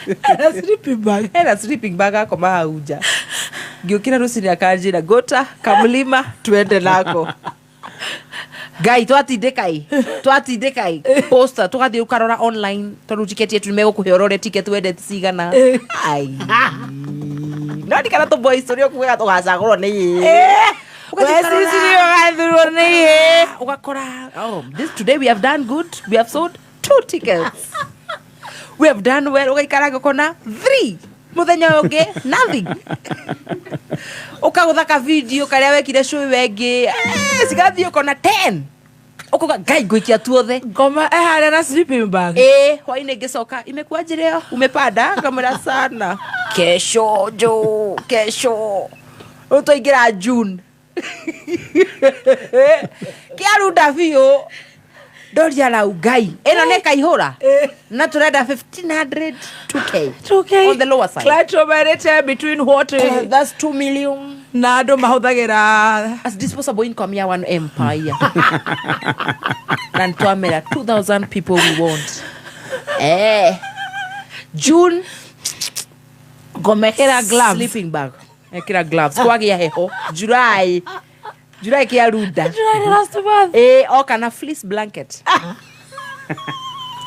Ena sleeping bag. Ena sleeping bag akoma hau nja. Ngĩũkĩra rũcinĩ akanjĩra gota kamlima tuende nako. Ngai twatindĩka twatindĩka poster tũgathiĩ ũkarora online tondũ ticket yetu nĩmegũkũhe ũrore ticket wendete cigana. Ai. No ndikana tũ boys tũrĩa ũkugaga tũgacagũrwo nĩ ĩ. We sisi nĩ ũgathurwo nĩ ĩ. Ũgakora, oh, this today we have done good. We have sold 2 tickets. We have done well. Ũgaikara ũkona 3. Mũthenya ũyũ ũngĩ nothing. Ũkagũtha ka video karĩa wekire show ĩyo ĩngĩ, cigathiĩ ũkona 10. Ũkauga Ngai ngũikia tuothe. Ngoma eharĩa na sleeping bag. Ĩ, hwainĩ ngĩcoka imekuwa leo umepanda ngamwĩra sana. Kesho jo, kesho. Rĩu twaingĩra June. Kĩarunda biũ. Ndoria rau Ngai ĩno nĩ kaihũra na tũrenda 1500 2K. 2K. On the lower side. Clitomerete between what? That's 2 million. Na andũ mahũthagĩra as disposable income ya 1 M per year. Na nĩtwamera 2000 people we want. June ngomekera gloves. Sleeping bag. Ekera gloves. Kwagĩa heho. July. July kĩarunda. July the last month. Oka na fleece blanket.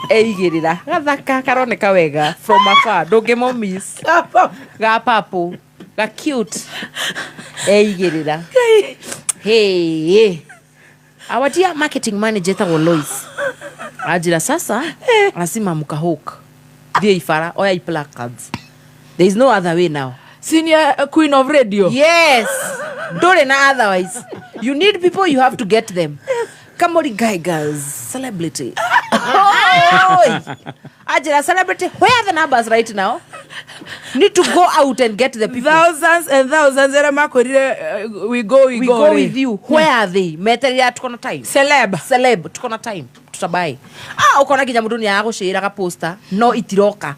Eigĩrĩra. Gathaka karoneka wega from afar. Ndũngĩmũ miss. Ga purple. Ga cute. Eigĩrĩra. Hey. Our dear marketing manager etagwo Lois. Anjĩra sasa lazima mkahook. Thiĩ ibara oya placards. There is no other way now. Senior queen of radio. Yes. Ndũrĩ na otherwise. You need people, you have to get them. Kamori guy girls, celebrity. Oi. Ajira celebrity, where are the numbers right now? Need to go out and get the people. Thousands and thousands arĩa makwĩrire, we go, we We go, go rĩ. with you. Where are they? Meterera tuko na time. Celeb. Celeb, tuko na time. Tutabai. Ukona nginya mũndũ nĩ agũcĩra ga poster, no itiroka.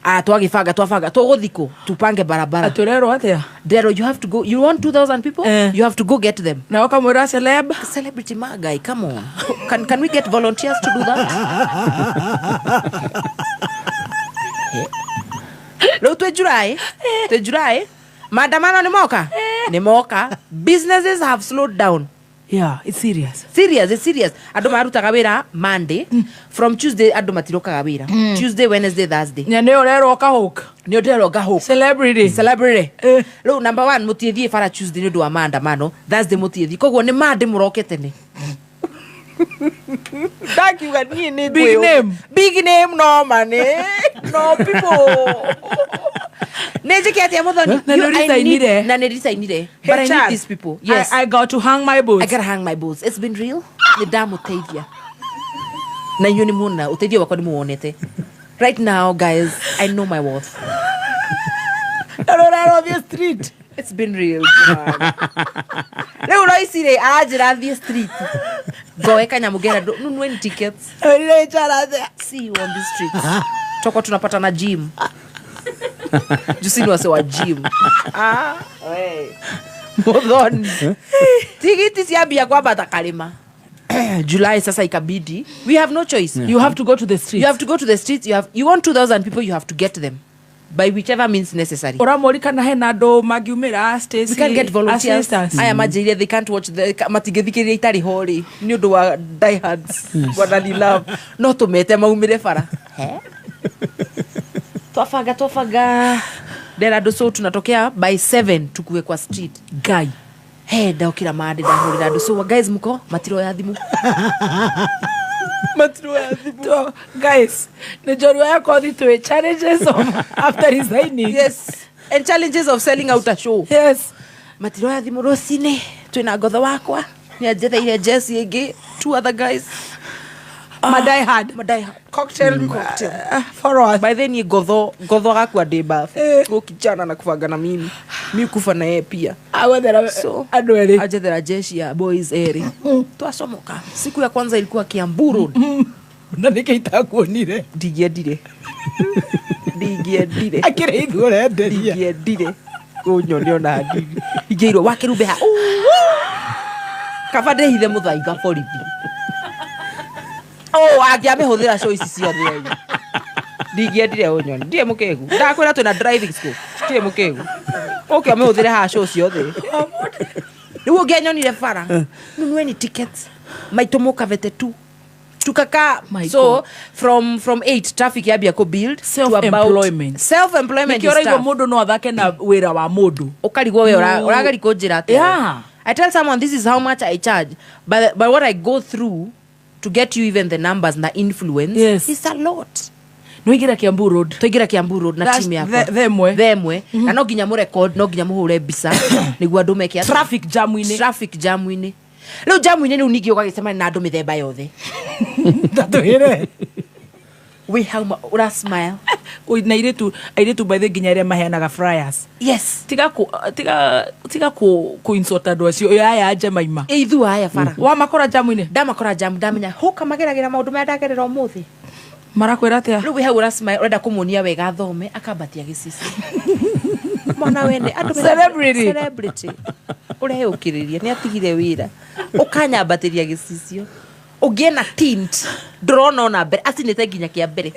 Twagĩbanga, twabanga, tũgũthiĩ kũ? Tupange barabara. Atũrerwo atĩa? Ndero, you have to go. You want 2,000 people? You have to go get them. Na ũkamwĩra celeb? Celebrity magai, come on. Can we get volunteers to do that? Rĩu twĩ July, twĩ July. Maandamano nĩ moka? Nĩ moka. Businesses have slowed down. Yeah, it's serious. Serious, it's serious. Andũ marutaga wĩra Monday. From Tuesday andũ matirokaga wĩra. Tuesday, Wednesday, Thursday. Na nĩ ũrerwo ũkahook. Nĩ ũrerwo ngahook. Celebrity. Celebrity. Rĩu number 1 mũtiĩthiĩ bara Tuesday nĩ ũndũ wa maandamano. Thursday mũtiĩthiĩ. Koguo nĩ Monday mũroke tene. Ndakiuga niĩ nĩ Big ngwĩyũ. name. Big name no money. No people. Nĩ njĩke atĩa Muthoni? Na nĩ You, I need resignire. Na nĩ resignire. But I need HR. these people. Yes. I got to hang my boots. I got to hang my boots. It's been real. Nĩ ndamũteithia. Na inyuĩ nĩ muona ũteithio wakwa nĩ muwonete. Right now guys, I know my worth. Rora the street. It's been real. Joanne. Rĩu Loici rĩ aranjĩra thiĩ street ngoe kanyamũ ngera nunueni tickets. See you on the streets. Toko tunapatana gym. Jusini wase wa gym. Ah, we. Muthoni. Tigiti ciambia kwambata karĩma. July sasa ikabidi. We have no choice. Yeah. You have to go to the streets. You have to go to the streets. You want 2,000 people, you have to get them by whichever means necessary. Ũramũri kana hena andũ mangiumĩra Stacy We can't get volunteers. assistants. Aya manjĩrire they can't watch the matingĩthikĩrĩria itarĩ ho rĩ nĩ ũndũ wa diehards wanani love no tũmete maumĩre bara. Twabanga ndera andũ so tunatokea by 7 tukue kwa street. Ngai. He ndaũkĩra mande ndahũrĩra andũ so guys mko matiroya thimũ. Matiroya thimũ. Guys, nĩ njorua ya kothi twĩ challenges of after resigning. Yes. And challenges of selling out a show. Yes. Matiroya thimũ rũcinĩ twĩna ngotho wakwa nĩ anjetheire jesi ĩngĩ two other guys. Ma die hard. Ma die hard. Cocktail. Cocktail. Followers. By then ngotho gakua ndĩ bafu. Huyu kijana na kufanga na mimi. Mi kufa na yeye pia. Agwethera So, andũ erĩ. Anjethera jeshi ya boys erĩ. Twacomoka. Siku ya kwanza ilikuwa Kiambu Road. Na nĩkĩ itakuonire? Ndingĩendire. Ndingĩendire. Akĩrĩ ithuĩ ũrenderia. Ndingĩendire. Ũnyone ona hanini. Ingĩirwo wakĩrumbe ha. Kaba ndĩhithe mũthaiga borithi. Oh, angĩamĩhũthĩra show ici ciothe ũyũ. Ndingĩendire ũnyone. Ndirĩ mũkĩgu. Ndakwĩra twĩna driving school. Ndirĩ mũkĩgu. Ũke ũmĩhũthĩre haha show ciothe. Rĩu ũngĩanyonire bara. Nunueni tickets. Maitũ mũkavete tu. Tukaka My so God. from 8 traffic yambia ku build to about Self-employment. Self-employment Nĩkĩo is ũraigua tough. mũndũ no athake na wĩra wa mũndũ. Ũkarigwo we ũrageria kũnjĩra atĩa. Yeah. I tell someone this is how much I charge, but what I go through to get you even the numbers na influence Yes. is a lot. Nĩwaingĩra Kiambu Road. Twaingĩra Kiambu Road na That's team yakwa. themwe. Themwe. Na no nginya mũrecord, no nginya mũhũre mbica nĩguo andũ meke atĩa? Traffic jam-inĩ. Traffic jam-inĩ. Rĩu jam-inĩ rĩu ningĩ ũgagĩcemania na andũ mĩthemba yothe. Tatwĩre. Wĩ hau ũra smile. Na airĩtu by the nginya arĩa maheanaga flyers. Yes. Tiga ku tiga tiga ku ku insult andũ acio aya Jemaima. Ithuĩ aya bara. Wamakora jam-inĩ? Ndamakora jam ndamenya hũka mageragĩra maũndũ marĩa ndagerera ũmũthĩ. Marakwĩra atĩa? Rĩu wĩ hau ũra smile ũrenda kũmuonia wega athome akambatia gĩcicio. Mwana wene andũ mena- Celebrity. Celebrity. Ũreyũkĩrĩria nĩ atigire wĩra. Ũkanyambatĩria gĩcicio. Ũngĩena tint ndũrona ona mbere acinĩte nginya kĩa mbere.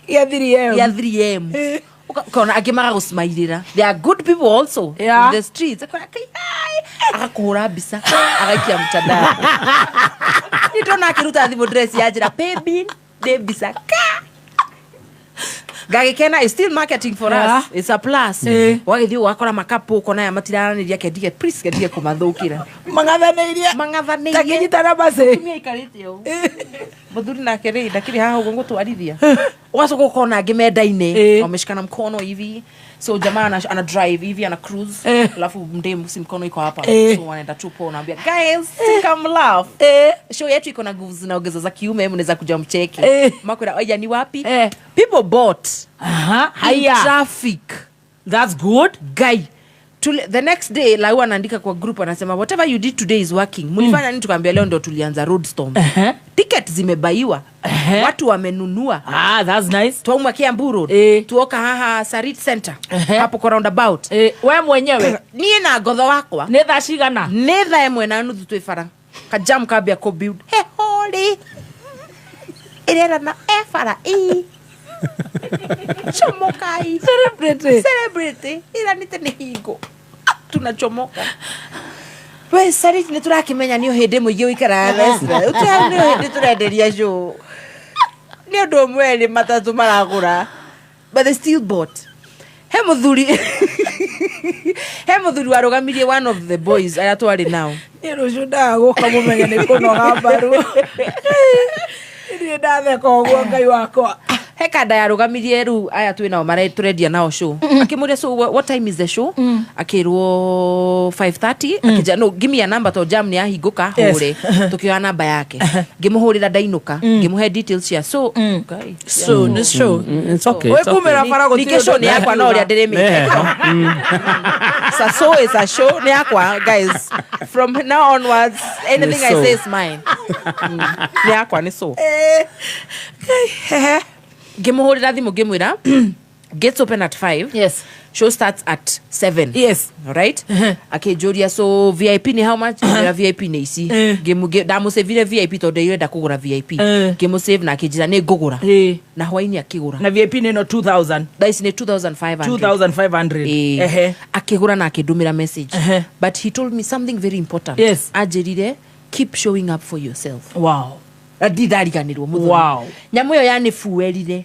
Gĩa 3M. Gĩa 3M. Ũkona angĩ magagũsmairĩra. They are good people also Yeah. in the streets. Akora, Kai, hi. Agakũhũra mbica agaikia mtandao. Nĩ ndona akĩruta thimũ dress ya njĩra pay bill nĩ mbica ka. Ngagĩkena is still marketing for Yeah. us. It's a plus. Wagĩthiĩ ũgakora makapu ũkona aya matiraranĩria kendige please kendige kũmathũkĩra. Mang'athanĩirie. Mang'athanĩirie. Takĩnyitana macĩ. Mũtumia aikarĩte ũũ. Mũthuri nake rĩ ndakĩrĩ haha ũguo ngũtwarithia. Ũgacoka ũkona angĩ mendaine wameshikana mkono hivi. So jamaa ana drive hivi ana cruise. Alafu mdemu si mkono iko hapa. So wanaenda tu poa unaambia guys come laugh. Show yetu iko na nguvu zinaongeza za kiume mnaweza kuja mcheke. Makwira oya ni wapi? People bought. Aha. In Haya. traffic. That's good. Guy. The next day Lau anaandika kwa group anasema whatever you did today is working. Mlifanya nini? Tukaambia leo ndio tulianza road storm. Ticket zimebaiwa. Watu wamenunua. Ah, that's nice. Twauma Kiambu Road. Tuoka haha Sarit Center. Hapo kwa roundabout. We mwenyewe. Niĩ na ngotho wakwa. Nĩ thaa cigana? Nĩ thaa 1:30 twĩ bara. Kajam kambia kũ build. Heho rĩ. Ĩrerana e bara ĩ. Chomokai. Celebrity. Celebrity. Ĩranĩte nĩ hingo. Tunachomoka. We Sarit nĩ tũrakĩmenya nĩ hĩndĩ mũingĩ ũikaraga restaurant. Ũtĩ hau nĩ hĩndĩ tũrenderia show. Nĩ ũndũ ũmwe erĩ matatũ maragũra. But they still bought. He mũthuri he mũthuri warũgamirie one of the boys arĩa twarĩ nao. Niĩ rũciũ ndaga gũka mũmenye nĩ kũnoga mbaru. Niĩ ndatheka ũguo Ngai wakwa. He kanda yarũgamirie rĩu aya twĩ nao tũrendia nao show. Akĩmũria, "So what time is the show?" Akĩrwo 5:30. Akĩnja, "No, give me a number to jam nĩ yahingũka." Hũre. Tũkĩoya namba yake, ngĩmũhũrĩra ndainũka, ngĩmũhe details cia so. Ngai. So, nĩ show. It's okay, it's okay. Wĩkumĩra bara gũtirĩ Ningĩ show nĩ yakwa no ũrĩa ndĩrĩmĩte. It's a show, it's a show nĩ yakwa, guys. From now onwards, anything I So. say is mine. Nĩ yakwa, nĩ so. Ngĩmũhũrĩra thimũ, ngĩmwĩra gates open at 5. Yes. Show starts at 7. Yes. Right? Akĩnjũria, "So VIP nĩ how much?" Ngĩmwĩra VIP nĩ ici. Ndamũcĩvire VIP tondũ ndirenda kũgũra VIP. Ngĩmũsave na akĩnjĩra nĩ ngũgũra. Na hwainĩ akĩgũra. Na VIP nĩ ĩno 2000? Thaa ici nĩ 2500. 2500. Ĩĩ. Akĩgũra na akĩndũmĩra message. But he told me something very important. Anjĩrire, "Keep showing up for yourself." Na ndindariganĩrwo mũthoni. Nyamũ ĩyo yanĩbuerire.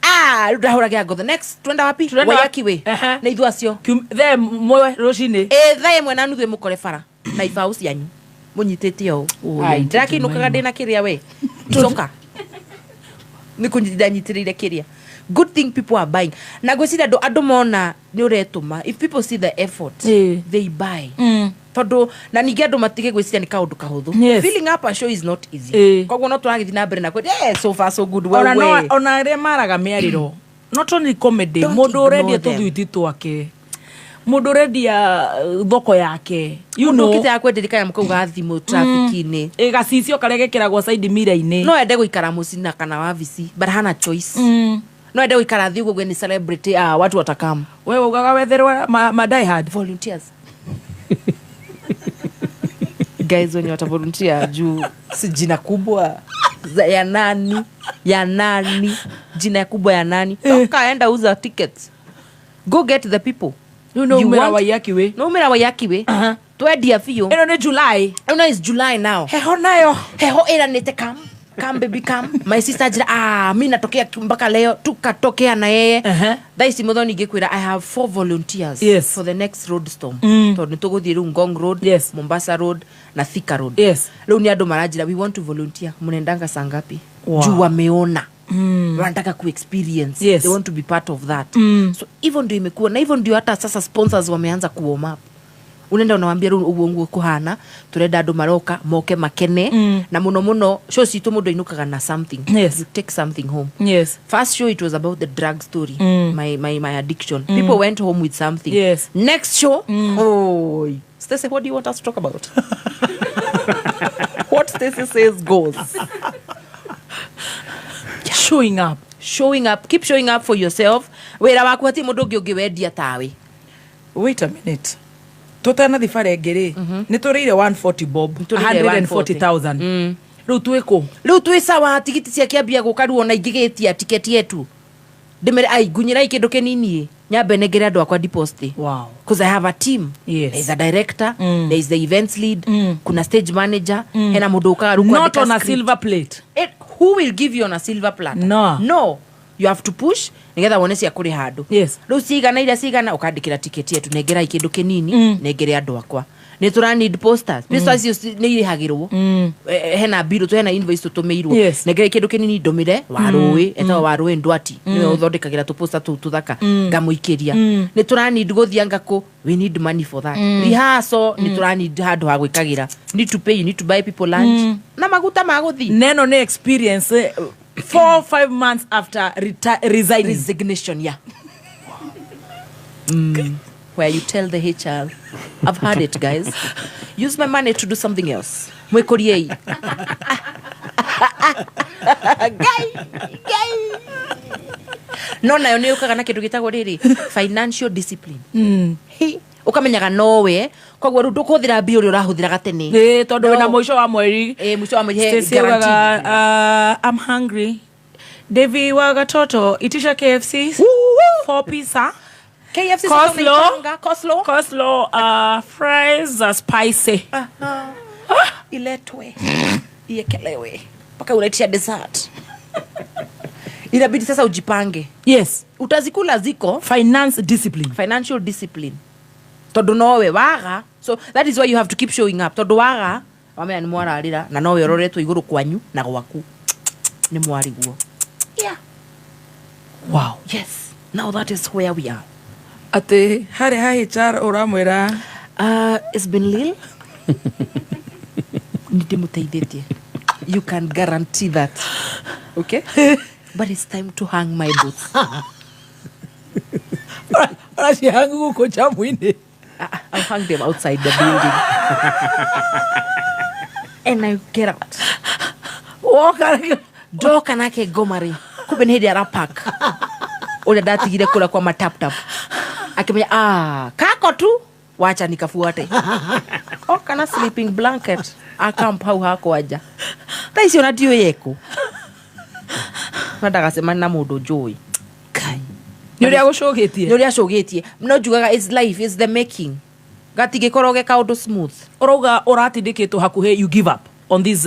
Ah, rĩu ndahũragĩra ngotho, "Next twenda wapi?" Twenda Waiyaki Way. Na ithuĩ acio Thaa 1 rũcinĩ. Ĩ, 1:30 ĩmũkore bara na ibaũ cianyu mũnyitĩte ũũ. Oh, Ai, yeah, ndĩrakĩinũkaga ndĩna kĩrĩa we icoka nĩ kũnyitithia nyitĩrĩire kĩrĩa. Good thing people are buying, na ngwĩciria andũ mona nĩ ũretũma, if people see the effort, they buy, tondũ na ningĩ andũ matige gwĩciria nĩ kaũndũ kahũthũ. Filling up a show is not easy. Koguo no tũragĩthiĩ na mbere na kwenda, so far so good. Ona no Wewe. Ona arĩa maraga mĩarĩro, not only comedy. Don't Mũndũ ũrendia ignore them. tũthwiti twake, mũndũ ũrendia thoko yake, you Mũndũ know. ũkĩte akwenderia kanyamũ kau ga thimũ traffic-inĩ. Ĩ, gacicio karĩa gekĩragwo side mirror-inĩ. No ende gũikara mũciĩ na kana wabici, but hana choice. No ende gũikara thiĩ ũguo nĩ celebrity, ah, watu watakam. We ugaga wetherwo ma die hard volunteers, guys, wenye watavolunteer juu si jina kubwa ya nani, ya nani, jina kubwa ya nani. Toka enda uza tickets, go get the people. You know, You umera want- Waiyaki Way. No umera Waiyaki Way twendia biũ. Ĩno nĩ July. Ĩno is July now. Heho nayo. Heho ĩranĩte, "Come, come baby, come." My sister njĩra, "Ah, mi natokea mpaka leo." Tukatokea na yeye. Thaa ici mũthoni ngĩkwĩra I have four volunteers for the next road storm, tondũ nĩ tũgũthiĩ rĩu Ngong Road, Mombasa Road na Thika Road. Rĩu nĩ andũ maranjĩra, "We want to volunteer, mnaendanga saa ngapi?" Juu wameona, wanataka kuexperience. They want to be part of that. So hivyo ndio imekuwa, na hivyo ndio hata sasa sponsors wameanza kuwarm up. Unaenda unawambia rĩu ũguo nguo kũhana, tũrenda andũ maroka moke makene. Na mũno mũno show citũ mũndũ ainũkaga na something. You take something home. First show, it was about the drug story, my addiction. People went home with something. Next show, oh, Stacey, what do you want us to talk about? What Stacey says goes. Showing up. Showing up. Keep showing up for yourself. Wĩra waku hatirĩ mũndũ ũngĩ ũngĩwendia tawe. Wait a minute, tũtanathi bara ĩngĩ rĩ, nĩ tũrĩire 140 bob. Tũrĩire. 140,000. Rĩu twĩ kũ? Rĩu twĩ sawa. Tigiti ciakĩambia gũka rĩu, ona ingĩgĩtia tiketi yetu ndĩmere ai ngunyĩrai kĩndũ kĩnini nyambe nengere andũ akwa deposit. Because I have a team. There is a director, there is the events lead, kuna stage manager, hena mũndũ ũkaga rĩu Not kwandĩka on a script. silver plate. Who will give you on a silver platter? No. No, you have to push nigetha wone cia kũrĩ handũ. Rĩu cigana iria cigana ũkandĩkĩra tiketi yetu, nengerai kĩndũ kĩnini nengere andũ akwa. Nĩ tũra need posters. Posters icio nĩ irĩhagĩrwo. Hena bill tu, hena invoice tũtũmĩirwo. Nengerai kĩndũ kĩnini ndũmĩre warũĩ etagwo Warũĩ Ndwati, nĩwe ũthondekagĩra tũposter tũu tũthaka. Ngamũikĩria. Nĩ tũra need gũthiĩ ngakũ, we need money for that. Rehearsal, nĩ tũra need handũ ha gwĩkagĩra, need to pay, you need to buy people lunch na maguta ma gũthiĩ. Neno nĩ experience, 4-5 months after resigning. Resignation, yeah. Where you tell the HR, "I've had it, guys. Use my money to do something else. Mwikoriei." Guy, guy. No nayo nĩ yũkaga na kĩndũ gĩtagwo rĩrĩ financial discipline. Hi, ũkamenyaga nowe, koguo rĩu ndũkũhũthĩra mbia ũrĩa ũrahũthĩraga tene. Ĩ, tondũ wĩna No. mũico wa mweri. Ĩ, mũico wa mweri he Stacy augaga, guarantee. "I'm hungry. Devi wa Gatoto, itisha KFC four pizza." KFC. Coleslaw. Coleslaw. Coleslaw, fries are spicy. Iletwe iekelewe mpaka unaitisha dessert. Inabidi sasa ujipange. Utazikula ziko. Finance discipline. Financial discipline, tondu nowe waga. So that is why you have to keep showing up, tondu waga wamenya nĩ mwararĩra na nowe ũroretwo igũrũ kwanyu na gwaku nĩ mwariguo. Yeah. Wow. Yes, now that is where we are. Atä harä ha HR å ramwä ra? It's been lil nä ndä må teithä you can guarantee that, okay? But it's time to hang my boots. Ũracihangu gå kå njamu-inä? I'll hang them outside the building and I get out. Woka. Ndoka nake ngoma rĩ, kumbe nĩ hĩndĩ arapak ũrĩa ndatigire kũrĩa kwa mataptap, akĩmenya, ah, kako tu, wacha nikafuate. Oka na sleeping blanket, akamp hau hakwa nja. Thaa icio ona ndiũĩ ekũ, na ndagacemania na mũndũ njũĩ. Nä å rä a gå cå gä tie. Nĩ ũrĩa acũgĩtie. No njugaga it's life, it's the making, gatingĩkorwo ge kaũndũ smooth. Ũrauga ũratindä kä two hakuhä you give up on these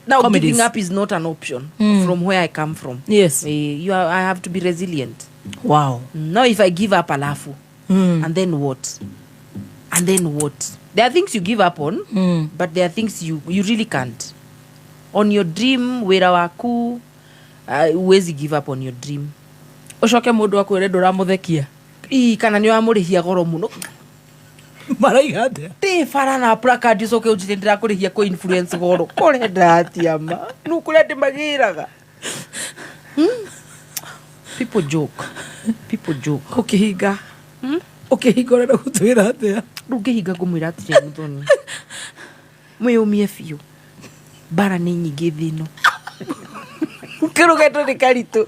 Now, comedies. giving up is not an option from where I come from. I have to be resilient. No, if I give up alafu, and then what? And then what? There are things you give up on, but there are things you really can't. On your dream, wĩra waku, huwezi give up on your dream. Ũcoke mũndũ akwĩre ndũramũthekia. Ii, kana nĩ wamũrĩhia goro mũno. Maraiga atĩa? Ndĩ bara na placard, ũcoke ũnjĩre ndĩrakũrĩhia kũ influence goro kũrenda atia ma nũ kũrĩa ndĩmagĩraga. People joke, people joke. Ũkĩhinga, ũkĩhinga ũrenda gũtwĩra atĩa? Rĩu ngĩhinga ngũmwĩra atĩrĩ, Mũthoni, mwĩyũmie biũ, mbara nĩ nyingĩ thĩ ĩno, kĩrũgendo nĩ karitũ.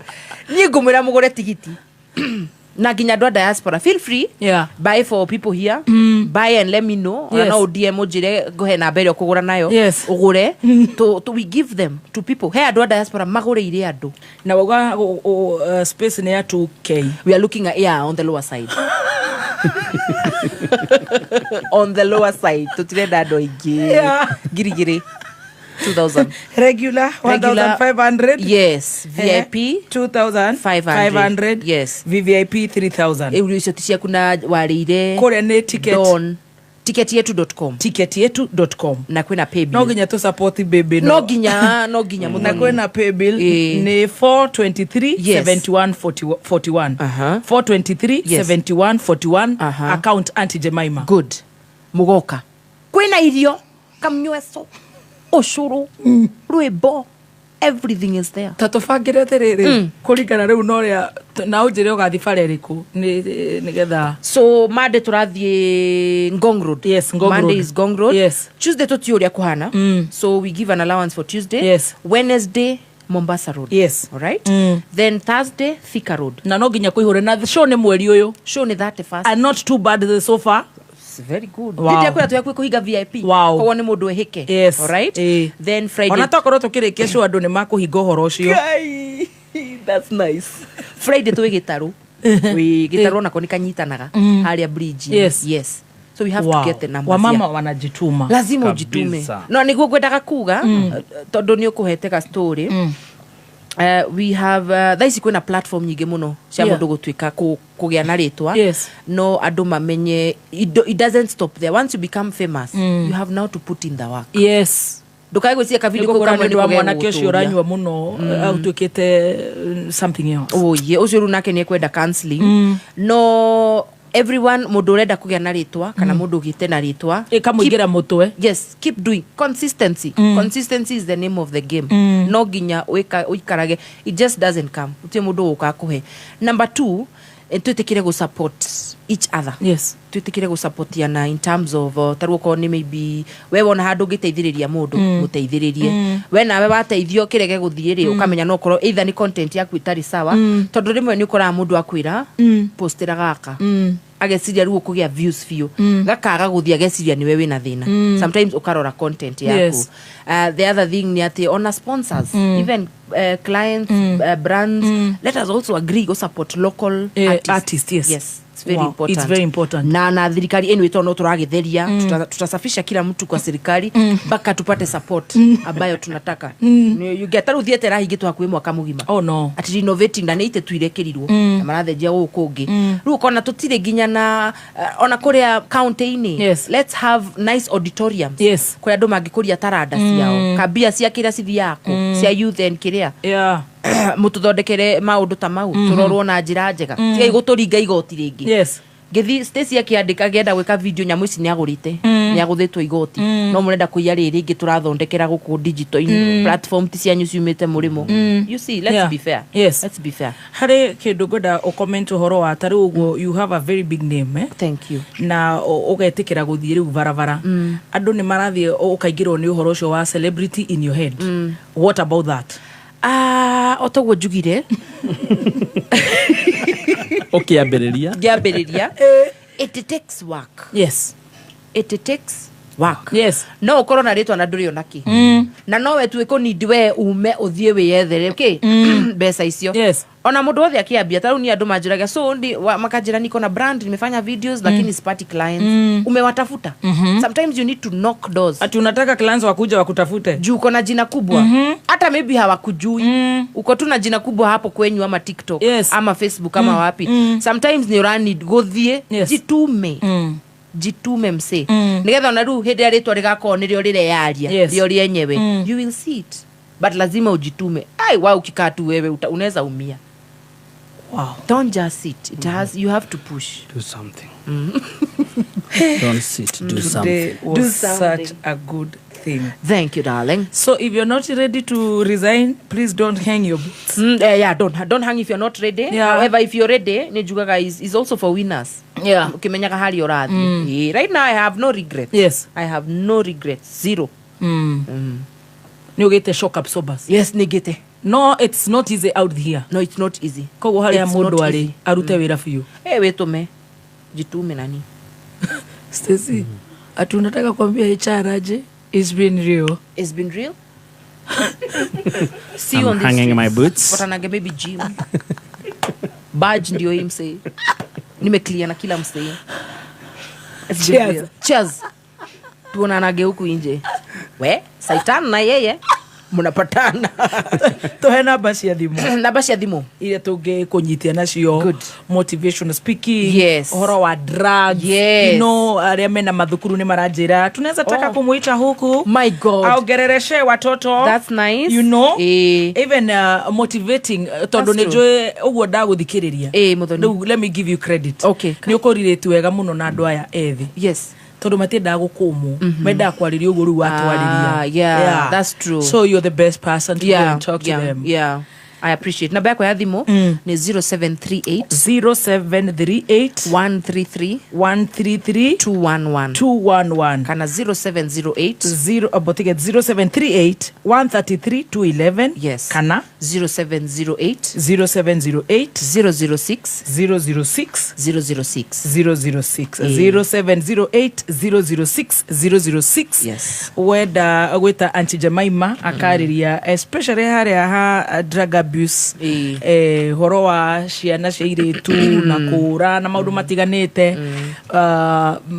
Niĩ ngũmwĩra mũgũre tigiti, na nginya andũ a diaspora, feel free, buy for people here, buy and let me know. Ona no DM ũnjĩre ngũhe namba ĩrĩa ũkũgũra nayo. Ũgũre to we give them to people. He andũ a diaspora magũrĩire andũ. Na wauga space nĩ ya 2K? We are looking at, yeah, on the lower side, on the lower side. Tutirenda andũ aingĩ. 2,000, 2000. Regular? Regular, 1500? Yes. VIP? 2500. Yes. VVIP 3000. Ĩu icio ti ciaku na warĩire. Kũrĩa nĩ ticket? Don ticketyetu.com. Ticketyetu.com. Na kwĩna paybill. No nginya tũ support baby. No nginya, no nginya. Na Mũthoni. kwĩna paybill nĩ 423 71 41, 423 71 41, account Auntie Jemima. Good. Mũgoka kwĩna irio, kamnyweso, ũcũrũ, rwĩmbo, everything is there. Ta tũbangĩre atĩrĩrĩ, kũringana rĩu na ũrĩa na ũnjĩre ũgathiĩ bara ĩrĩkũ nĩgetha. So Monday tũrathiĩ Ngong Road. Yes, Ngong Monday Road. is Ngong Road. Tuesday tũtiũ ũrĩa kũhana, so we give an allowance for Tuesday. Wednesday Mombasa Road. All right. Then Thursday Thika Road. Na no nginya kũihũre, na show nĩ mweri ũyũ? Show nĩ 31st. And not too bad so far. It's very good. Wow. Ndĩte kwĩra tũyakuĩ kũhinga VIP. Koguo nĩ mũndũ ehĩke. All right. Then Friday. Ona tokorwo tũkĩrĩkia show andũ nĩ makũhinga ũhoro ũcio. Ngai, that's nice. Friday twĩ gĩtarũ. Wĩ gĩtarũ onako nĩ kanyitanaga harĩa bridge. Yes. So we have to get the numbers. Wamama wanajituma. Lazima ujitume. No nĩguo ngwendaga kuga, tondũ nĩ ũkũhete ga story. We have thaa ici kwĩna platform nyingĩ mũno cia mũndũ gũtuĩka kũgĩa na rĩtwa. No andũ mamenye it doesn't stop there. Once you become famous, you have now to put in the work. Ndũkae gwĩciria kavideo kau Nĩgũkũra kamwe nĩ ũndũ wa nĩko mwanake ũcio gegũgũtũria. ũranyua mũno, ũtuĩkĩte something else. Oye, ũcio rĩu nake nĩ ekwenda counseling. No everyone, mũndũ ũrenda kũgĩa na rĩtwa kana mũndũ ũgĩte na rĩtwa, ĩkamũingĩra mũtwe. Yes, keep doing. Consistency. Consistency is the name of the game. No nginya ũikarage, it just doesn't come, gũtirĩ mũndũ ũgũka akũhe. Number two, twĩtĩkĩre gũ support each other. Twĩtĩkĩre gũsupportiana in terms of tarĩu okorwo nĩ maybe we wona handũ ũngĩteithĩrĩria mũndũ, mũteithĩrĩrie. We nawe wateithio kĩrege gũthiĩ rĩ, ũkamenya no ũkorwo either nĩ content yaku ĩtarĩ sawa, tondũ rĩmwe nĩ ũkoraga mũndũ akwĩra postĩra gaka, ageciria rĩu ũkũgĩa views biũ, gakaga gũthiĩ, ageciria nĩwe wĩna thĩna. Sometimes ũkarora content yaku. The other thing nĩ atĩ ona sponsors, even clients, brands, let us also agree go support local artists. Artist, yes. Yes, it's very Wow, important. it's very important. Na thirikari anyway, tondũ no tũragĩtheria, tutasafisha kila mtu kwa serikali mpaka tupate support ambayo tunataka. You get, tarĩu theatre ĩrahingĩtwo hakuhĩ mwaka mũgima. Oh no. Ati renovating, na nĩ itetu irekĩrirwo na marathenjia gũkũ kũngĩ. Rĩu ũkona tũtirĩ nginya na ona kũrĩa county-inĩ. Let's have nice auditoriums kũrĩa andũ mangĩkũria taranda ciao, kambia cia kĩrĩa cithiaga kũ. Cia youth and kĩrĩa mũtũthondekere maũndũ ta mau, tũrorwo na njĩra njega, tigai gũtũringa igoti rĩngĩ. Ngĩthi Stacy akĩandĩka agĩenda gwĩka video, nyamũ ici nĩagũrĩte, nĩagũthĩtwo igoti, no mũrenda kũiya rĩrĩ rĩngĩ tũrathondekera gũkũ digital-inĩ, platform ti cianyu ciumĩte mũrĩmo. You see, let's be fair. Let's be fair. Harĩ kĩndũ ngwenda ũcomment ũhoro wa tarĩu ũguo, you have a very big name, eh? Thank you. Na ũgetĩkĩra gũthiĩ rĩu barabara, andũ nĩ marathiĩ ũkaingĩrwo nĩ ũhoro ũcio wa celebrity in your head. What about that? Ah, o toguo njugire ũkĩambĩrĩria. Ngĩambĩrĩria, it takes work. It takes work. No ũkorwo na rĩtwa na ndũrĩ ona kĩ, na nowe tu ĩkũnindi we ume ũthiĩ wĩyethere kĩ mbeca icio. Ona mũndũ wothe akĩambia, ta rĩu ni andũ manjũragia, so ndi makanjĩra niko na brand, nimefanya videos, lakini sipati clients. Umewatafuta? Sometimes you need to knock doors. Ati unataka clients wakuja wakutafute? Juu uko na jina kubwa, hata maybe hawakujui, uko tu na jina kubwa hapo kwenyu ama TikTok ama Facebook ama wapi. Sometimes ni ũranid gũthiĩ, jitume, jitume msee, nigetha ona rĩu hĩndĩ ĩrĩa rĩtwa rĩgakorwo nĩrĩo rĩreyaria, rĩo rĩenyewe, you will see it, but lazima ujitume. Ai, wa ukikaa tu wewe unaweza umia. Don't just sit. It has, you have to push. Do something. Don't sit, do Today something. was Do something. such a good thing. Thank you, darling. So if you're not ready to resign, please don't hang your boots. Yeah, don't hang if you're not ready. However, if you're ready, nĩ is also for winners. Ukimenyaga harĩa ũrathiĩ. Right now I have no regrets. I have no regrets. Zero. Nĩ ũgĩte shock absorbers. Yes, nĩ ngĩte. No, it's not easy out here. No, it's not easy. Koguo harĩa It's mũndũ not arĩ easy. arute wĩra biũ. Eh, wĩtũme, jitume nani. Stacy, ati unataka kuambia HR aje? It's been real. It's been real. See you I'm on the hanging my streets. boots. Patanage maybe gym. Badge ndio hii msee. Nimeclear na kila msee. It's been Cheers. real. Cheers. Tuonanage huku nje. We, Saitan na yeye mnapatana. Tuhe namba cia thimũ. Namba cia thimũ iria tũngĩkũnyitia nacio, motivation speaking, ũhoro wa drugs, arĩa mena mathukuru nĩ maranjĩra tunaweza taka kumuita huku, my God, aongerereshe watoto. That's nice. Even motivating, tondũ That's nĩ njũĩ ũguo ndagũthikĩrĩria. Mũthoni. Rĩu let me give you credit. Nĩ ũkũrirĩti wega mũno na andũ aya ethĩ. Tondũ matiendaga gũkũmwo, mendaga kwarĩrio ũguo rĩu watwarĩria. Ah, yeah, that's true. So you're the best person to go and talk to them. Yeah. I appreciate. Namba yakwa ya thimũ ni 0738 0738 133 133 211 211 kana 0708 0 abotige 0738 133 211. Yes. Kana 0708 0708 006 006 006 006 0708 006 006. Yes. Wenda gwĩta Aunty Jemima akarĩria, especially harĩa ha drug abuse, horo wa ciana cia irĩtu na kũra na maũndũ matiganĩte,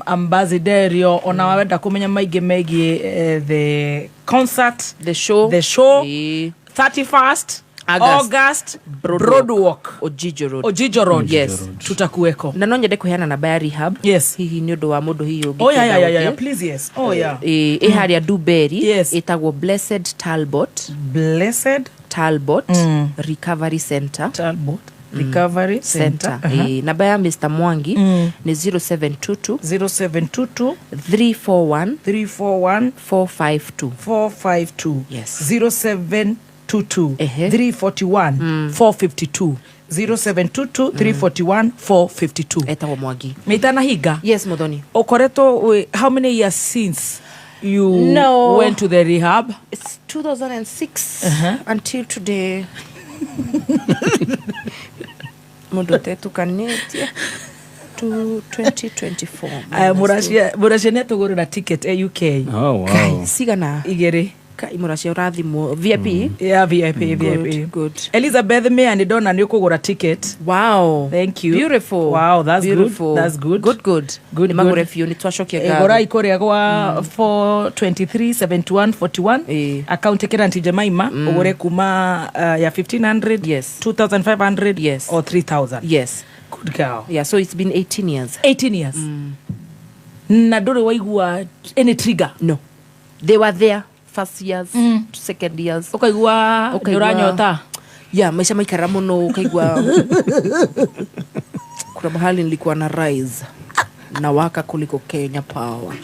ambassador, ona wenda kũmenya maingĩ megiĩ the concert, the show, the show 31st August. August, Broadwalk. Ojijo Road. Ojijo Road. Yes. Tutakuweko. Na no nyende kuheana namba ya rehab. Yes. Hihi nĩ ũndũ wa mũndũ hihi Oh, yeah, ũngĩkĩenda gũthiĩ. Please, yes. Oh, yeah. Ĩ harĩa Duberi. Ĩtagwo Blessed Talbot. Blessed Talbot Recovery Center. Talbot Recovery Center. Ĩ, namba ya Mr Mwangi nĩ 0722 0722 341 341 452. 452. Yes. 0722 341 452. 0722 341 452. Etagwo Mwangi. Mitanahinga. Yes, Muthoni. Ukoretwo how many years since you No. went to the rehab? It's 2006 until today. Mundu ũtetukanĩtie to 2024. Aya, Mũracia nĩ atũgũrĩra ticket e UK. Oh, wow. Kai, cigana? Igĩrĩ. Kai, Mũracia ũrathimwo VIP. Yeah, VIP, VIP. Good, good. Elizabeth Mea nĩ ndona nĩ ũkũgũra ticket. Wow. Thank you. Beautiful. Wow, that's Beautiful. good. That's good. Good, good. Good, Nĩ magũre good. biũ nĩ twacokia ngatho. Gũrai kũrĩa gwa 423 71 41 account ĩkĩra Aunty Jemima, ũgũre kuma ya 1500, Yes. 2500, Yes. or 3000. Yes. Good girl. Yeah, so it's been 18 years. 18 years. Na ndũrĩ waigua any trigger? No. They were there First years, second years. Ũkaigua nĩ ũranyota. Yeah, maisha maikara mũno ũkaigua kuna mahali nilikuwa na rise na waka kuliko Kenya Power.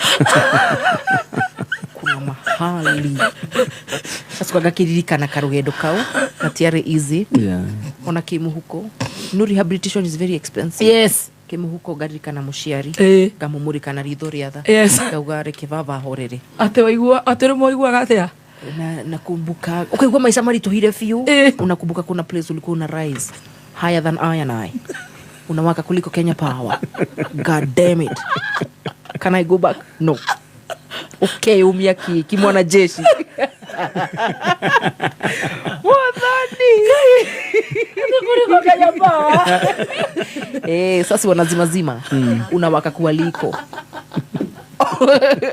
Kuna mahali sasa ngakiririkana karugendo kau gatiarĩ easy. Yeah. Ona kimuhuko no rehabilitation is very expensive. Yes. Kimuhuko ngaririkana muciari ngamumurikana ritho rĩa tha. Yes. Ngauga reke baba ahorere. Atĩ waigua atĩ rĩmwe waiguaga atĩa? Na nakumbuka ukaigua maisha marituhire biũ. Unakumbuka kuna place ulikuwa una rise higher than I and I. Unawaka kuliko Kenya Power. God damn it. Can I go back? No. Okay, umia ki kimwana jeshi. Mwathani. Kuliko Kenya Power. Sasa wanazima zima. Unawaka kualiko.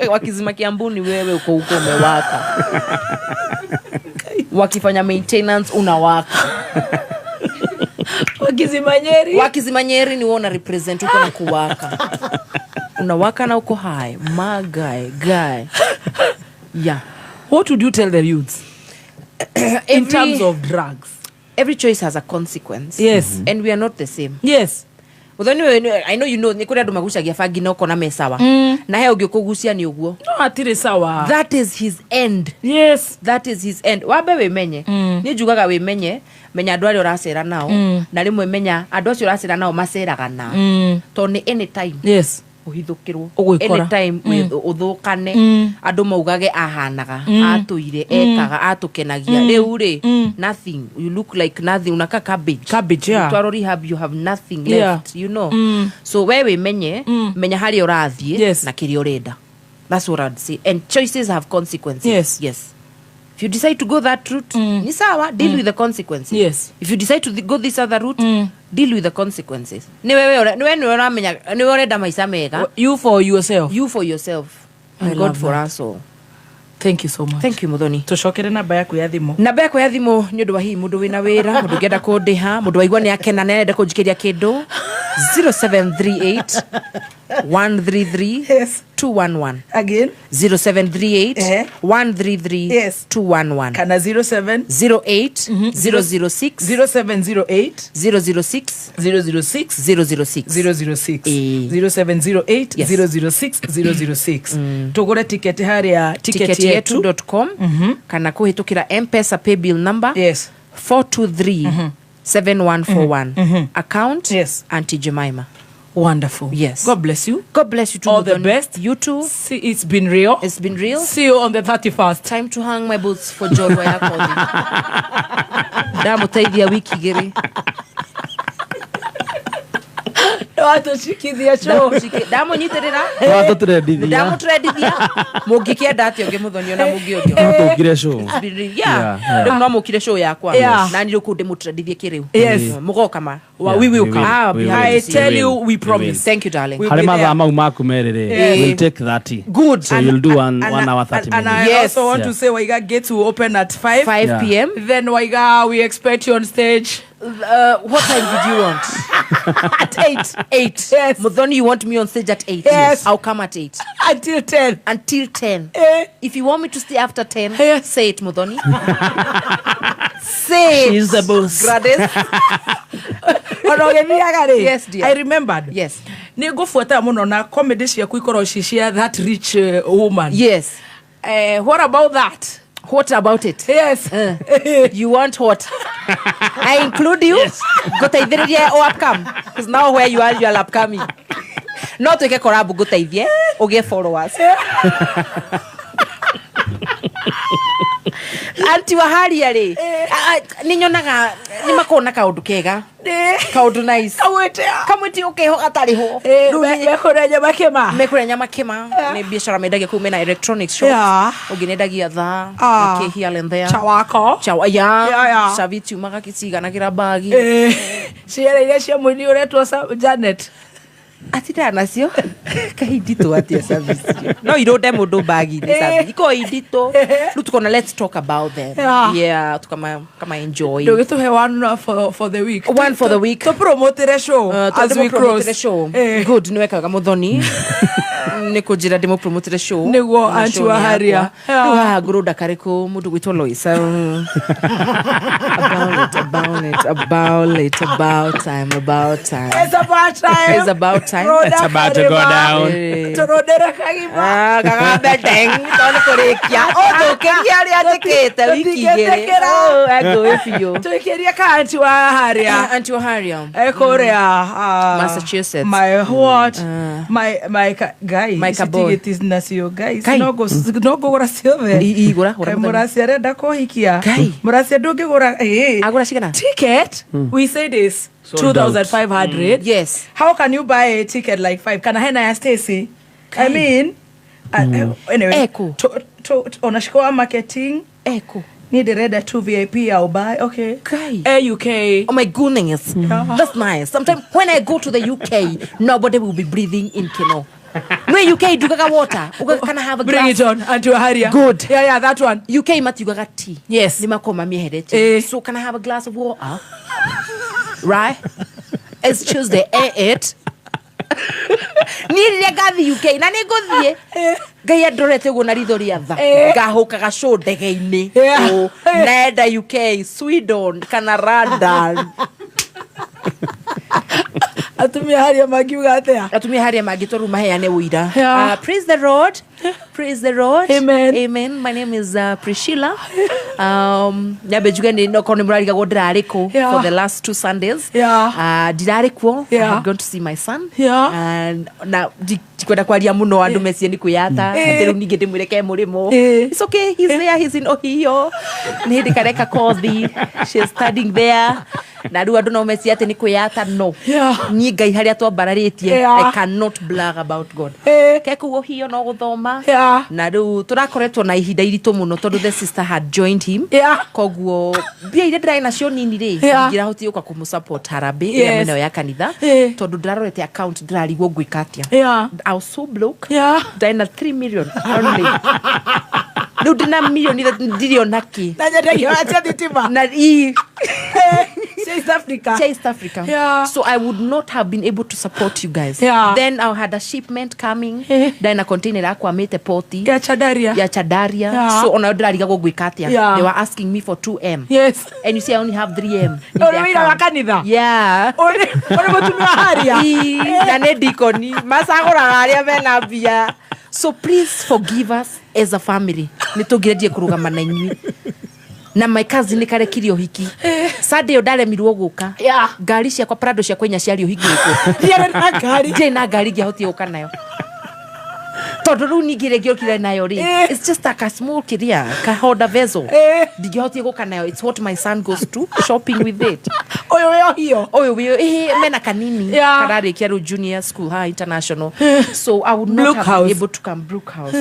Wakizima Kiambuni wewe uko huko umewaka. Wakifanya maintenance unawaka. Wakizima Nyeri. Wakizima Nyeri ni wewe una represent uko na kuwaka. Unawaka na uko high. My guy. Yeah. What would you tell the youths in terms of drugs? Every choice has a consequence. Yes. Mm-hmm. And we are not the same. Yes. Well, I know you know nĩ kũrĩ andũ magucagia bangi na ũkona me sawa. Na he ũngĩ ũkũgucia nĩ ũguo. No atirĩ sawa. That is his end. Yes. That is his end. Wambe wĩmenye. Niĩ njugaga wĩmenye, menya andũ arĩa ũracera nao, na rĩmwe menya andũ acio ũracera nao maceraga na. Tondũ nĩ anytime. Yes. Ũhithũkĩrwo. Ũgwĩkora. Anytime ũthũkane, andũ maugage ahanaga, atũire, ekaga, atũkenagia. Rĩu rĩ, nothing. You look like nothing. Unakaa cabbage. Cabbage, yeah. Utwarwo rehab, you have nothing left, you know. So we wĩmenye, menya harĩa ũrathiĩ, Yes. na kĩrĩa ũrenda. That's what I'd say. And choices have consequences. Yes. Yes. If you decide to go that route, ni sawa, deal with the consequences. Yes. If you decide to go this other route, deal with the consequences. Ni wewe ni ũramenya, ni wewe ũrenda maica mega. You for yourself. You for yourself. I And God love for that. us all. Thank you so much. Thank you, Muthoni. Tucokere namba yaku ya thimu. Namba yakwa ya thimu nĩ ũndũ wa hihi mũndũ wĩna wĩra, mũndũ ũngĩenda kũndĩha, mũndũ waigua nĩ akena na arenda kũnjikĩria kĩndũ. 0738 133 211. Again. 0738 133 Yes. 211. Kana 07 08 006 0708 006 006 006 006 0708 006 006. Tugure tiketi haria ticketyetu.com kana kuhitukira M-Pesa pay bill number. Yes. 423 7141. Account. Yes. Auntie Jemima. Wonderful. Yes. God bless you. God bless you too. All the Muthoni. best. You too. See, it's been real. It's been real. See you on the 31st. Time to hang my boots for Njorua ya Kothi. Ndamũteithia wiki igĩrĩ. Watũcikithia show. Ndamũnyitĩrĩra. Watũtrendithia. Ndamũtrendithia. Mũngĩkĩenda atĩa ũngĩ Muthoni ona mũngĩũrio. No tũkire show. It's been real. Yeah. Yeah, yeah. Rĩu no mũkire show yakwa. Yeah. Na niĩ rĩu kũu ndĩmũtrendithie kĩrĩu. Yes. Mũgoka ma. Yeah, We will we come. will. Ah, We will. I tell We you, will. we We promise. will. Thank you, darling. We'll Harĩ be there. mathaa mau maku merĩ rĩ, Yes. we'll take 30. Good. So you'll do one hour 30 And minutes. I Yes. also want Yeah. to say Waiga gates will open at 5. 5 Yeah. p.m. Then Waiga, we expect you on stage. What time did you want? At 8. 8. Yes. Muthoni, you want me on stage at 8? Yes. I'll come at 8. Until 10. Until 10. Eh. If you want me to stay after 10, Yes. say it, Muthoni. Say it. She's the boss. Gladys. Ona ũgĩthiaga rĩ, Yes, dear. I remembered. Yes. Nĩ ngũbuata mũno na comedy ciaku ikorwo ci cia that rich woman. Yes. What about that? What about it? Yes. You want what? I include you. Yes. Ngũteithĩrĩrie o upcome. Because now where you are, you are upcoming. No twĩke collab ngũteithie ũgĩe followers. Auntie Waharia rĩ, nĩ nyonaga nĩ makoragwo na kaũndũ kega. Kaũndũ nice. Kamwĩtĩ ũkeho gatarĩ ho. Rĩu Mekũrĩa nyama kĩma. Mekũrĩa nyama kĩma. Nĩ biacara mendagia kũu mena electronics shops. Yeah. Ũngĩ nendagia thaa. Ah. Na kĩ here and there. Chawako. Chawa, yeah. Yeah, yeah. Cabi ciumaga ciganagĩra mbagi. Ciara iria cia mũini ũretwo Janet. Atindaga nacio kahinditũ atia cabi no irũnde mũndũ mbagi-inĩ cabi ikoragwo inditũ rĩu tukona let's talk about them. Yeah. Yeah, tukama kama enjoy. Ndũgĩtũhe one for the week. One for the week. Tũpromotere show as we Tũpromotere close. show. Good, nĩ wekaga Muthoni. Nä kå njä ra ndä må promotere show. Nĩguo, Na Auntie show nĩ wa Haria. yakwa. Rĩu haha ngå rå ndakarä kå må ndå gwä two Lois. About it, about it, about it, about time, about time. It's about time. It's about time. Rhoda It's about to go Karima. down. Tũrondere kagima. Ah, kagambe ndeng tondũ kũrĩkia ũthũkĩrie arĩa njĩkĩte wiki igĩrĩ. Tũtingĩtĩkĩra. Oh, angũĩ biũ. Tũikĩrie ka Auntie wa Haria. Auntie wa Haria. Kũrĩa Massachusetts. My what? My guy. My Ici kaboy. tigiti nacio guys. Kai. No ngũgũra ciothe. Igũra, gũra Kaĩ mũthenya. mũraci arenda kũhikia. Mũraci ndũngĩgũra. Agũra cigana? Ticket. We say this. Sold out. 2,500. Yes. How can you buy a ticket like five? Kana hena ya Stacy? I mean, anyway. Eko. Ona shiko wa marketing. Eko. Niĩ ndĩrenda 2 VIP I'll buy. Okay. Kai. AUK. Oh my goodness. That's nice. Sometimes when I go to the UK, nobody will be breathing in Keno. No UK ndugaga water. Ugaga kana have a Bring glass. it on, Auntie Waharia. Good. Yeah, yeah, that one. UK matiugaga tea. Yes. Nĩ makoragwo mamĩeheretie. So can I have a glass of water? Right? It's Tuesday, 8. Niĩ rĩrĩa ngathiĩ UK na nĩ ngũthiĩ ngai andorete ũguo na ritho rĩa tha ngahũkaga show ndege-inĩ Ũ, naenda UK, Sweden kana London. Atumia haria mangiuga atia? Atumia haria mangĩtwo rĩu maheane ũira. Yeah. Praise the Lord. Praise the Lord. Amen. Amen. My name is Priscilla. Nyambe njuge nĩ nokorwo nĩ mũrarigagwo ndĩrarĩ kũ Yeah. for the last two Sundays. Yeah. Ndirarĩ kuo. I Yeah. had gone to see my son. Yeah. And na ndikwenda kwaria mũno andũ mecirie nĩ kwĩyata. Eh. Atĩ rĩu ningĩ ndĩmwĩre ke mũrĩmo. Eh. It's okay. He's there. He's in Ohio. Nĩ hĩndĩ kareka kothi. She's studying there. Na rĩu andũ no mecirie atĩ nĩ kwĩyata no. Yeah. Niĩ Ngai harĩa twambararĩtie. Yeah. I cannot brag about God. Eh. Ke kũu Ohio no gũthoma. Yeah. Na rĩu tũrakoretwo na ihinda iritũ mũno tondũ the sister had joined him. Yeah. Koguo mbia iria ndĩrarĩ nacio nini rĩ Yeah. ndingĩrahotire gũka kũmũ-support harambĩ ĩrĩa Yes. mwena ya kanitha Eh. tondũ ndĩrarorete account ndĩrarigwo ngwĩka atĩa. Yeah. I was so broke. Yeah. Ndarĩ na 3 million only. Rĩu ndĩna milioni ithatũ ndirĩ ona kĩ. Na nyendagia cia thitima. Na ii Cia East Africa. Cia East Africa. Yeah. So I would not have been able to support you guys. Yeah. Then I had a shipment coming. Ndarĩ na container ĩrakwamĩte poti. Ya Chandaria. Ya Chandaria. Yeah. So onayo ndĩrarigagwo ngwĩka atĩa. Yeah. They were asking me for 2M. Yes. And you see I only have 3M in the Ũrĩ wĩra wa account. kanitha? Yeah. Ũrĩ mũtumia wa Haria? Ii, na nĩ ndikoni macagũraga arĩa mena mbia. So please forgive us as a family. Nĩ tũngĩrendire kũrũgama na inyuĩ. Na my cousin nĩ karekirie ũhiki. Sunday ĩyo ndaremirwo gũka. Yeah. Ngari ciakwa Prado ciakwa inya ciarĩ ũhiki gũkũ. Ndiarĩ na ngari. Ndiarĩ na ngari ingĩahotire gũka nayo. Tondũ rĩu ningĩ ĩrĩa ingĩokire nayo rĩ, it's just like a small kĩrĩa, ka Honda Vezel. Ndingĩahotire gũka nayo. It's what my son goes to shopping with it. Ũyũ wĩ Ohio. Ũyũ wĩ mena kanini. Yeah. Kararĩkia rĩu junior school high international. So I would not Brook have been House. able to come Brook House.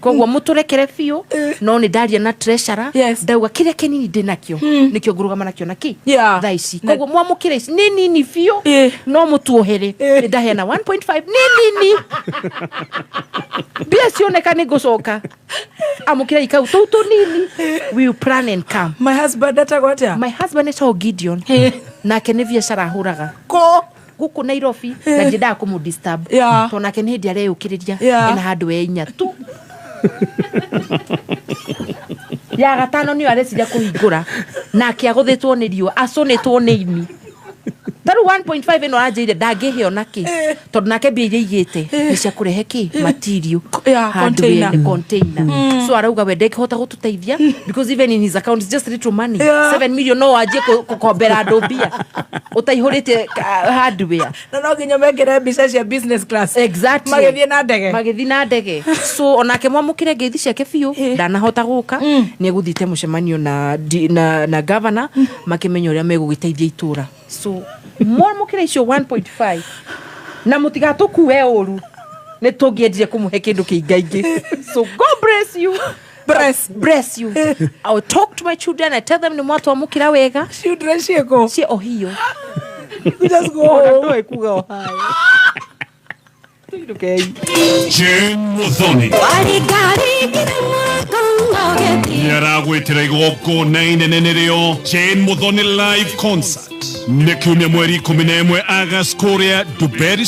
Koguo mũtũrekere biũ no nĩ ndaria na treasurer. Yes. Ndauga kĩrĩa kĩnini ndĩ nakĩo nĩkĩo ngũrũgama nakĩo na kĩ Yeah. thaa ici. Koguo mwamũkĩre ici nĩ nini biũ no mũtuohere. Nĩ ndaheana 1.5 nĩ nini. Mbia cioneka nĩ ngũcoka. Amũkĩrai kau tũu tũnini. We will plan and come. My husband etagwo atĩa? My husband etagwo Gideon. Nake nĩ biacara ahũraga. Kũ? Gũkũ Nairobi na ndiendaga kũmũ disturb. Yeah. Tondũ nake nĩ hĩndĩ areyũkĩrĩria. Yeah. Ena handũ e inya tu. Ya gatano nĩyo areciria kũhingũra. Nake agũthĩtwo nĩ riũa, acũnĩtwo nĩ imi. Ta rĩu 1.5 ĩno aranjĩrire ndangĩhe ona kĩ. Tondũ nake mbia iria aigĩte nĩ cia kũrehe kĩ? Material. Yeah, Hardware, container. container. So arauga we ndangĩhota gũtũteithia because even in his account it's just little money. Yeah. 7 million no wanjie gũkombera andũ mbia ũtaihũrĩte hardware. Na no nginya mekĩre mbica cia business class. Exactly. Magĩthiĩ na ndege. Magĩthiĩ na ndege. So onake mwamũkĩre ngeithi ciake biũ ndanahota gũka nĩ egũthiĩte mũcemanio na governor makĩmenya ũrĩa megũgĩteithia itũra. So mwamũkĩre icio 1.5 na mũtigatũkue ũru nĩ tũngĩendire kũmũhe kĩndũ kĩingaingĩ. So God bless you. Bless. Bless you. I will talk to my children. I tell them nĩ mwatwamũkĩra wega. Children ciĩkũ? Ciĩ Ohio. You just go home. Ona kuga Ohio. Jane Muthoni nĩaragwĩtĩra igongona inene nĩrĩo Jane Muthoni live concert nĩ kiumia mweri 11 August kũrĩa Dubery.